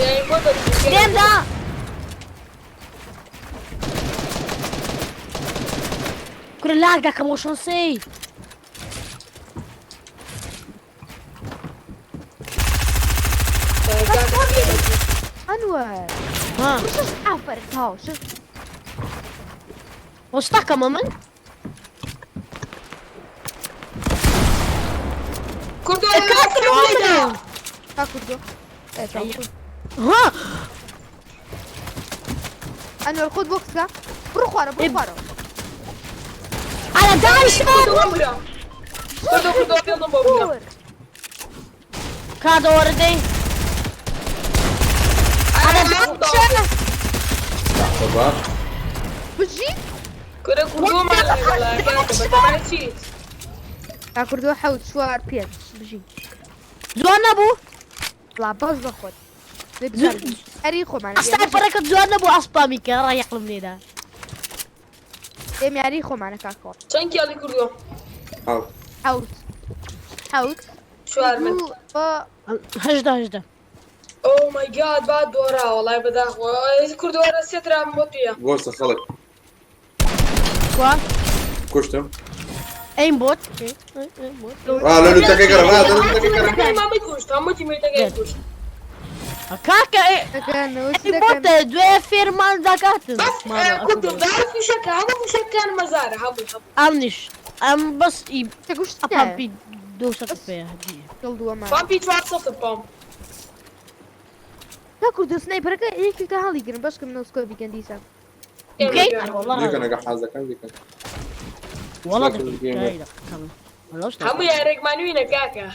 ئەی بۆ بدزێ. لێمدا. کورە لاگ دەکەم و شۆسەی. ئەنوەر ها شش ئافەرین تاو شش وەستاکەمە من؟ کوردۆ کاکە تا کوردۆ ئێ، تاو کورد. ها ئەنوەر خۆت بۆ قسە بڕۆ خوارە بڕۆ خوارەوە على داعش کوردۆ بمرە. کوردۆ کوردۆ پێڵم بۆ بمرە. بور کادە وەردەی على داعش طبعا بژی کورە کوردۆ ماڵە وەڵا کاکە بەتەمای چیت؟ تا کوردۆ حەوت چوار پێنج بژی جوان نەبوو وڵا بەس بەخۆت ئەری خۆمان سنایپەرەکە جوان نەبوو ئەسپامی کە ڕایەقلم لێدا دێم یاری خۆمانە کاکەوە چەند کێڵی کوردۆ؟ حاضر حەوت حەوت چوار من. دوو بە هەژدە هەژدە ئۆ مای گاد با دۆرا وەڵای بەداخەوە. کوردۆ وەرە سێ ترام بۆ تویە. بۆسە خەڵک کوا کوشتم ئەیم بۆت اه لە لوتەکەی گەڕم اه لە لوتەکەی گەڕم مامەی کوشت هەموو تیمەکەی کوشت. کاکە دەکەن ئەی بۆتە دوێ فێرمان دەکاتن بەس کوردۆ دار فیشەکە هەموو فیشەکان مەزارە هەموو هەموو. ئەمنیش ئەم بەس ئی گوشت ئەپامپی دوو سەد پێ دووەمان پامپی 400 پامپ. تا کوردۆ سنایپەرەکە یەکێکە هەڵیگرن بەشکم نۆسکۆ بیکەن دیسان اوكي بیکەن ئەگە حازەکان بیکەن والله سنایپەر هەموو یارێکمان وینە کاکە.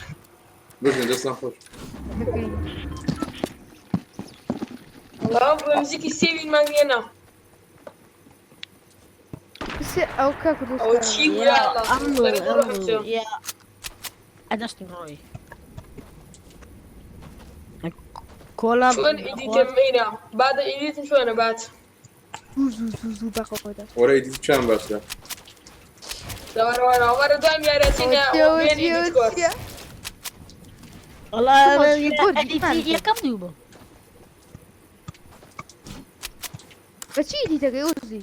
بژن دەستان خۆش وەڵا بۆ نزیکی سێوینمان هێنا. سێ ئەو کا کوردۆ ئەوە چی بوو یا ئەڵڵا؟ امن بڕۆ حەفزۆ. يا ادست روي كولا چۆن ئیدیتم مینە؟ بادە ئیدیتم چۆنە بات؟ زوو زوو زوو زوو بەخۆ دەست وەرە ئیدی چیان باشە وەرە وەرە وەرە دوام یارەچینە بێن ئیدیت کۆرس. والله تفضل، انا تفضل. يا كم دوبه بە چی دیتەکەی ئۆزی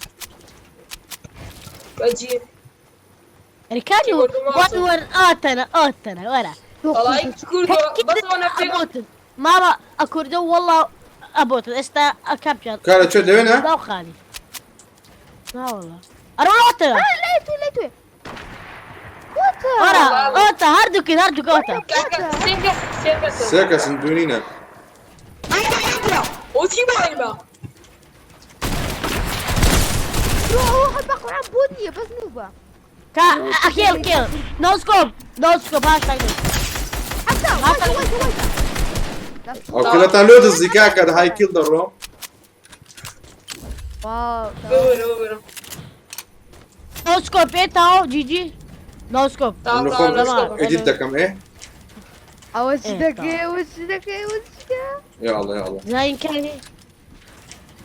بەجی. ركاني ور اتنا اتنا ورا وەڵای کوردۆ بەس ئەوەنە پێ ابوتن ماما اكوردو والله ابوتن استا كابتشر کارە چێت لەوێنە لا خالي لا والله اروح اتنا لێ تو لێ توێ وتە ورا اوتا هردوكي هردوك اوتا کاکە سێ کەس سێ کەسن. سێ کەسن دوونینە ئای برا ئەو چی بۆ برو ئەوە هەر بە قورئان بۆت نییە بەس نووبە كا اكيل كيل نو سكوب نو سكوب هاشتاج حتى وایسە وایسە وایسە ئەو کلەتان لۆ دزی کاکە های کیل دەڕۆم واو ببرە ببرە. نو سكوب ايه تاو جي جي نو سكوب تا من تا خۆم نۆ سکۆپ. ئیدیت دەکەم ئێ ئەوە چی ئێ، دەکەی ئەوە چی دەکەی ئەوە چی دەکەی یا الله یا الله زين كاني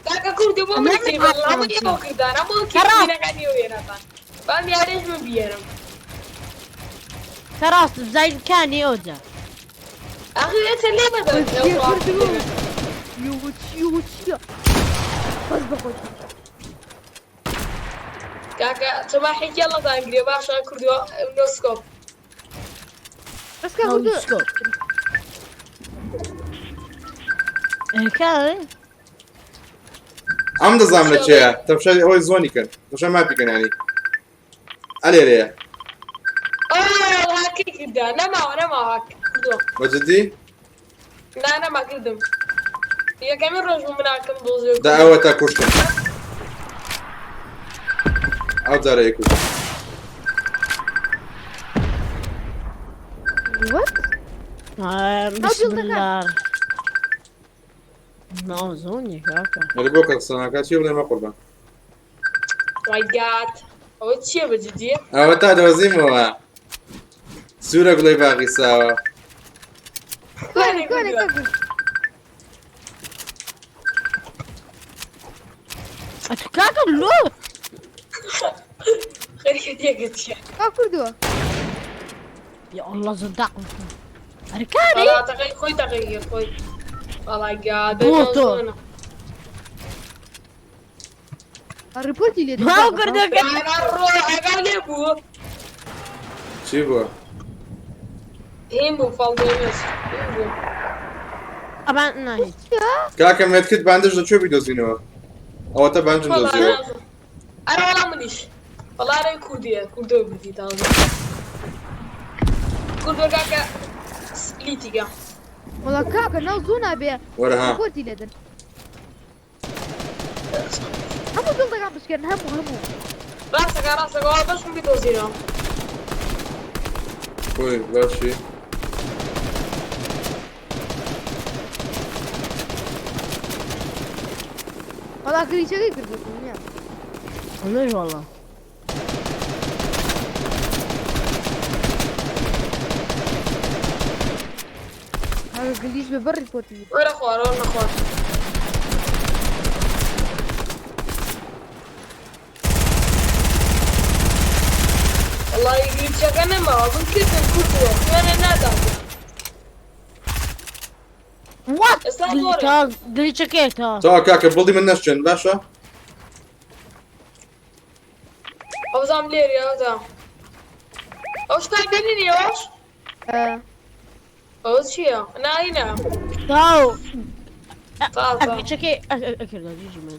کاکە کوردۆ بۆ من چی بەڵام هەموو ئێوە کردان هەموو کێشینەکانی ئێوە هێناتان. بام یارێش من بیێنم. خلاص زين كاني اوجا ئاخر ئێستا لێ بەدەن. چییە کوردۆ یوە چییە چییە بەس بەخۆت کاکە چەماحێکی ئەڵڵاتان گرێ باشە کوردۆ نۆ سکۆپ. بەس کا نو کوردۆ سكوب كان ئەم دەزانم لە چێیە تەمشای ئەوەی زۆنی کەن تەمشای ماپی کەن ینی ئەلێرەیە ئا هاکی کردا نەماوە نەماوە هاک کوردۆ. بە جدی نا نەما کردم. یەکەمین ڕۆژ بوو مناکەم دۆزێ دا ئەوە تا کوشتم ئەو جارە یەکوشتم وات بسم الله نو زوني كاكا وەرە بۆ کە قسەناکات چی بڵێ مە قوربان مای گاد ئەوە چییە بە جدیە؟ ئەوە تا دۆزیمەوە سوورە گوڵی باغی ساوە کوێنێ کوێنێ کوێنێ. ئەتو کاکە لۆ خەریکە تێکەچیە. کا کوردووە. یا الله زنداق ئەرە کاری وەڵا تەقەی خۆی تەقەی کرد خۆی. وەڵا گاد بۆ تۆ. ڕیپۆرتی لێ ماو کوردەکە ڕۆ لێ بوو. چی بووە؟ هین بوو فاڵ دێمێس. هین بوو. ئەمان ناهیچ. کاکە مێتکت باندش لە کوێ بیدۆزینەوە؟ ئەوەتە بانجم وەڵا دۆزیەوە. نازم. ئەرە وەڵا منیش. وەڵا ئەرە کوردیە کوردۆ بردی تازە. کوردۆ کاکە سپلیتیگە. وەڵا کاکە ناو زوو نابێ. وەرە ها. ڕیپۆرتی لێدن. هەموو دڵدەکان بشکێن هەموو هەموو. ڕاستەکە ڕاستەکە وەڵا بەشم بیدۆزینەوە. خۆی باشی. وەڵا گریچەکەی کردووە نییە. ئەمەش وەڵا. کاکە گلیش بە بەر ڕیپۆرتی لێ. وەرە خوارەوە وەرە خوار. وەڵا گریچەکە نەماوە من کردم کوردووە خوێنە نادات. What? ئێستا زۆرە. تا گلیچەکەی تا. تا کاکە بڵی من نەشتێن باشە؟ ئەوزام لێرە ئەوزا. ئەو شتا بینی ئەوش؟ ئەوە چییە؟ ناینە. تاو. تازە. گلیچەکەی ئەکردە جیجی من.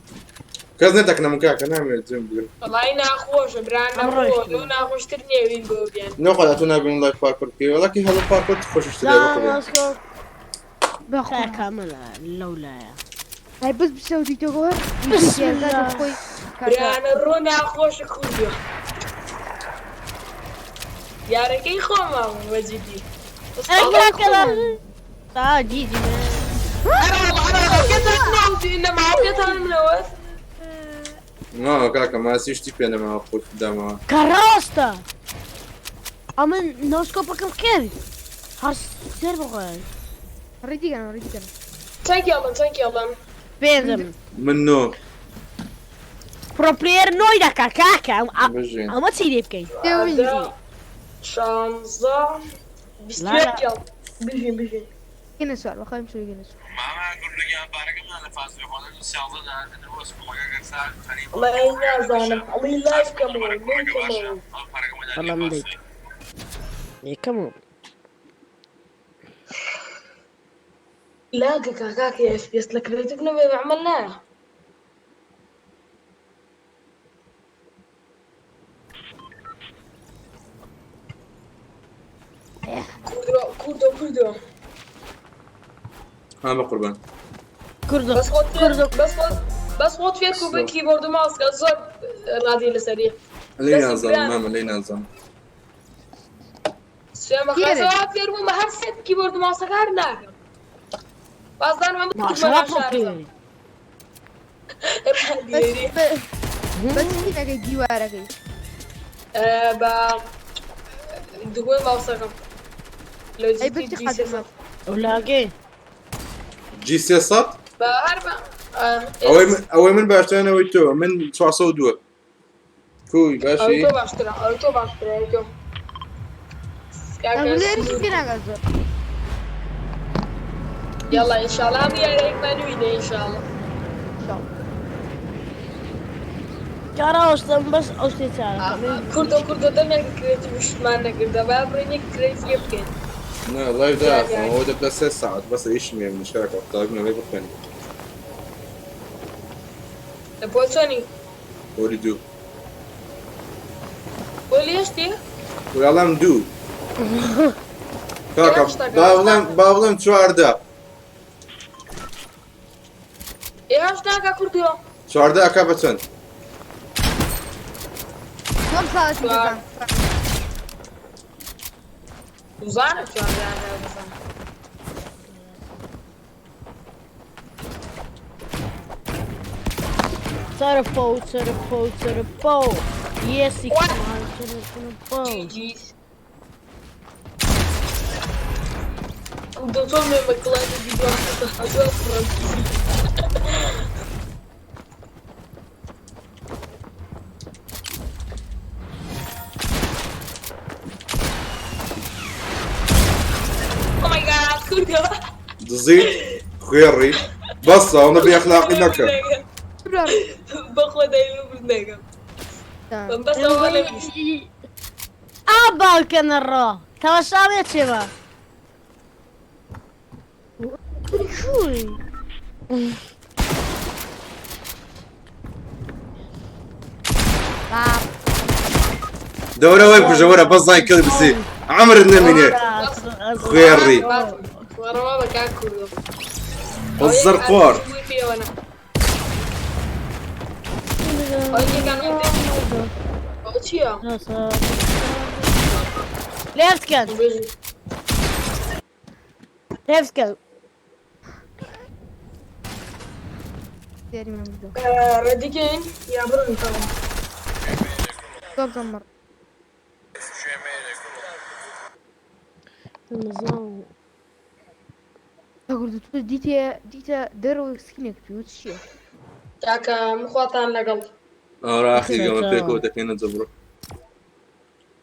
کەس نەتەکنەم کاکە نامێت جێم بگرم. وەڵای ناخۆشە برا ناخۆ لەو ناخۆشتر نییە وین بۆ بیان. نەخوا تۆ نابین لای پارکۆر بکەی وەڵاکی هەڵۆ پارکۆر خۆشیشتر لێ بخۆ. تا کاملە لەولایە. ئەی بەس بچەوە دیتۆکە هەر بسم الله. خۆی برانە ڕۆ ناخۆشە کوردیە. یارەکەی خۆمە بە جدی. ئەی کاکە تا جیجی من. ئەرە وەڵا ئەرە وەڵا کەتان ناوتی نەماوە کەتان منەوە. نا کاکە ماسی شتی پێ نەماوە خۆت دامەوە. کە ڕاستە. ئەمن نۆسکۆپەکەم کرد. هەر سێر بخۆیان. ڕیدیگەن ڕیدیگەن. چەند کێڵم چەند کێڵم. پێنجم. من نۆ. پرۆپلێر نۆی دەکا کاکە بژین. ئەمە چی لێ بکەین؟ 16 21 کێڵ. بژین بژین. گەنە سوار بەخۆیم شوی گەنە سوار. وەڵای نازانم ئەڵی لایف کەمەوە لۆی کەمەوە. وەڵا من دەیت. یەکەمەوە. لا کاکا اف بي اس لك ريتك نبي عملناه. کوردۆ کوردۆ کوردۆ. ها بە قوربان. کوردۆ بەس خۆت بەس خۆت بەس خۆت فێر کو بە کیبۆرد و ماوس کە زۆر ڕادی لەسەری. لێی نازانم مامە لێی نازانم. سوێمە خاصەوە فێر بووم بە هەر سێ کیبۆرد و ماوسەکە هەر ناکەم. بازدانم ئەم ماشەڵا پرۆپلێری. ڕادیێری. بەس چی نەکەی دیوارەکەی. بە دوگمەی ماوسەکەم. لە ئەی بەس چی جی قادر 300. ئەولاگەی. جی 300؟ بە هەر بە ئەوەی من ئەوەی من باشترانەوەی تۆ من 402. کوی ئەو باشی؟ تۆ باشترە ئەو تۆ باشترە ئەو تۆ. کاکە ئەولێرشی سنوور. پێ ناگات زۆر. يلا ان شاء الله هم یارێکمان وینە ان شاء الله. کارا بەس ئەو شتێ چارە. کوردۆ کوردۆ دەمێک کرێتی وشمان نەکردە با بڕین یەک کرێتی بکەین. نا لایف داخم ئەوە دەبلە سێ ساعت بەس ئیشم هەیە منیش کاکە قوتابیم لەوەی بخوێنم. لە پۆل چۆنی؟ پۆلی دوو. پۆلی هەشتی؟ وەڵام دوو. کاکە با بڵێم با بڵێم 14. ئێ هەشت ناکا کوردۆ. 14 ئەکا بە چەند؟ چۆن ساڵەتی دەزان؟ دوزانە 14 ئەکا بزان. سەرپۆ سەرپۆ سەرپۆ. Yes, come on, سەرپۆ. GG's. کوردۆ چۆن بێمە کڵانی دیوار زۆر پڕم. کوردۆ دزیت خوێڕی بەسە ئەوەندە بێ ئەخلاقی نەکە. بەخۆ دەیل بردنەکەم بەس ئەوە نەبیست. ئا باوکەنەڕۆ تەماشا چێوە. شوی دەورە وەی بکوژە وەرە بەس زای کەڵی بسی عەمرت نەمینێ خوێڕی وەڕەوە بە کاک کوردۆ. بەس زەرخۆر. چییە؟ لێفت کەن لێفت کەن. دیاری من بردو ڕێدیکەین یا بڕۆین تەواو. زۆر مەڕ کوردۆ تۆ دیتە دیتە دەرەوەی سکینێک پێوت چییە؟ کاکە مخواتان لەگەڵ. ئەوە ئاخی گەمە پێکەوە دەکەینە جەبرۆ.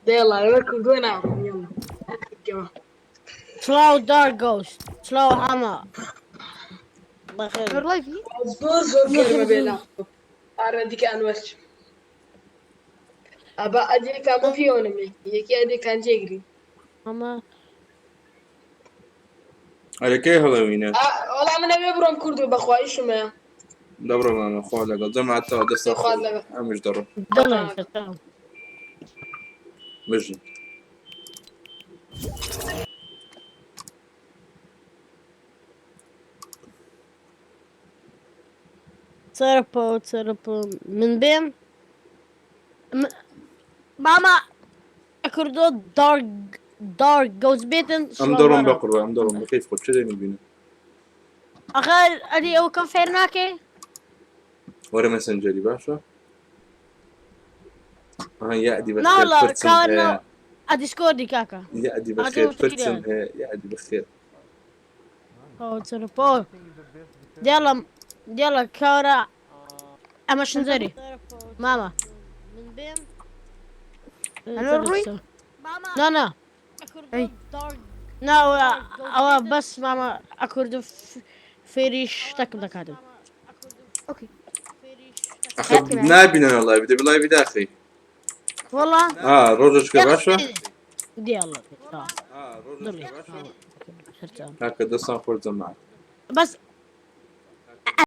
دێڵا لەبەر کوردۆ ناڕۆم یەڵا. گەمە. سلاو دارک گۆست سلاو حەمە بەخێر. لايفی زۆر زۆر گەرمە بێ لاپتۆپ. ئارە دیکە ئەنوەر. ئەبا ئەدێکا بۆ پێوەنەمێ یەکی ئەدێکان جێگری. ئەمە ئەرێ کەی هەڵەوینە؟ وەڵا من ئەوێ بڕۆم کوردۆ بەخوا ئیشم هەیە. دەبڕۆ مامە خوا لەگەڵ جەماعەتەوە دەستە خوا لەگەڵ. ئەمش دەڕۆم. دڵێ بژین. سەرپە سەرپە من بێم ماما کوردۆ دارک دارک گۆست بێتن. ئەم دەڕۆم بە قوربان ئەم دەڕۆم بە کەیف خۆت چ دێنی بینە. ئەخەر ئەدی ئەو کەم فێر ناکەی؟ وەرە مەسنجەری باشە؟ ئەها یەعدی بەخێر ناوەڵا پرچم کار هەیە. ئەدیسکۆردی کاکە. یەعدی بەخێر پرچم هەیە یەعدی بەخێر. سەرپۆ دێڵم دێڵە کارە ئەمە شنجەری ماما. ئەنوەر ڕووی؟ نا نا ئەی نا ئەوە بەس ماما ئەکوردو فێری شتەکم دەکاتم. ئۆکەی. ئەخە نابینە لایڤ دەبی لایڤی داخی. وەڵا ئا ڕۆژەشکە باشە؟ دێڵە دڵی کاکە دەستان خۆش جەماعەت. بەس